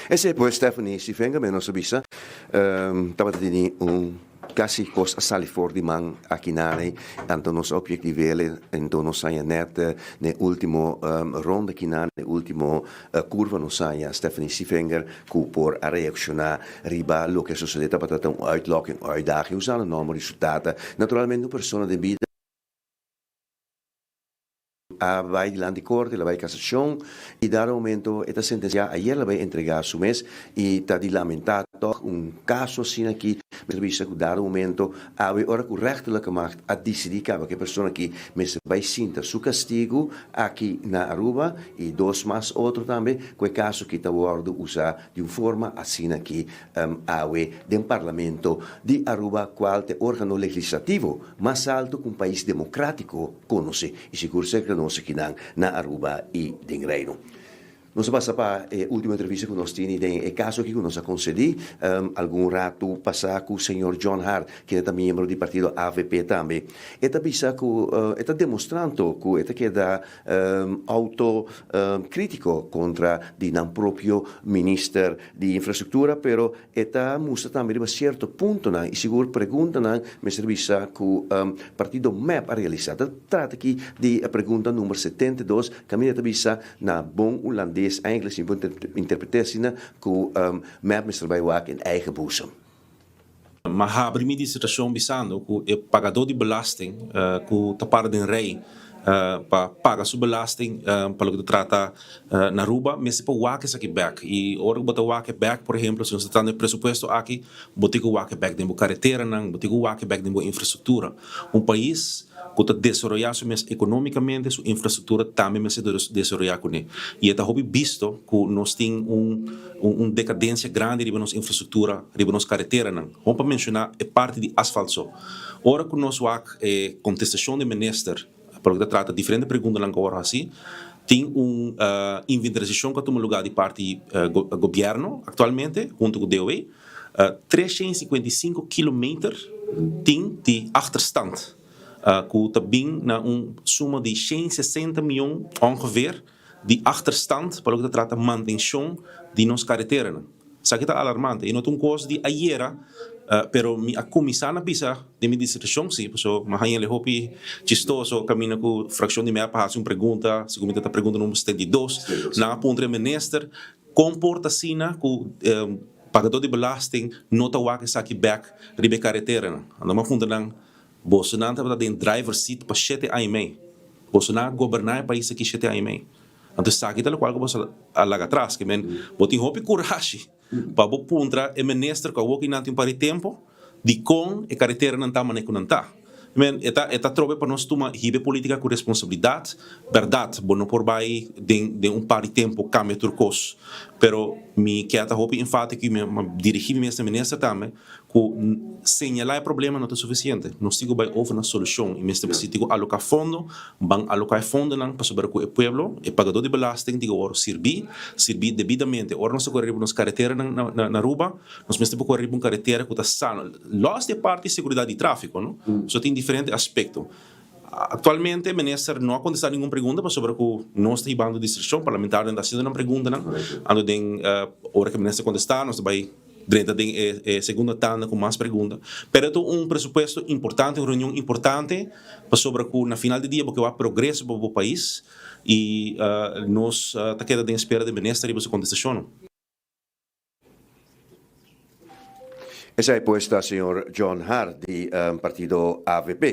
Esei pues Stephanie Sifenga me nos a bisa tabata tini un casi cos a sali for di man aki naney anto nos a objectivele ento nos haña net n'e ultimo ronda aki nan n'e ultimo curva nos haña Stephanie Sifenger cu por a reacciona riba loke a sucede tabata ta un uitlokking un uitdaging usando nomber di su tata naturalmente un persona den bida A bai dilanti korte, el a bai kasashon i dado momento e ta sentensiá. Ayer el a bai entregá su mes i ta di lamentá tòg un kaso asina aki. Mester bisa ku dado momento awe ora ku rechterlijke macht a disidí kaba ku e persona aki mester bai sinta su kastigu aki na Aruba i dos mas otro tambe ku e kaso aki ta wòrdu usá di un forma asina aki awe den Parlamento di Aruba kual ta e órgano legislativo mas alto ku un pais demokratiko konosé i sigur serka nos akinan na Aruba i den Reino. Nos a pasa pa e último entrevista ku nos tini den e kaso aki ku nos a konsedí algun ratu pasá ku señor John Hart, kende ta miembro di partido avp tambe. E ta bisa ku e ta demostrando ku e ta keda auto krítiko kontra di nan propio minister di infrastruktura, pero E ta mustra tambe riba sierto puntonan i sigur preguntanan mester bisa ku partido mep a realisá. Ta trata aki di pregunta number 72 kaminda ta bisa na bon Hulandes eigenlijk si mi por interpreté asina ku mep mester bai wak in eigen boezem. M'a habri mi disertashon bisando ku e pagadó di belasting ku ta para den rei pa paga su belasting pa loke ta trata na Aruba mester por wak esaki bek. I ora ku bo ta wak e bek, por ehemplo, si nos ta tratando e presupuesto aki, bo tin ku wak e bek den bo kareteranan, bo tin ku wak e bek den bo infrastruktura. Un pais ku ta desaroyá su mes ekonómikamente, su infrastruktura tambe mester desaroyá kuné. I e ta hopi bisto ku nos tin un un dekadensia grandi riba nos infrastruktura, riba nos kareteranan. Hon pa menshoná e parti di asfalt so. Ora ku nos wak e kontestashon di minister pa loke ta trata diferente preguntanan ku a wòrdu hasi, tin un inventarisashon ku a tuma lugá di parti gobièrnu aktualmente huntu ku DOW. 355 kilometer tin di achterstand ku ta bin na un suma di 160 mion ongeveer di achterstand pa loke ta trata mantenshon di nos kareteranan. Esaki ta alarmante i no ta un kos di ayera, pero mi a kuminsá na bisa den mi disertashon si, pasobra mi a haña el hopi chistoso kaminda ku frakshon di mep a hasi un pregunta, segun mi ta ta pregunta number 72, nan a puntra e minister kon por ta asina ku pagadó di belasting no ta wak esaki bèk riba e kareteranan. Anto mi a puntra nan, Bosonan tabata den driver seat pa shete aña i mei. Bosonan a goberná e pais aki shete aña i mei. Anto esaki ta lokual ku boso a laga atras. Ke men, bo tin hopi kurashi pa bo puntra e minister ku awor ki nan tin un par di tempu dikon e kareteranan ta manera ku nan ta. Men, e ta e ta trobe pa nos tuma hiba e politika ku responsabilidat. Bèrdat, bo no por bai den den un par di tempu kambia tur kos. Pero mi ke ta hopi enfátiko i mi a dirigí mi mes na minister tambe Ku señalá e problema no ta sufisiente. Nos tin ku bai over na solushon i mester si tin ku aloká fondo, ban aloká e fondonan pasobra ku e pueblo, e pagadó di belasting tin ku wòrdu sirbí, sirbí debidamente. Ora nos ta kore riba nos kareteranan na Aruba, nos mester por kore riba un karetera ku ta sano, lòs di e parti seguridat di tráfiko, no. So tin diferente aspekto. Aktualmente minister no a kontestá ningun pregunta pasobra ku nos ta hibando distrikshon, parlamentarionan ta hasiendo nan preguntanan, anto den ora ku minister kontestá nos ta bai drenta den e segundo tanda ku mas pregunta. Pero e ta un presupuesto importante, un reunion importante pasobra ku na final di dia bo ke wak progreso pa bo pais i nos ta keda den espera di minister riba su kontestashonnan. Esai pues ta señor John Hart di partido avp.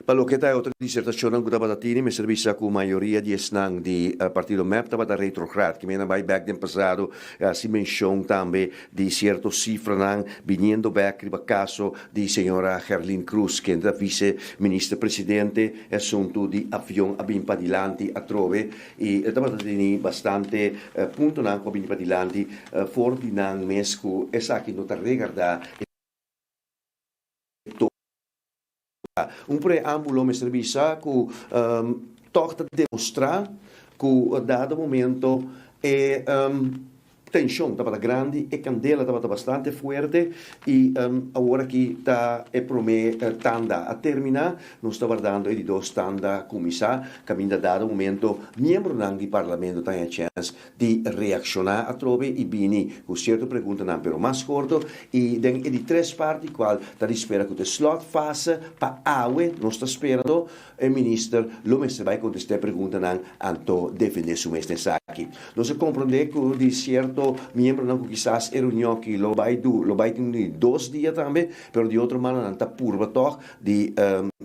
Pa loke ta e otro disertacionnan cu tabata tini, mester bisa cu mayoria di esnan di partido mep tabata retrograd, ki mena bay bek den pasado, e haci mencion tambe di cierto cifranan biniendo bek riba caso di señora Gerlin Croes, kende ta vice minister presidente. E asunto di avion a bin padilanti atrobe y e tabata tini bastante puntonan cu a bini padilanti for di nan mes cu esaki no ta regarda e tora. Un preambulo mester bisa cu tog ta demostra cu dado momento e Tenshon tabata grandi, e kandela tabata bastante fuerte i awor aki ta e promé tanda a terminá. Nos ta wardando e di dos tanda kuminsá, kaminda dado momento miembronan di Parlamento ta haña chèns di reakshoná atrobe i bini ku sierto preguntanan pero mas korto. I den e di tres parti kual ta di spera ku ta e slotfase pa awe nos ta sperando E minister lo mester bai contesta e preguntanan anto defende su mes den esaki. Nos a comprende cu di cierto miembronan cu kisas e reunion aki lo bai du lo bai tin di dos dia tambe, pero di otro mano nan ta purba tog di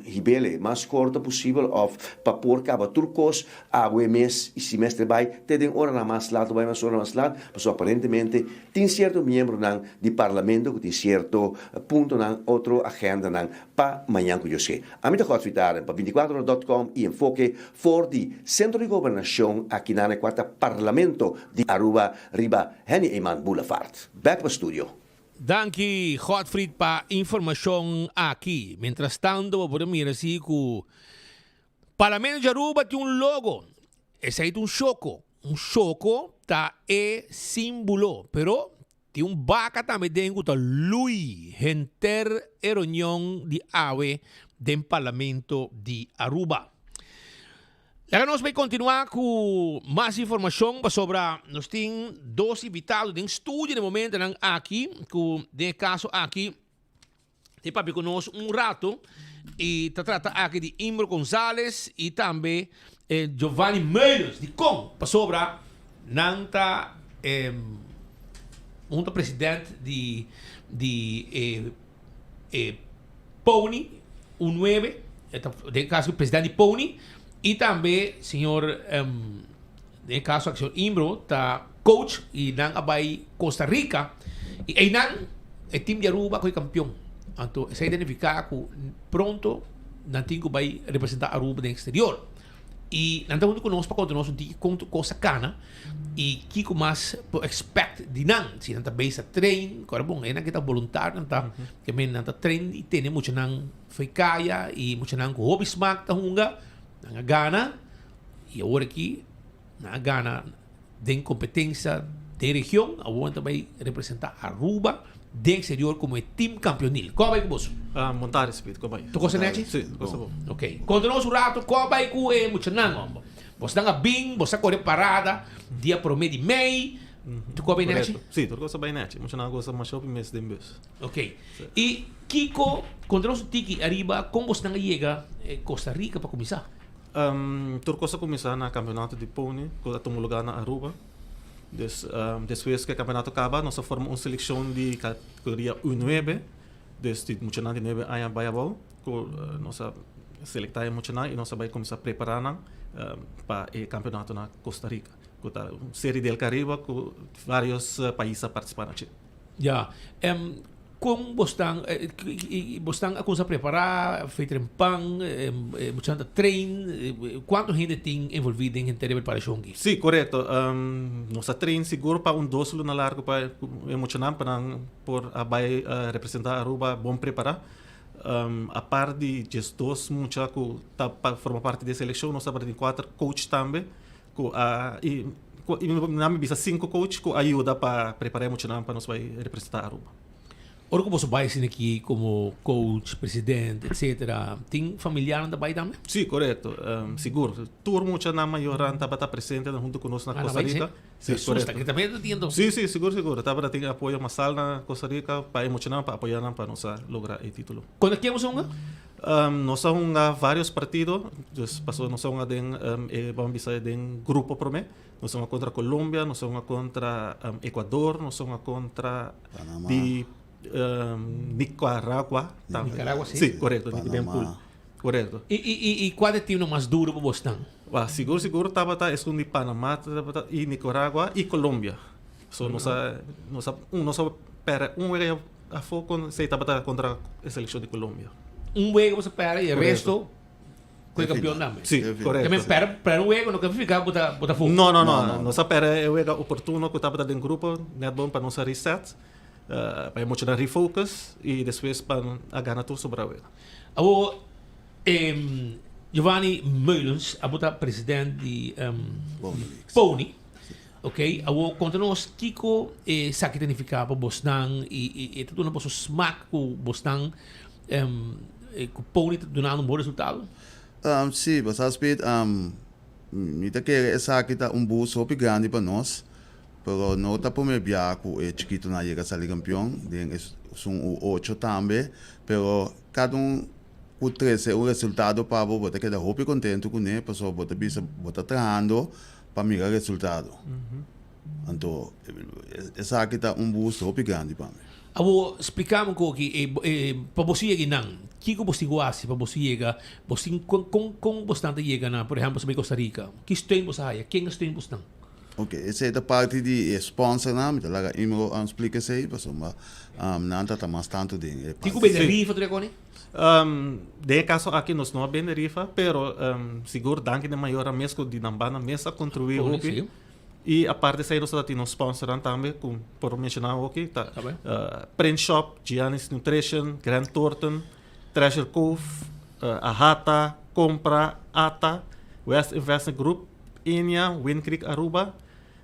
hibele mas corto posibel of pa por caba tur cos awe mes y si mester bai te den oranan mas laat lo bai mas ora mas laat, pasobra aparentemente tin cierto miembronan di parlamento cu tin cierto puntonan otro agendanan pa mañan cu Dios ke. Ami ta Godfrey Darren pa binticuatro ora dot com y Enfoke for di Centro di Gobernacion aki na e cuarta Parlamento di Aruba riba Henny Eman Boulevard. Back pa studio. Danki Godfried pa informacion aki. Mientrastanto bo por a mira si cu Parlamento di Aruba tin un logo. Esey ta un shoco. Un shoco ta e simbulo. Pero Tin un baka tambe den ku ta lui henter e reunion di awe den Parlamento di Aruba. Laga nos bai kontinuá ku mas informashon pasobra nos tin dos invitado den studio den momentonan aki ku den e kaso aki Te papia ku nos un rato i ta trata aki di Imbro Gonzales i tambe Giovanni Meulens. Dikon? Pasobra nan ta un ta president di di e e Pony U nuebe, e ta den kaso president di Pony i tambe señor den e kaso aki señor Imbro ta coach i nan a bai Costa Rica i einan e team di Aruba a kohe kampion. Anto esei ta nifiká ku pronto nan tin ku bai representá Aruba den eksterior. I nan ta huntu ku nos pa konta nos un tiki kon tur kos a kana i kiko mas por expect di nan. Si nan ta bezig ta train, ku ora bon einan ke ta boluntario nan ta ke men nan ta train i tene muchanan fo'i kaya i muchanan ku hopi smak ta hunga, nan a gana i awor aki nan a gana. Den competencia den region, awor nan ta bay representa Aruba den exterior como e team campeonil. Con a bay cu boso? Ah, Montaris, Speed, con a bay. Tu cosa nechi? Si, tu cosa bon. Ok. Conta nos un rato, con a bay cu e muchanan, homber? Bosnan a bin, bos a core parada dia prome di mei, tu con a bay nechi? Correcto. Si, tur cosa bay nechi. Muchanan a goza masha hopi mes den bus. Ok. Y kico, conta nos un tiki ariba con bosnan a yega Costa Rica pa cuminsa? Tur kos a kuminsá na kampeonato di pony ku a tuma lugá na Aruba. Dus despues ku e kampeonato kaba nos a forma un selekshon di kategoria U nuebe, dus di muchanan di nuebe aña bai abou ku nos a selektá e muchanan i nos a bai kuminsá prepará nan pa e kampeonato na Costa Rica ku ta un serie del Caribe ku vários pais a partisipá na dje. Ya. Kon bosnan bosnan a kuminsá prepará feita den pan, muchanan ta train, kuantu hende tin envolví den henter e preparashon aki? Sí, korekto. Nos a train sigur pa un dos luna largu pa e muchanan pa nan por a bai representá Aruba bon prepará. Apart di diesdos mucha ku ta forma parti di e selekshon nos tabata tin kuater coach tambe ku a i nan mi bisa sinku coach ku a yuda pa prepara e muchanan pa nos bai representa Aruba. Ora ku boso bai asina aki komo coach, president, etcetera, tin familiarnan ta bai tambe? Sí, korekto. Sigur. Tur muchanan mayornan tabata presente huntu ku nos na Costa Rica. Sí, korekto. Asusta, tambe ta tin anto. Sí, sí, sigur, sigur. Tabata tin apoyo masal na Costa Rica pa e muchanan, pa apoya nan pa nos a logra e titulo. Kontra ken boso hunga? Nos a hunga varios partido, dus pasobra nos a hunga den e ban bisa den grupo prome. Nos a hunga kontra Colombia, nos a hunga kontra Ecuador, nos a hunga kontra di. Nicaragua tambe. Nicaragua si. Si, korekto, den pool. Korekto. I i i i kua ta e teamnan mas duro pa bosnan? Wak, sigur sigur tabata esun di Panama tabata i Nicaragua i Colombia. So nos a nos a un nos a pèrdè un wega afó kon esei tabata kontra e selekshon di Colombia. Un wega boso pèrdè i e resto ku e kampion tambe. Si, korekto. Tambe pèrdè pèrdè un wega no ke signifiká bo ta bo ta afó. No no no, nos a pèrdè e wega oportuno ku tabata den grupo nèt bon pa nos a reset pa e muchanan refocus i despues pa a gana tur sobra wega. Awor Giovanni Meulens, abo ta president di Pony. Ok, awor konta nos kiko esaki ta nifiká pa bosnan i e ta duna boso smak ku bosnan ku Pony ta dunando un bon resultado? Sí, Pastor Speed, mi ta kere esaki ta un boost hopi grandi pa nos, pero no ta prome bia ku e chikitonan a yega sali kampion, den esun U ocho tambe, pero kada un ku trese un resultado pa bo, bo ta keda hopi kontentu kuné, pasobra bo ta bisa bo ta trahando pa mira resultado. Anto esaki ta un boost hopi grandi pa mi. Awor splica mi koki pa boso yega einan, kiko bos tin ku hasi pa boso yega, bos tin kon kon bosnan ta yega na por ehempel esaki Costa Rica, ki steun bos a haya, ken a steun bosnan? Ok, esei ta parti di e sponsornan, mi ta laga Imro splika esei pasobra nan ta ta mas tantu den e Tin ku bende rifa tur e koni? Den e kaso aki nos no a bende rifa, pero sigur danki den mayornan mes ku di nan banda mes a kontribuí hopi. I aparte esei nos ta tin nos sponsornan tambe ku por menshoná hopi ta Print Shop, Giannis Nutrition, Grant Thornton, Treasure Cove, Ahata, Compra, Ata, West Investment Group, Enia, Wind Creek Aruba,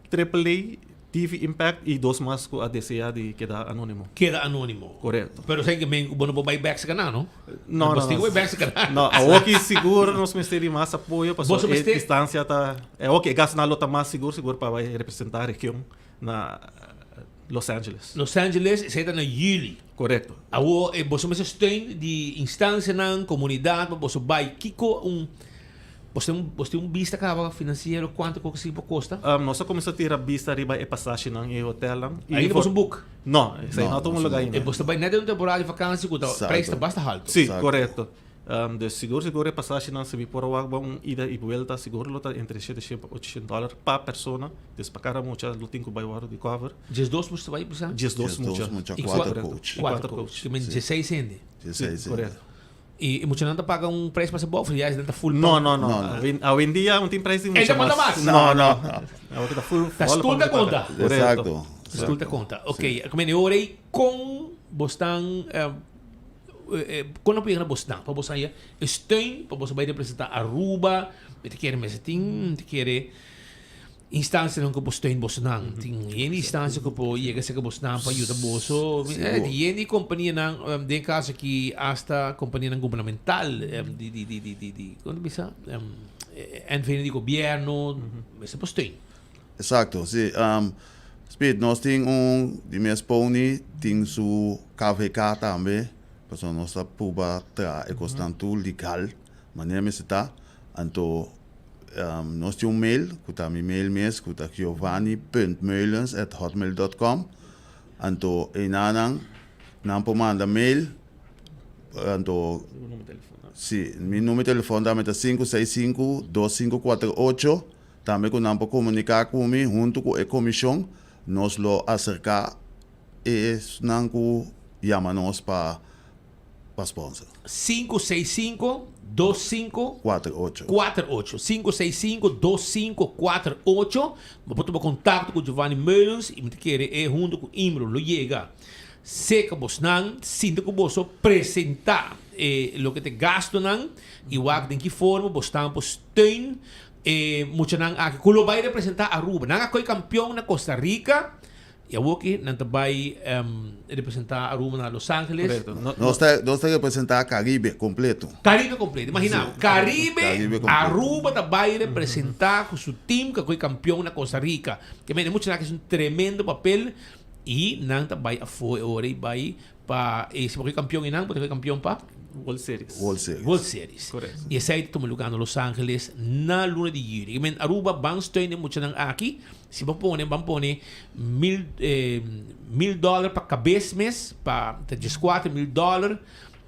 Triple A, TV Impact y dos mas cu a desea di keda anonimo. Keda anonimo. Corecto. Pero esaki men cu bo no por bay bek saka nan, no? No, no, no. Bo bay bek saka nan. No, awoki sigur nos mester di mas apoyo pasobra e distancia ta, awoki e gastonan lo ta mas sigur sigur pa bay representa region na Los Angeles. Los Angeles, esey ta na juli. Corecto. Awo boso mester steun di instancianan, comunidad pa boso bay. Kico un. Bos tin un, bos tin un bista kaba finansiero kuantu ku esaki por kosta? Nos a kuminsá tira bista riba e pasashinan i e hotelnan. I Ainda bos un boek? No, esei no a tuma lugá ainda. E bos ta bai net den un temporada di vakansi ku ta preis ta basta haltu. Sí, korekto. Dus sigur sigur e pasashinan si mi por a wak bo un ida i buelta sigur lo ta entre shete shen pa ocho shen dòler pa persona. Dus pa kada mucha lo tin ku bai wòrdu di kòver. Diesdos mucha ta bai bisa? Diesdos mucha. Diesdos mucha, kuater coach. Kuater coach. Ki men dieseis hende. Dieseis hende. Korekto. I e muchanan ta paga un prijs mas abou of ya esnan ta full No, no, no. Awendia un tin prijs di mucha mas. E ta manda mas? No, no. Awor ta full. Ta stoel ta konta. Exacto. Stoel ta konta. Ok, como e ora ei kon bo stan kon nan por yega na bo stan pa bo haya e steun pa bo bai representa Aruba mi ta kere mester tin mi ta kere Instancianan ku por steun bosonan. Tin hende instancia ku por yega serka bosonan pa yuda boso. Tin hende kompanianan, den e kaso aki asta kompanianan gubernamental di di di di di di kon ta bisa NV di gobierno mester por steun. Exacto, si. Speed, nos tin un di mes pony tin su KVK tambe, pasobra nos ta pruba traha e kosnan tur legal manera mester ta, anto Nos tin un mail ku ta mi mail mes ku ta giovanni punt meulens at hotmail dot com anto einanan nan por manda mail anto si mi numero telefon tambe ta sinku seis sinku dos sinku kuater ocho tambe ku nan por komunika ku mi huntu ku e komishon nos lo aserka esnan ku yama nos pa pa sponsor. Sinku seis sinku, dos sinku. Kuater ocho. Kuater ocho. Sinku seis sinku, dos sinku, kuater ocho. Bo por tuma kontakto ku Giovanni Meulens i mi ta kere e huntu ku Imro lo yega seka bosnan, sinta ku boso, presentá e loke ta e gastunan i wak den ki forma bosnan por steun e muchanan aki ku lo bai representá Aruba. Nan a koi kampion na Costa Rica. I awoki nan ta bai representá Aruba na Los Angeles. Korekto. Nos ta nos ta representá Caribe kompleto. Caribe kompleto. Imaginá bo, Caribe, Caribe kompleto. Aruba ta bai representá ku su tim ku a koe kampion na Costa Rica. Ke mende muchanan aki es un tremendo papel i nan ta bai afó e ora i bai pa e si bo koe kampion einan bo ta koe kampion pa. World Series. World Series. World Series. Correcto. Y esey ta tuma lugar na Los Angeles na luna di juli. I mean, Aruba ban steun e muchanan aki. Si bo pone, ban pone mil, eh, mil dollar pa cabes mes, pa ta 14,000 dollar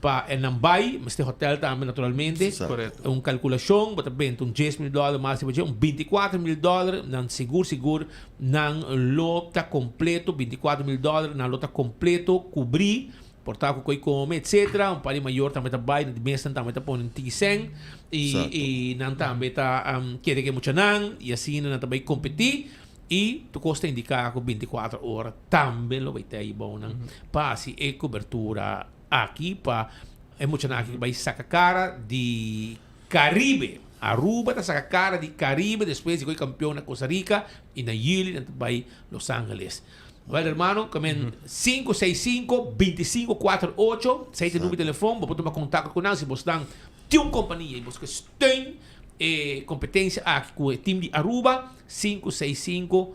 pa e nan bay. Mester hotel tambe naturalmente. Exacto. Correcto. Un calculacion, bo ta benta un 10,000 dollar mas riba dje, un 24,000 dollar, nan sigur sigur nan lo ta completo, 24,000 dollar nan lo ta completo cubri. Por ta cu coy come etc. Un par di mayor tambe ta bay, di mesnan tambe ta pone un tiki cen y Exacto. y nan tambe ta kere ke muchanan y asina nan ta bay competi y tur cos ta indica cu 24 ora tambe lo bay ta ahí bou nan pa haci e cobertura aki pa e muchanan aki bay saca cara di Caribe. Aruba ta saca cara di Caribe despues di coy campeon na Costa Rica y na juli nan ta bay Los Angeles. Wel hermano, kamen 565 2548, esei ta e numero di telefon, bo por tuma kontakto ku nan si bo stan tin un kompania i bo ke steun e kompetensia aki ku e team di Aruba, 565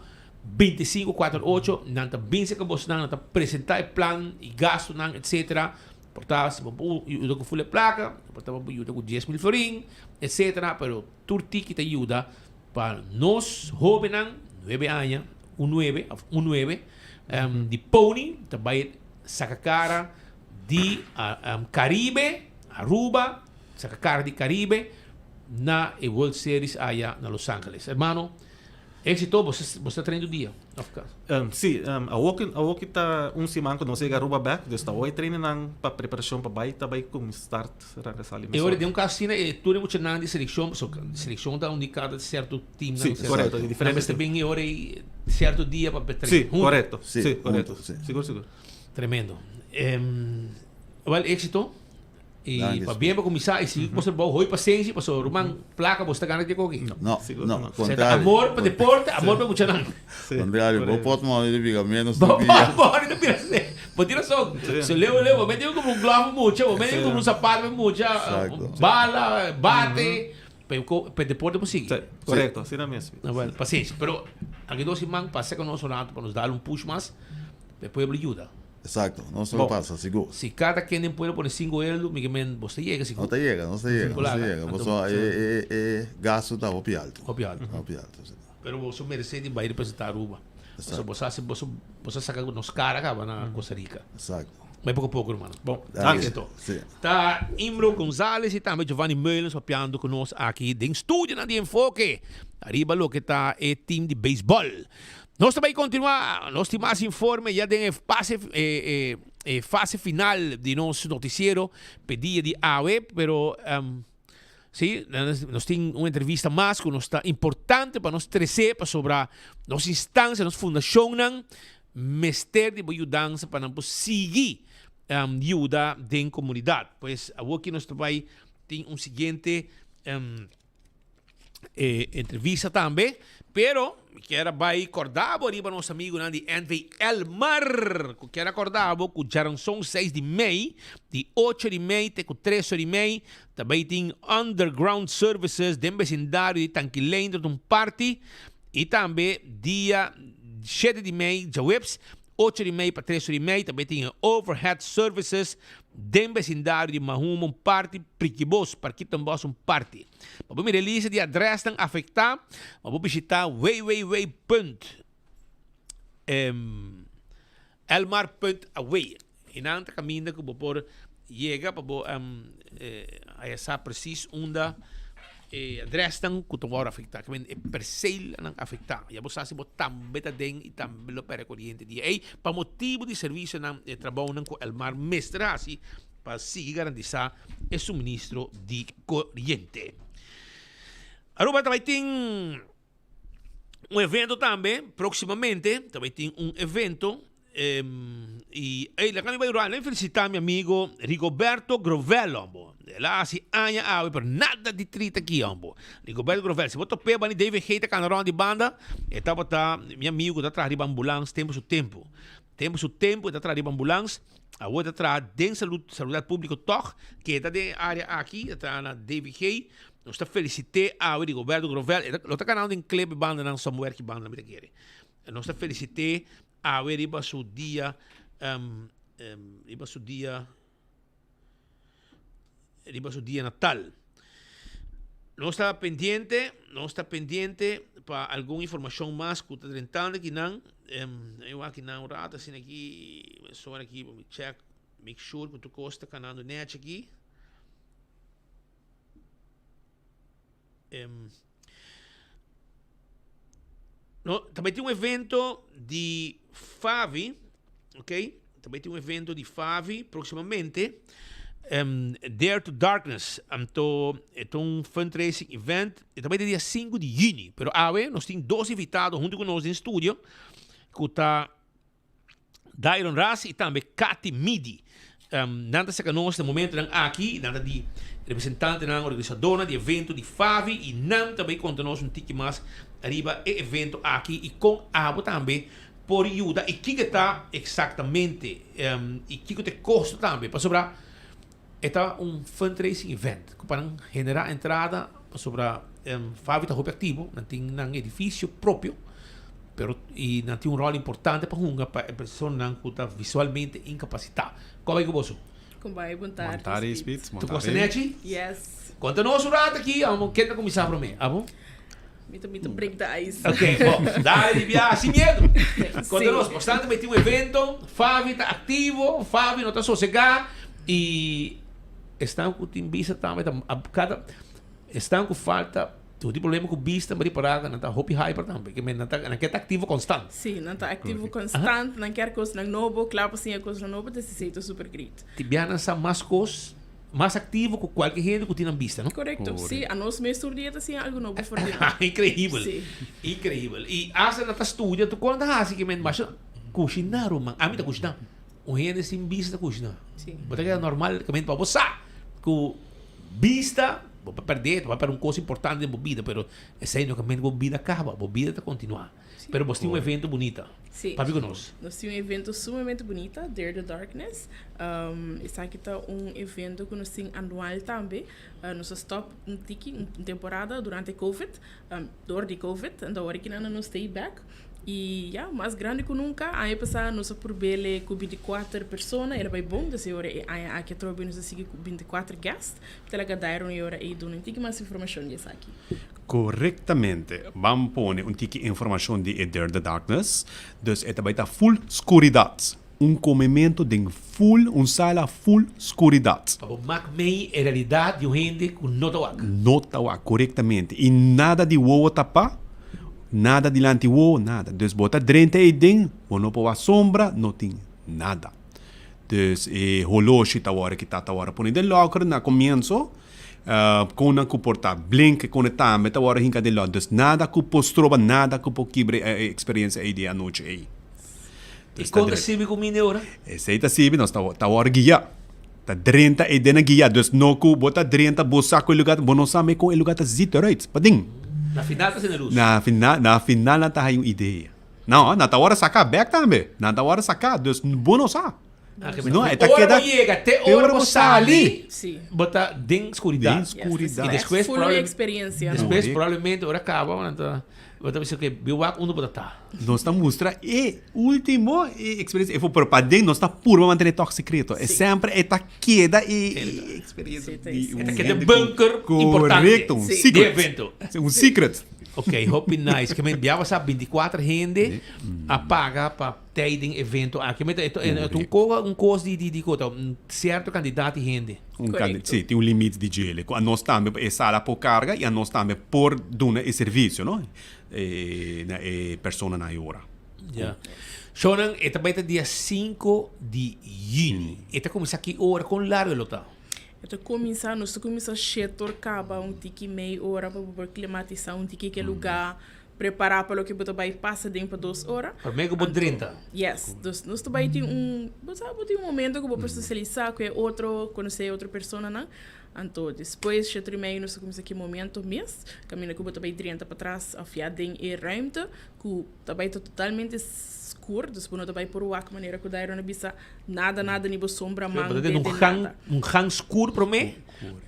2548, nan ta bin serka bosnan, nan ta presenta e plan i gastunan etcetera, por ta si bo por yuda ku ful e plaka, por ta bo por yuda ku 10,000 florin etcetera, pero tur tiki ta yuda Pa nos hobennan, nuebe aña, un nuebe of un nuebe, di Pony ta bai saka kara di Caribe, Aruba, saka kara di Caribe na e World Series aya na Los Angeles. Hermano, éxito, bo bo ta train tur dia of ka? Sí, awor ki awor ki ta un siman ku nos yega Aruba bek, dus ta hoy trainingnan pa preparashon pa bai ta bai kuminsá start. E ora den un caso asina e tur e muchanan di seleccion, pasobra seleccion ta un di cada cierto teamnan. Sí, correcto, di diferente. Nan mester bin e ora ei cierto dia pa train Sí, hunto. correcto, Sí, sí, correcto. hunto, sí. Sigur, sigur. Tremendo. Wel éxito y Danki, pabien pa cuminsa y sigui cu boso trabou. Hoy pasenshi pasobra ruman placa boso ta gana di akoki. No, Sigur no, no. contrario. Amor pa deporte, amor pa muchanan. Contrario, bo pot moni di bira menos Bo tur dia. pot moni di bira Bo tin rason. So leu leu bo mete como un glove mucha, bo mete como un zapato mucha, bala, bate, pe pe deporte por sigui. Sí, correcto, asina mes. No, bueno, paciencia. Pero aki dos siman pasa con nos un rato pa nos dar un push mas, pe pueblo yuda. Exacto, nos lo pasa, sigur. Si cada ken den pueblo pone cinco euro, mi ke men bo ta yega sigur. No ta yega, no ta yega, no ta yega. Pasobra e e e gasto ta hopi alto. Hopi alto. Hopi alto, si. Pero boso merece di bay representa Aruba. Pasobra boso haci boso boso a saca nos cara caba na Costa Rica. Exacto. Bay poco poco hermano. Bon, Danki. Éxito. Sí. Ta Imro Gonzalez y tambe Giovanni Meulens papiando cu nos aki den studionan di Enfoke ariba loke ta e team di baseball. Nos ta bay continua, nos tin mas informe ya den e pase e e fase final di nos noticiero p'e dia di awe, pero Sí, nos tin un entrevista mas ku nos ta importante pa nos trese pasobra nos instancia, nos fundacionnan mester di bo yudansa pa nan por sigui yuda den comunidad. Pues awoki nos ta bai tin un siguiente entrevista tambe, pero mi kier a bai corda bo riba nos amigunan di NV Elmar, cu kier a corda bo cu djaranson seis di mei, di ocho di mei te cu tres ora di mei, ta bai tin Underground Services den becindario di Tankilein tot un parti, y tambe dia shete di mei, djaweps, Ocho di mei pa tres ora di mei tambe tin e Overhead Services den besindario di Mahuma un parti, Prikibos, Parkietenbos un parti. Pa bo mira e lista di adresnan afektá, bo por bishitá www punt elmar punt away. Einan ta kaminda ku bo por yega pa bo haya sa presis unda e adresnan ku ta wòrdu afektá. Ke men e perseelnan afektá. Ya bo sa si bo tambe ta den i tambe lo pèrdè koriente dia ei pa motibu di servisionan e trabounan ku Elmar mester hasi pa sigui garantisá e suministro di koriente. Aruba ta bai tin un evento tambe próximamente ta bai tin un evento y ey laga mi bai ruan laga mi felicita mi amigo Rigoberto Grovel hombo el a hasi aña awe pero nada di trita aki hombo Rigoberto Grovel si bo top'e bani DVG ta cana rond di banda e tabata mi amigo cu ta traha riba ambulans tempo su tempo tempo su tempo e ta traha riba ambulans awor e ta traha den salud salubridad publico tog keda den e area aki e ta traha na DVG Nos ta felicit'é awe Rigoberto Grovel, e ta lo ta ganando den club e bandanan somewhere ki banda mi ta kere. Nos ta felicit'é awe riba su dia riba su dia. riba su dia natal. Nos ta pendiente, nos ta pendiente pa algun informacion mas cu ta drentando akinan. Um, eu akinan un rato asina aki, mesora aki pa mi check, make sure cu tur cos ta canando nechi aki. Um, no, tambe tin un evento di Favi, ok? Tambe tin un evento di Favi próximamente. Um, Dare to Darkness. Anto, e ta un fundraising event. E tambe dia 5 di juni. Pero awe, nos tin dos invitado hunto cu nos den studio. Cu ta Dairon Ras y tambe Katy Midi. Um, nan ta saca nos den momentonan aki, nan ta di representantenan, organisadornan di evento di Favi y nan ta bay conta nos un tiki mas riba e evento aki y con abo tambe por yuda y kiko ta exactamente um, y kiko ta e costo tambe. Pasobra e ta un fundraising event cu pa nan genera entrada pasobra um, Favi ta hopi activo, nan tin nan edificio propio pero y nan tin un rol importante pa hunga pa e personanan cu ta visualmente incapacita. Con bay cu boso? Con bay, bon tardi. Bon tardi, Spits. Bon Tu tardi. gosta nechi? Yes. Conta nos un rato aki, amo ken ta cuminsa prome? Abo? Mi ta mi ta break the ice. Ok, bon. Dale di biaha sin miedo. Conta Sí. nos, bastante bay tin un evento, Favi ta activo, Favi no ta sosega y esnan cu tin bista tambe ta cada esnan cu falta cu tin problema cu bista mari para nan ta hopi hyper tambe ke men nan ta nan kier ta activo constant. Sí, nan ta activo constant, nan kier cosnan nobo, kla pa siña cosnan nobo, ta esei ta super great. Tin biaha nan sa mas cos Mas activo cu cualke hende cu tin nan bista, no? Correcto, si. Anos mes tur dia ta siña algo nobo for di nan. Increibel. Si. Increibel. Y hasta nan ta studia tur con nan ta haci ke men masha cushina ruman. Ami ta cushina. Un hende sin bista ta cushina. Si. Bo ta keda normal ke men pa bo sa cu bista bo por perde, bo por perde un cos importante den bo bida pero esey no ke men cu bo bida caba. Bo bida ta continua. Pero bos tin un evento bunita. Sí. Papia ku nos. Nos tin un evento sumamente bunita, Dare the Darkness. Um, esaki ta un evento ku nos tin anual tambe. Uh, nos a stop un tiki, un temporada durante COVID, um, door di COVID. Anto awor aki nan nos stay back. Y ya, mas grandi ku nunca. Aña pasá nos a probele ku 24 persona, era bai bon. Dus e ora e aña aki atrobe nos a sigui ku 24 guest. Ta laga Dairon e ora ei duna un tiki mas informashon di esaki. Korektamente. Ban pone un tiki informashon di e Dare the Darkness. Dus e ta bai ta full skuridat. Un komementu den full, un sala full skuridat. Pa bo mak mei e realidat di un hende ku no ta wak. No ta wak, korektamente. I nada di wowo tapá, nada dilanti wowo, nada. Dus bo ta drenta eiden, bo no por wak sombra, no tin nada. Dus e holoshi ta wòrdu kitá, ta wòrdu pone den locker na komienso. Kon nan ku por ta blink kon e tambe ta wòrdu hinka den lòt. Dus nada ku por stroba, nada ku por kibra e eksperensia ei di e anochi ei. I kon ta sirbi ku mindi ora? Esei ta sirbi, nos ta ta wòrdu guiá. Ta drenta ei den a guiá. Dus no ku bo ta drenta bo sa ku e lugá, bo no sa me kon e lugá ta zit eruit, paden. Na final ta sende lus. Na final, na final nan ta haña un idea. No, nan ta wòrdu saká bèk tambe. Nan ta wòrdu saká, dus bo no sa. No, e ta ora keda bo yega te ora bo sali, bo ta den skuridat. Den skuridat. I despues Full experiencia. Despues probablemente ora kaba bo ta bo ta bisa ke bi wak unda bo ta ta. Nos ta mustra e ultimo e experiencia e pero paden nos ta purba mantene tok secreto. E semper e ta keda e experiencia di E ta keda bunker importante. Correcto, un secret. Di evento. Un secret. Ok, hopi nice. Ke men biaha sa 24 hende a paga pa Tei den evento aki. Meta e ta un koga un kos di di di kota un sierto kantidat di hende. Un kanti si tin un limit di djele ku anos tambe e sala por karga i anos tambe por duna e servisio no e na e personanan e ora. Ya. Shownan e ta bai ta dia sinku di yüni. E ta kuminsá ki ora? Kon largu e lo ta? E ta kuminsá nos ta kuminsá shete or kaba un tiki mei ora pa bo por klimatisá un tiki ke lugá. Prepará pa loke bo ta bai pasa den pa dos ora. Promé ku bo drenta. Yes. Dus nos ta bai tin un, bo sa, bo tin un momento ku bo por sosialisá ku e otro, konosé e otro personanan. Anto despues shetro i mei nos ta kuminsá ki momento mes, kaminda ku bo ta bai drenta patras òf ya den e ruimte ku ta bai ta totalmente skur, dus bo no ta bai por wak manera ku Dairon a bisa nada nada ni bo sombra man Bo ta den un gang, un gang skur promé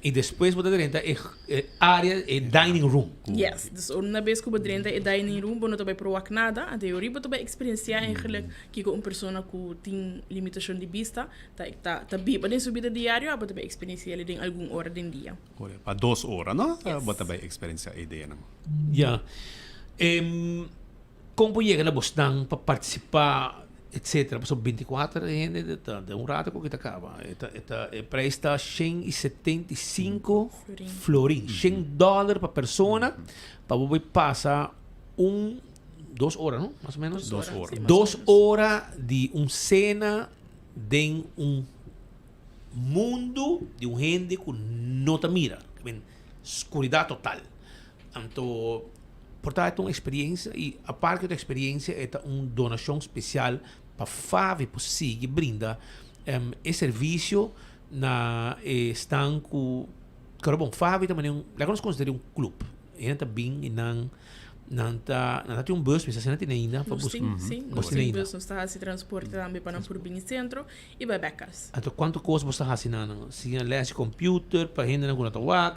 i despues bo ta drenta e E área e dining room. Yes, dus una bes ku bo drenta e dining room bo no ta bai por wak nada, anto e ora bo ta bai eksperensiá eigenlijk kiko un persona ku tin limitashon di bista ta ta ta biba den su bida diario, abo ta bai eksperensiá el den algun ora. ora den dia. Pa 2 ora, no? Bo ta bai experiencia e ideanan. Ya. Kon por yega na bosnan pa partisipá etcetera? Pasobra 24 hende ta den un rato ku ta kaba. E ta e ta e prijs ta 175 florin. 100 dòler pa persona pa bo bai pasa un dos ora no? Mas o menos? Dos ora. Dos ora di un sena den un mundu di un hende ku no ta mira. Skuridat total. Anto por ta e ta un experiencia y aparte di experiencia e ta un donacion special pa Favi por sigui brinda e servicio na e stan cu Pero bon Favi ta manera un laga nos considera un club e nan ta bin y nan nan ta nan ta tin un bus mi sa si nan tin ainda pa Nos tin si nos tin bus nos ta haci transporte tambe pa nan por bini centro y bai bek cas. Anto cuanto cos bo ta haci nan nan? Siña les di computer pa hendenan cu no ta wak,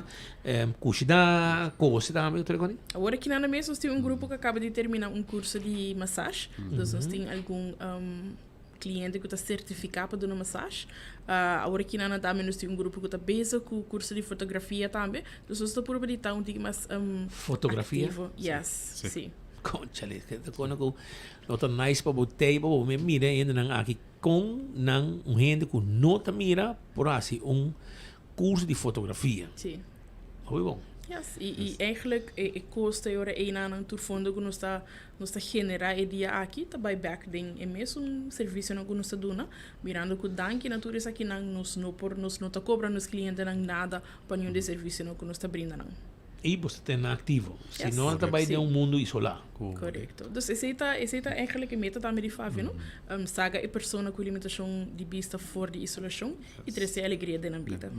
cushina, cose tambe otro cos? Awor aki nan mes nos tin un grupo cu a caba di termina un curso di massage. Dus nos tin algun cliente cu ta certifica pa duna massage. Awor aki nan tambe nos tin un grupo cu ta bezig cu curso di fotografia tambe. Dus nos ta purba di ta un tiki mas Fotografia? activo. Yes, si. Conchale, ta kono cu no ta nice pa bo tei pa bo mira hendenan aki. Kon nan un hende ku no ta mira por hasi un kurso di fotografia? Sí. Hopi bon. Yes, i i eigenlijk e e kosto e ora einan tur fondo ku nos ta nos ta generá e dia aki ta bai bèk den e mesun servisionan ku nos ta duna, mirando ku danki na tur esakinan nos no por nos no ta kobra nos klientenan nada pa niun di e servisionan ku nos ta brinda nan. I bo ta tene aktivo. Si no, nan ta bai den un mundu isolá. Korekto. Dus esei ta, esei ta eigenlijk e meta tambe di Fabio, no? Saga e persona ku limitashon di bista for di isolashon i trese alegria den nan bida.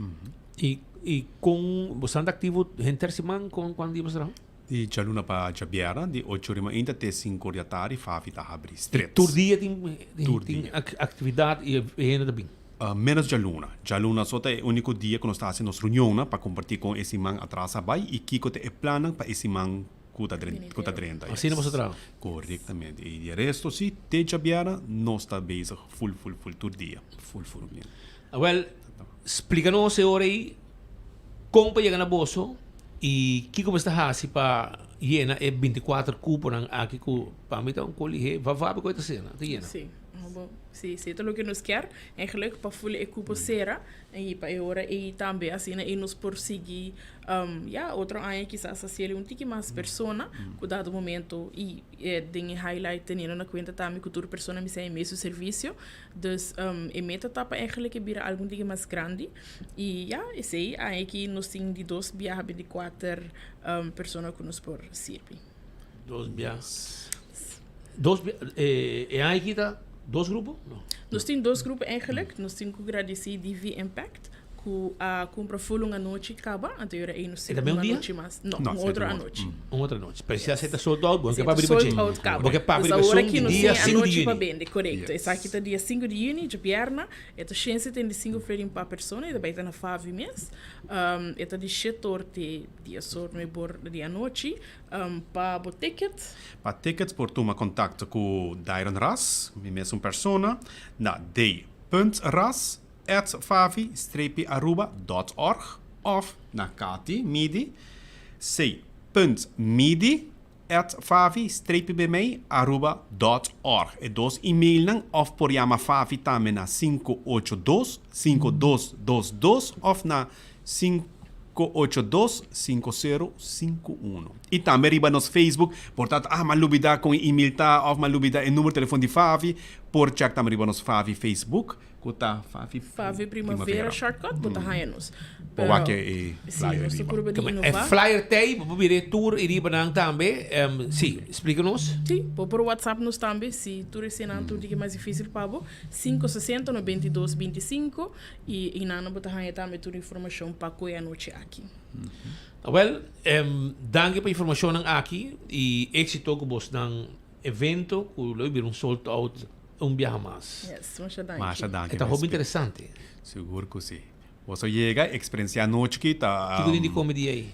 I, i kon bo ta aktivo henter siman? Kon, kuantu dia bo ta traha? Di djaluna pa djabièrnè, di ocho ora mainta te sinku ora di atardi, Favi ta habri stret. Tur dia tin, tin aktividat i e hende ta bin? Ménos djaluna. Djaluna so ta e úniko dia ku nos ta hasi nos reunionnan pa kompartí kon e siman atras a bai i kiko ta e plannan pa e siman ku ta ku ta drenta. Asina boso traha? Korektamente. I di e resto si, te djabièrnè nos ta bezig ful ful ful tur dia. Ful ful. Awèl, splika nos e ora ei kon pa yega na boso i kiko mester hasi pa yena e 24 kuponan aki ku pa mi ta un kolihé vavá ku e ta sena, ta yena. Sí. Sí, sí, ta loke nos kier. Eigenlijk pa ful e cupo cera y pa e ora ey tambe asina ey nos por sigui um, ya, otro aña kisas haciele un tiki mas persona cu dado momento y eh, den e highlight teniendo na cuenta tambe cu tur persona mester e mesun servicio. Dus um, e meta ta pa eigenlijk e bira algun tiki mas grandi y ya, esey aña aki nos tin di dos biaha 24 um, persona cu nos por sirbi. Dos biaha. Dos bia, eh, e aña aki ta dos grupo? No. Nos tin dos grupo eigenlijk. Nos tin ku gradisí DV Impact ku a kumpra ful un anochi kaba, anto yora ei nos tin un anochi mas. No, un otro anochi. Un otro anochi. Pero si a sold out, bo no ke papia riba dje. Sold out kaba. Bo ke papia Dus riba awor esun aki di nos dia tin 5 di anochi pa juni. bende, korekto. Esaki ta dia 5 di juni, djabièrna. E ta 175 florin pa persona, e ta bai ta na Favi mes. E ta di shete or te dies or, nuebe or di anochi. Pa bo ticket. Pa tickets por tuma contacto cu Dairon Ras, mi mesun persona, na d.ras at favi streepje aruba dot org of na Cathy Midi, c.midi at favi streepje bemei aruba dot org. E dos emailnan of por yama Favi tambe na 582 5222 of na 582 5051. I tambe riba nos Facebook, por ta ah m'a lubida con e email ta of m'a lubida e numero telefon di Favi, por check tambe riba nos Favi Facebook cu ta Favi Favi Primavera Shortcut bo ta haya nos. Bo wak e Sí, flyer nos ta riba. purba di E inova. flyer t'ey, bo por bira e tour y riba nan tambe. Sí, splica nos. Sí, bo por WhatsApp nos tambe si tur eseinan tur di ke mas dificil pa bo, 560 92 25. I einan bo ta haña tambe tur informashon pa ku e anochi aki. Awel, danki pa informashonnan aki i éksito ku bosnan evento ku lo bira un sold out un biaha mas. Yes, masha danki. Masha danki. E ta hopi interesante. Sigur ku si. Boso yega, eksperensiá anochi ki ta. Kiko tin di kome di ei?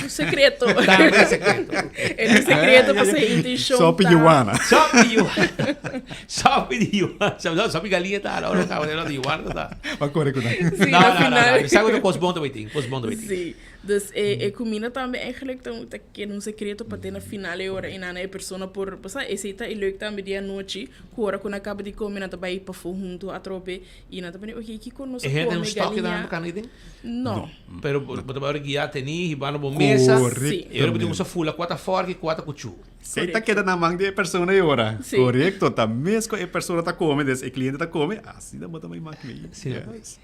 Un secreto. Tambe secreto. E un secreto pasobra e intencion ta. Sopi yuana. Sopi yuana. Sopi di yuana. No, sopi galiña ta ora caba de di yuana ta. Pa core cu nan. Sí, No, na no, no, final. no. Sa cu cos bon ta bay tin, cos bon ta bay tin. Sí. Dus e e cuminda tambe eigenlijk ta ta keda un secreto pa te na final e ora y nan e persona por, bo sa esey ta e leuk tambe di anochi cu ora cu nan caba di come nan ta bay pafo hunto atrobe y nan ta pone oke kico nos E a hende come un stokje galiña. nan cana den? No. Pero bo ta bay ora guia teni hibando bo mesa. Correctamente. Y ora bo tin usa fula cuata fork y cuata cuchu. Esey ta keda na man di e persona e ora. Sí. Correcto, ta mes cu e persona ta come, des e cliente ta come, asina bo ta bay mak mee. Sí. Yes.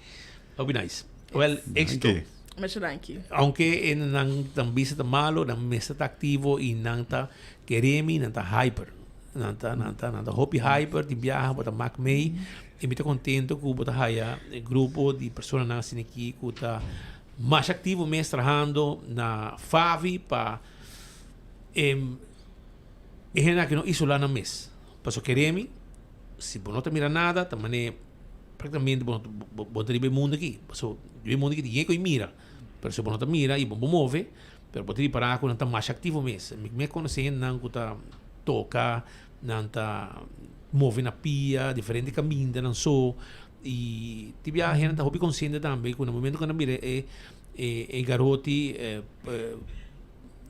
Hopi nice. Well, éxito. Danki. Masha danki. Aunke e nan ta bisa ta malo, nan mester ta activo y nan ta keremi, nan ta hyper. Nan ta, nan ta, nan ta hopi hyper, tin biaha bo ta mak mee. Y mi ta contento cu bo ta haya e grupo di personanan asina aki cu ta masha activo mes trahando na Favi pa e e hende aki no isola nan mes. Pasobra keremi, si bo no ta mira nada, ta mane Prácticamente bo no bo ta riba e mundo aki. Pasobra riba e mundo aki tin hende ku a mira, pero si bo no ta mira i bo bo move, pero bo ta ripará ku nan ta masha aktivo mes. Mi mi a konosé hendenan ku ta toka, nan ta move na pia, diferente kaminda nan so, i tin bia hende ta hopi konsiente tambe ku na momento ku nan mira e e garoti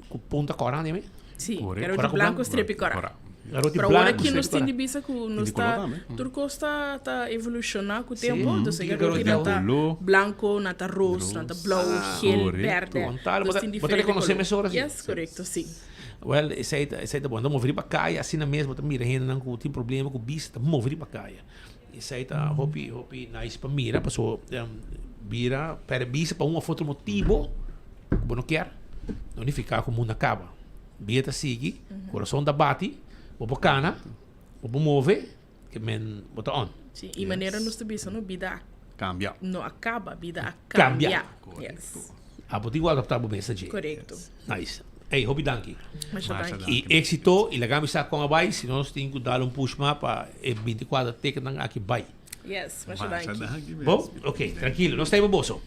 ku punta kòrá nan yama? Sí, garoti blanco strepi kòrá. Garoti Pero awor blanco aki nos strepi tin di kòrá. bisa ku nos Tin di koló ta tambe. tur kos ta ta evolushona ku tempo, Sí, entonces tin garoti garoti nan ta Koló. blanco, nan ta ros, nan ta blou, gel, Korekto. berde. Kontalo, Nos bo ta tin bo ta diferente rekonosé koló. mesora si. Yes, korekto, sí. Wèl, esei ta esei ta bon. Ta move riba kaya asina mes bo ta mira hendenan ku tin problema ku bista ta move riba kaya. Esei ta hopi hopi nice pa mira pasobra bira pèrdè bista pa un òf otro motibo ku bo no kier no nifiká ku mundu a kaba. Bida ta sigui, kurason ta bati, bo por kana, bo por move, ke men bo ta on. Sí, i manera nos ta bisa no, bida a Kambia. no a kaba, bida a Kambia. kambia. Yes. A bo tin ku adaptá bo mes ta dje. Korekto. Nice. Ey, hopi danki. Masha danki. I éksito, i laga mi sa kon a bai, si no nos tin ku dal un push mas pa e bintikuater tekennan aki bai. Yes, masha danki. Bo? Ok, trankilo, nos ta ei pa boso.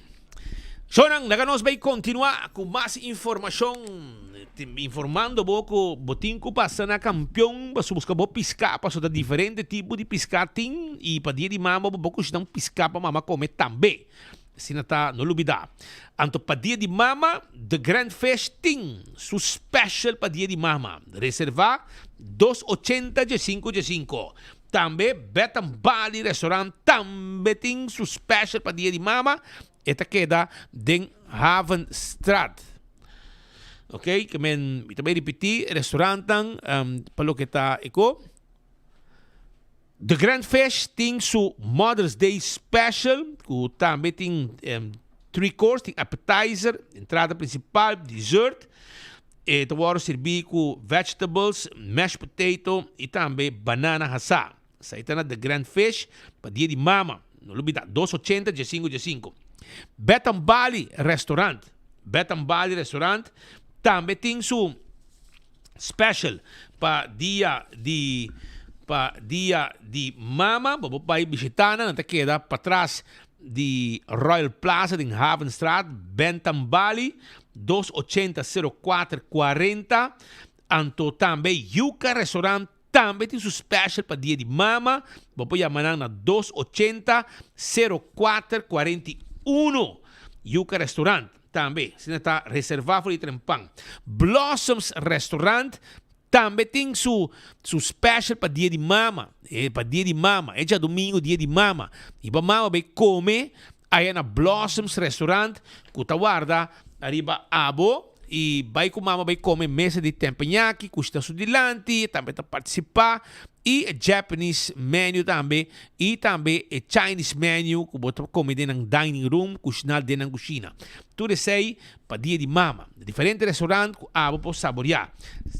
Shownan, laga nos bay continua cu mas informacion, informando bo cu bo tin cu pasa na Campeon pasobra busca bo pisca, pasobra ta diferente tipo di pisca tin y pa dia di mama bo por cushina un pisca pa mama come tambe. Asina ta, no lubida. Anto pa dia di mama, The Grand Fish tin su special pa dia di mama. Reserva dos ochenta diesinco diesinco. Tambe Bed and Bali Restaurant tambe tin su special pa dia di mama. E ta keda den Havenstraat. Ok, ke men, mi ta bay ripiti, restaurantnan pa loke ta e ko. The Grand Fish tin su Mother's Day special, ku tambe tin three course, tin appetizer, entrada principal, dessert. E ta wòrdu sirbí ku vegetables, mashed potato i tambe banana hasá. Esei ta na The Grand Fish pa dia di mama. No lubidá, dos ochenta diesinku diesinku. Bed and Bali Restaurant, Bed and Bali Restaurant tambe tin su special pa dia di pa dia di mama. Bo por bai bishitá nan, nan ta keda patras di Royal Plaza den Havenstraat, Bentham Bali, dos ochenta sero kuater kuarenta. Anto tambe Yuca Restaurant tambe tin su special pa dia di mama, bo por yama nan na dos ochenta sero kuater kuarenta i uno. Yuca Restaurant tambe asina ta reserva for di trempan. Blossoms Restaurant Tambe tin su su special pa dia di mama, e pa dia di mama, e djadumingu dia di mama. I pa mama bay come aya na Blossoms Restaurant cu ta warda ariba abo i bay cu mama bay come mesa di tempeñaki cu sta su dilanti, e tambe ta participa i e Japanese menu tambe i tambe e Chinese menu cu bo ta come den nan dining room cushina den nan cushina. Tur esey Pa dia di mama, na diferente restaurant ku abo por saboriá.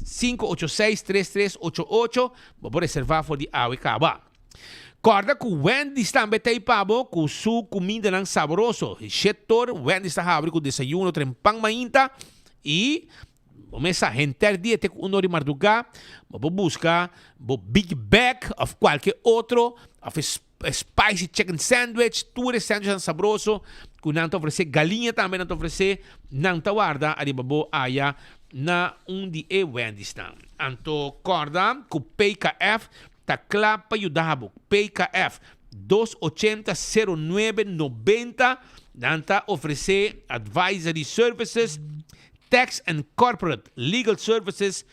Sinku ocho seis tres tres ocho ocho, bo por reservá for di awe kaba. Kòrda ku Wendy's tambe ta ei pa bo ku su kumindanan saboroso. Shetor Wendy's ta habri ku desayuno trempan mainta i bo mes sa henter dia te ku un or di mardugá bo por buska bo Big Bag òf kualke otro. Of e spicy chicken sandwich, tur e sandwichnan sabroso ku nan ta ofresé. Galiña tambe nan ta ofresé. Nan ta warda ariba bo aya na un di e Wendy'snan. Anto kòrda ku PKF ta kla pa yuda bo. PKF, dos ochenta sero nuebe nobenta, nan ta ofresé advisory services, tax and corporate legal services,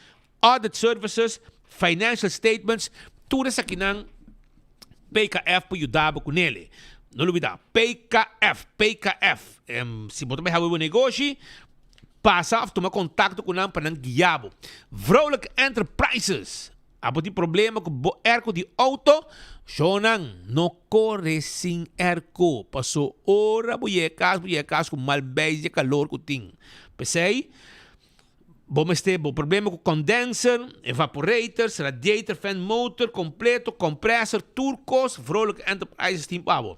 Audit services, financial statements, tur esakinan PKF por yuda bo ku nele. No lubida, PKF, PKF. Si bo ta bai habi bo negoshi, pasa of tuma kontakto ku nan pa nan guia bo. Vrolijk Enterprises, abo tin problema ku bo airco di outo? Shownan, no kore sin airco, paso ora bo yega kas, bo yega kas ku mal beis di e kalor ku tin. P'esei, Bo mester bo problema ku condenser, evaporators, radiator, fan motor completo, compressor, tur kos Vrolijk Enterprises tin pa bo.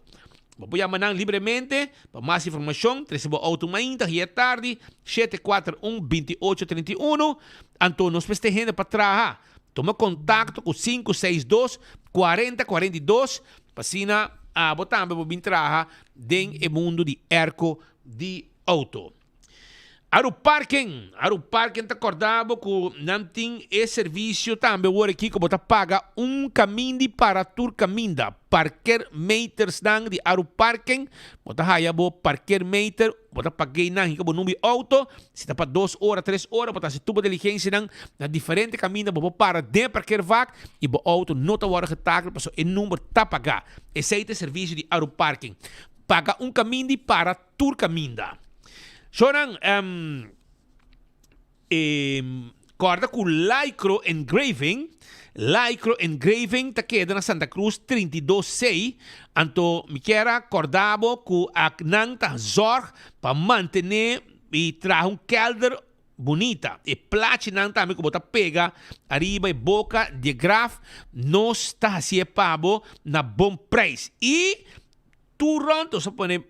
Bo por yama nan libremente pa mas informashon, trese bo auto mainta hia tardi, 741 28 31. Anto nos mester hende pa traha. Tuma kontakto ku 562 40 42 pa asina abo tambe bo bin traha den e mundu di airco di auto. Aruparken, Aruparken ta korda bo ku nan tin e servisio tambe wor aki ku bo ta paga un kamindi para tur kaminda. Parkermetersnan di Aruparken, bo ta haya bo parkermeter, bo ta pag'é nan hinka bo number di outo, si ta pa dos ora, tres ora, bo ta hasi tur bo diligensianan na diferente kaminda bo por para den e parkervak i bo outo no ta wòrdu getakel pasobra e number ta pagá. Esei ta e servisio di Aruparken. Paga un kamindi para. Tur kaminda. Shownan, e kòrda ku Lycro Engraving, Lycro Engraving ta keda na Santa Cruz 32 C, anto mi kier a kòrda bo ku ak nan ta zòrg pa mantené i traha un kèlder bunita. E plachinan tambe ku bo ta pega ariba e boka di e graf, nos ta hasié pa bo na bon preis. I Tur rond nos a pone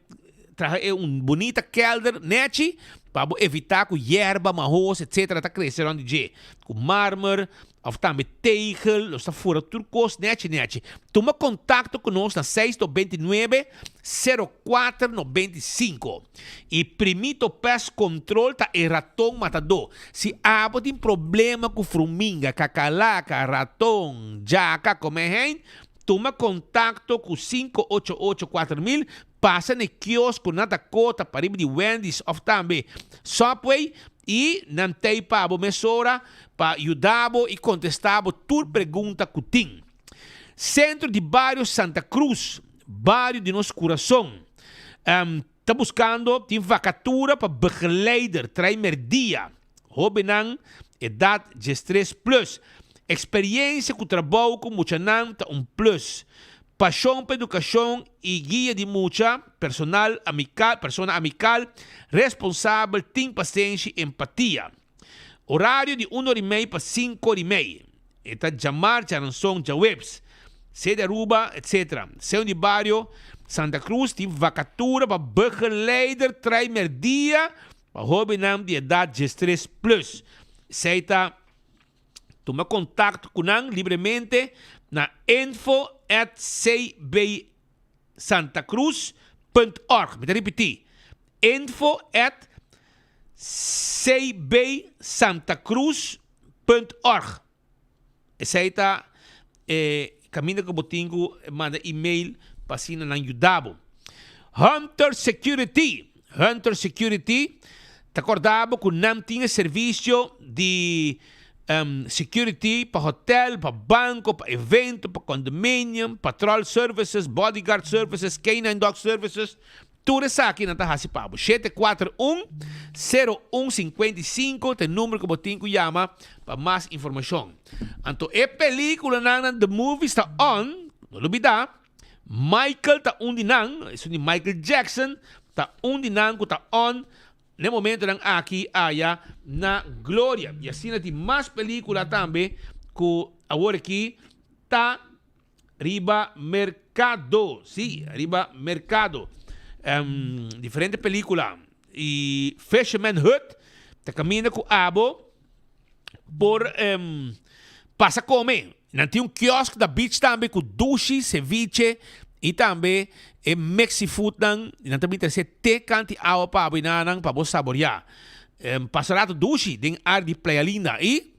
traha e un bunita kelder nechi pa bo evita cu yerba, mahos etc. Ta crece rond di dje. Cu marmer of tambe tegel, nos ta fura tur cos nechi nechi. Tuma contacto cu nos na seis 29 04 95. Y Primito Pest Control ta e raton matador. Si abo tin problema cu fruminga, cacalaca, raton, djaca, comehein, Tuma kontakto ku sinku ocho ocho 4000, pasa na e kiosko na Dakota pariba di Wendy's òf tambe Subway i nan t'ei pa bo mesora pa yuda bo i kontestá bo tur pregunta ku tin. Sentro di Bario Santa Cruz, bario di nos kurason, ta buskando tin vakatura pa begeleider trai merdia. Hóbennan, edat diestres plus. Eksperiencia ku trabou ku muchanan ta un plus. Pashon pa edukashon i guia di mucha, personal amikal, persona amikal, responsabel, tin pasenshi, empatia. Orario di un ora i mei pa sinku ora i mei. E ta djamar, djaranson, djaweps. Sede Aruba, etc. Seun di bario Santa Cruz tin vakatura pa begeleider trai merdia Pa hóbennan di edat diestres plus, esei ta tuma kontakto ku nan libremente na info at cbsantacruz.org. Mi ta ripití, info at cbsantacruz.org. Esei ta e kaminda ku bo tin ku manda email pa asina nan yuda bo. Hunter Security, Hunter Security ta korda bo ku nan tin e servisio di security pa hotel, pa banko, pa evento, pa condominium, patrol services, bodyguard services, K9 dog services. Tur esaki nan ta hasi pa bo. Shete kuater un, sero un 55 ta e number ku bo tin ku yama pa mas informashon. Anto e pelikulanan nan The Movies ta on, no lubida, Michael ta un di nan, esun di Michael Jackson ta un di nan ku ta on n'e momentonan aki aya na Gloria. I asina tin mas pelikula tambe ku awor aki ta. Riba mercado, sí, riba mercado. Um, diferente película. Y Fisherman Hut ta caminda cu abo por um, pasa come. Nan tin un kiosk na beach tambe ku dushi, ceviche i tambe e mexi foodnan. Nan ta bin trese te kanti awa pa bo i nan pa bo saboreá. Pasa rato dushi den área di Playa Linda i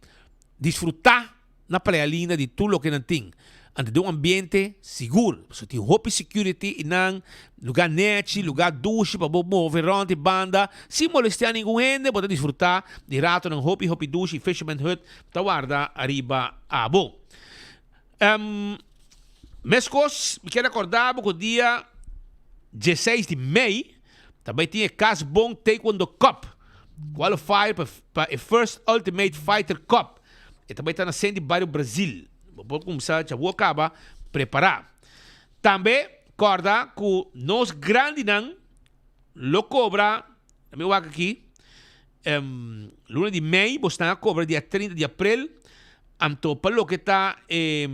disfrutá na Playa Linda di tur loke nan tin. Anto den un ambiente sigur, pasobra tin hopi security i nan, lugar nechi, lugar dushi pa bo move rond i banda sin molestia ningun hende, bo ta disfruta di ratonan hopi hopi dushi i Fisherman Hut ta warda ariba abo. Meskos mi kier recorda bo ku dia dieseis di mei ta bai tin e Cas Bon Taekwondo Cup qualifier pa e First Ultimate Fighter Cup. E ta bai ta na sent di Bario Brazil. Bo por kumsa dja bo kaba prepará. Tambe kòrda ku nos grandinan lo kobra, mi wak aki, luna di mei bo stan a kobra dia 30 di aprel, anto pa loke ta e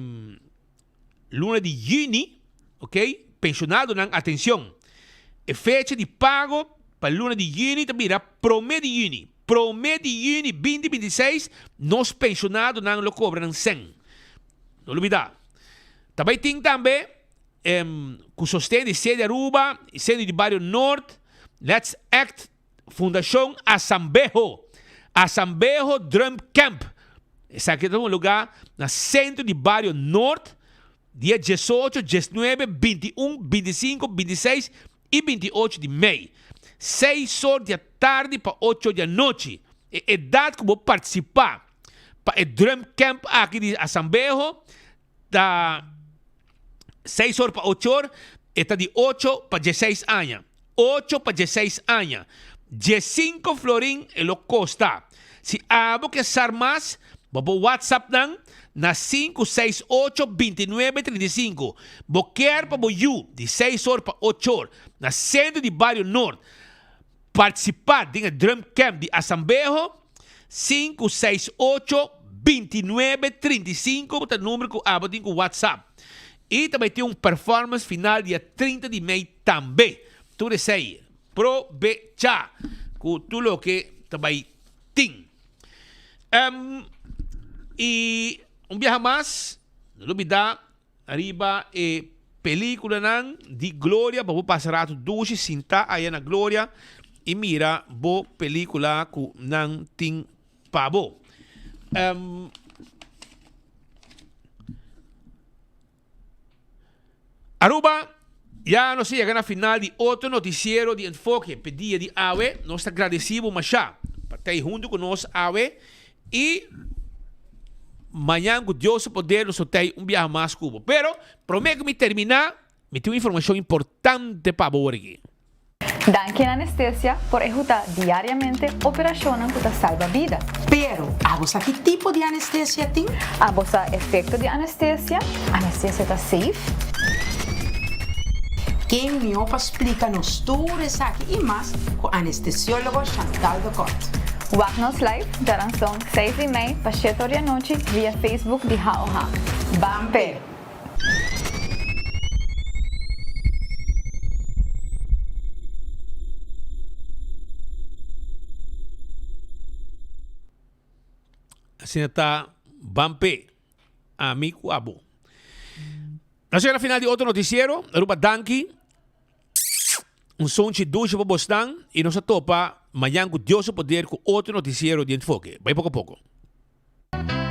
luna di yüni, ok, penshonadonan atenshon, e fecha di pago pa luna di yüni ta bira promé di yüni. Promé di yüni binti 26 nos penshonadonan lo kobra nan sèn. No lubidá. Ta bai tin tambe ku sosten di Sede Aruba i Sede di Bario Noord, Let's Act, Fundashon Asambeho, Asambeho Drum Camp. Esaki ta tuma lugá na sentro di Bario Noord dia 18, 19, 21, 25, 26 i 28 di mei. Seis or di atardi pa ocho or di anochi. E edat ku bo partisipá pa e Drum Camp aki di Asambeho ta seis or pa ocho or, e ta di ocho pa dieseis aña. Ocho pa dieseis aña. Diesinko florin e lo kosta. Si abo ke sar mas, bo por WhatsApp nan na 568 29 35. Bo kier pa bo yu di seis or pa ocho or na Sentro di Bario Noord partisipá den e Drum Camp di Asambeho? 568 29 35 ta number ku abo tin ku WhatsApp. I ta bai tin un performance final dia 30 di mei tambe. Tur esei Probecha ku tur loke ta bai tin. I un biaha mas, no lubida riba e peliculanan di Gloria pa bo pasa rato dushi sinta aya na Gloria i mira bo pelicula ku nan tin pa bo. Aruba, Ya nos a yega na final di otro noticiero di Enfoke p'e dia di awe. Nos ta gradeci bo masha pa ta-i hunto cu nos awe y mañan cu Dios su poder nos lo ta-i un biaha mas cu bo. Pero prome cu mi termina mi tin un informacion importante pa bo wor aki. Danki na anestesia por ehutá diariamente operashonnan ku ta salba bida. Pero, abo sa ki tipo di anestesia tin? Abo sa efekto di anestesia? Anestesia ta safe? Ken mihó pa splika nos tur esaki i mas ku anestesiólogo Chantal de Kort? Wak nos live djaranson seis di mei pa shete or di anochi via Facebook di HOH. Ban p'e! Asina ta ban p'e, ami ku abo. Nos yega na final di otro noticiero. Aruba danki. Un sonchi dushi pa bosnan y nos a topa mañan ku Dios su poder ku otro noticiero di Enfoke. Bai poko poko.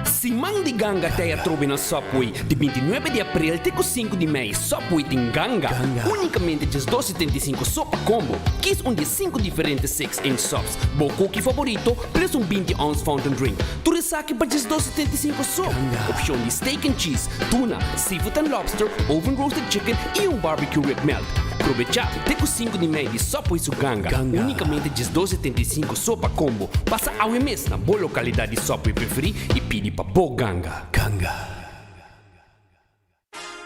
Siman di ganga t'ei atrobe na Subway. Di 29 di april te ku 5 di mei, Subway tin ganga. Unicamente 12,75 so pa combo. Kies un di e sinku diferente 6-inch subs, bo cookie favorito, plus un 20 ounce fountain drink. Tur esaki pa 12,75 so. Opcion di steak and cheese, tuna, seafood and lobster, oven roasted chicken y un barbecue rib melt. Probecha te ku 5 di mei di Subway su ganga. Unicamente 12,75 so pa combo. Pasa awe mes na bo lokalidat di Subway preferí i pidi pa bo ganga. Ganga.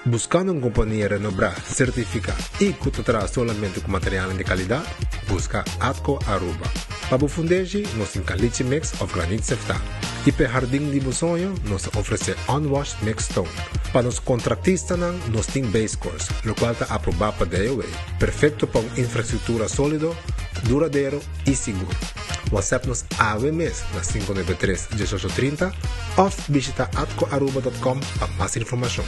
Buskando un kompania renobrá, sertifiká i ku ta traha solamente ku materialnan di kalidat? Buska Atco Aruba. Pa bo fundeshi, nos tin caliche mix òf granit seftá. I p'e hardin di bo soño, nos ta ofresé unwashed mixed stone. Pa nos kontraktistanan, nos tin base course, lokual ta aprobá pa DOW, perfekto pa un infrastruktura sólido, duradero i sigur. WhatsApp nos awe mes na 593 1830 of bishita atcoaruba.com pa mas informacion.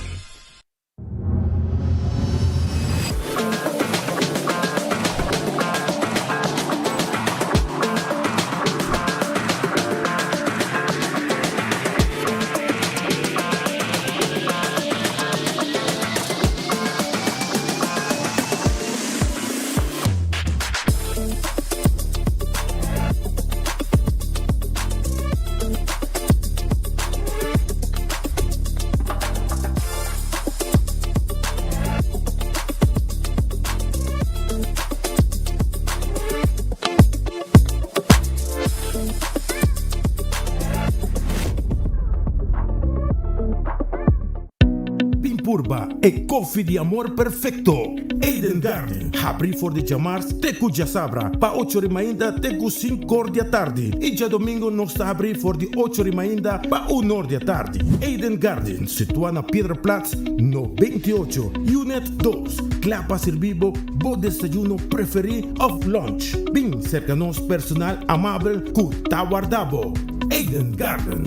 Bin purba e koffie di amor perfecto! Eden Garden, habri for di djamars te ku djasabra pa ocho ri mainta te ku sinkor di atardi i djadomingo nos ta habri for di ocho ri mainta pa unor di atardi. Eden Garden, situa na Piedraplaats no 28, Unit dos, kla pa sirbi bo bo desayuno preferi of lunch. Bin serka nos personal amabel ku ta warda bo. Eden Garden.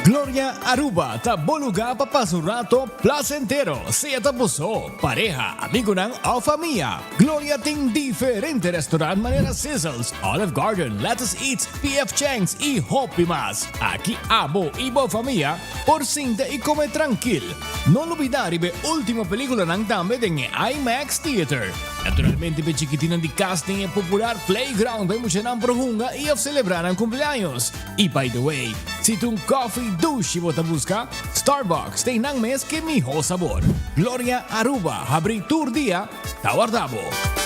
Gloria Aruba ta bo lugar pa pasa un rato placentero, sea ta bo so, pareha, amigonan of famia. Gloria tin diferente restaurant manera Sizzles, Olive Garden, Lettuce Eats, PF Chang's y hopi mas. Aki abo y bo famia por sinta y come trankil. No lubida riba e ultimo peliculanan tambe den e IMAX Theater. Naturalmente p'e chikitinnan di cas tin e popular playground pa e muchanan por hunga y of celebra nan cumpleaños. Y by the way, si ta un coffee dushi bo ta busca, Starbucks ta einan mes ke miho sabor. Gloria Aruba habri tur dia, ta warda bo.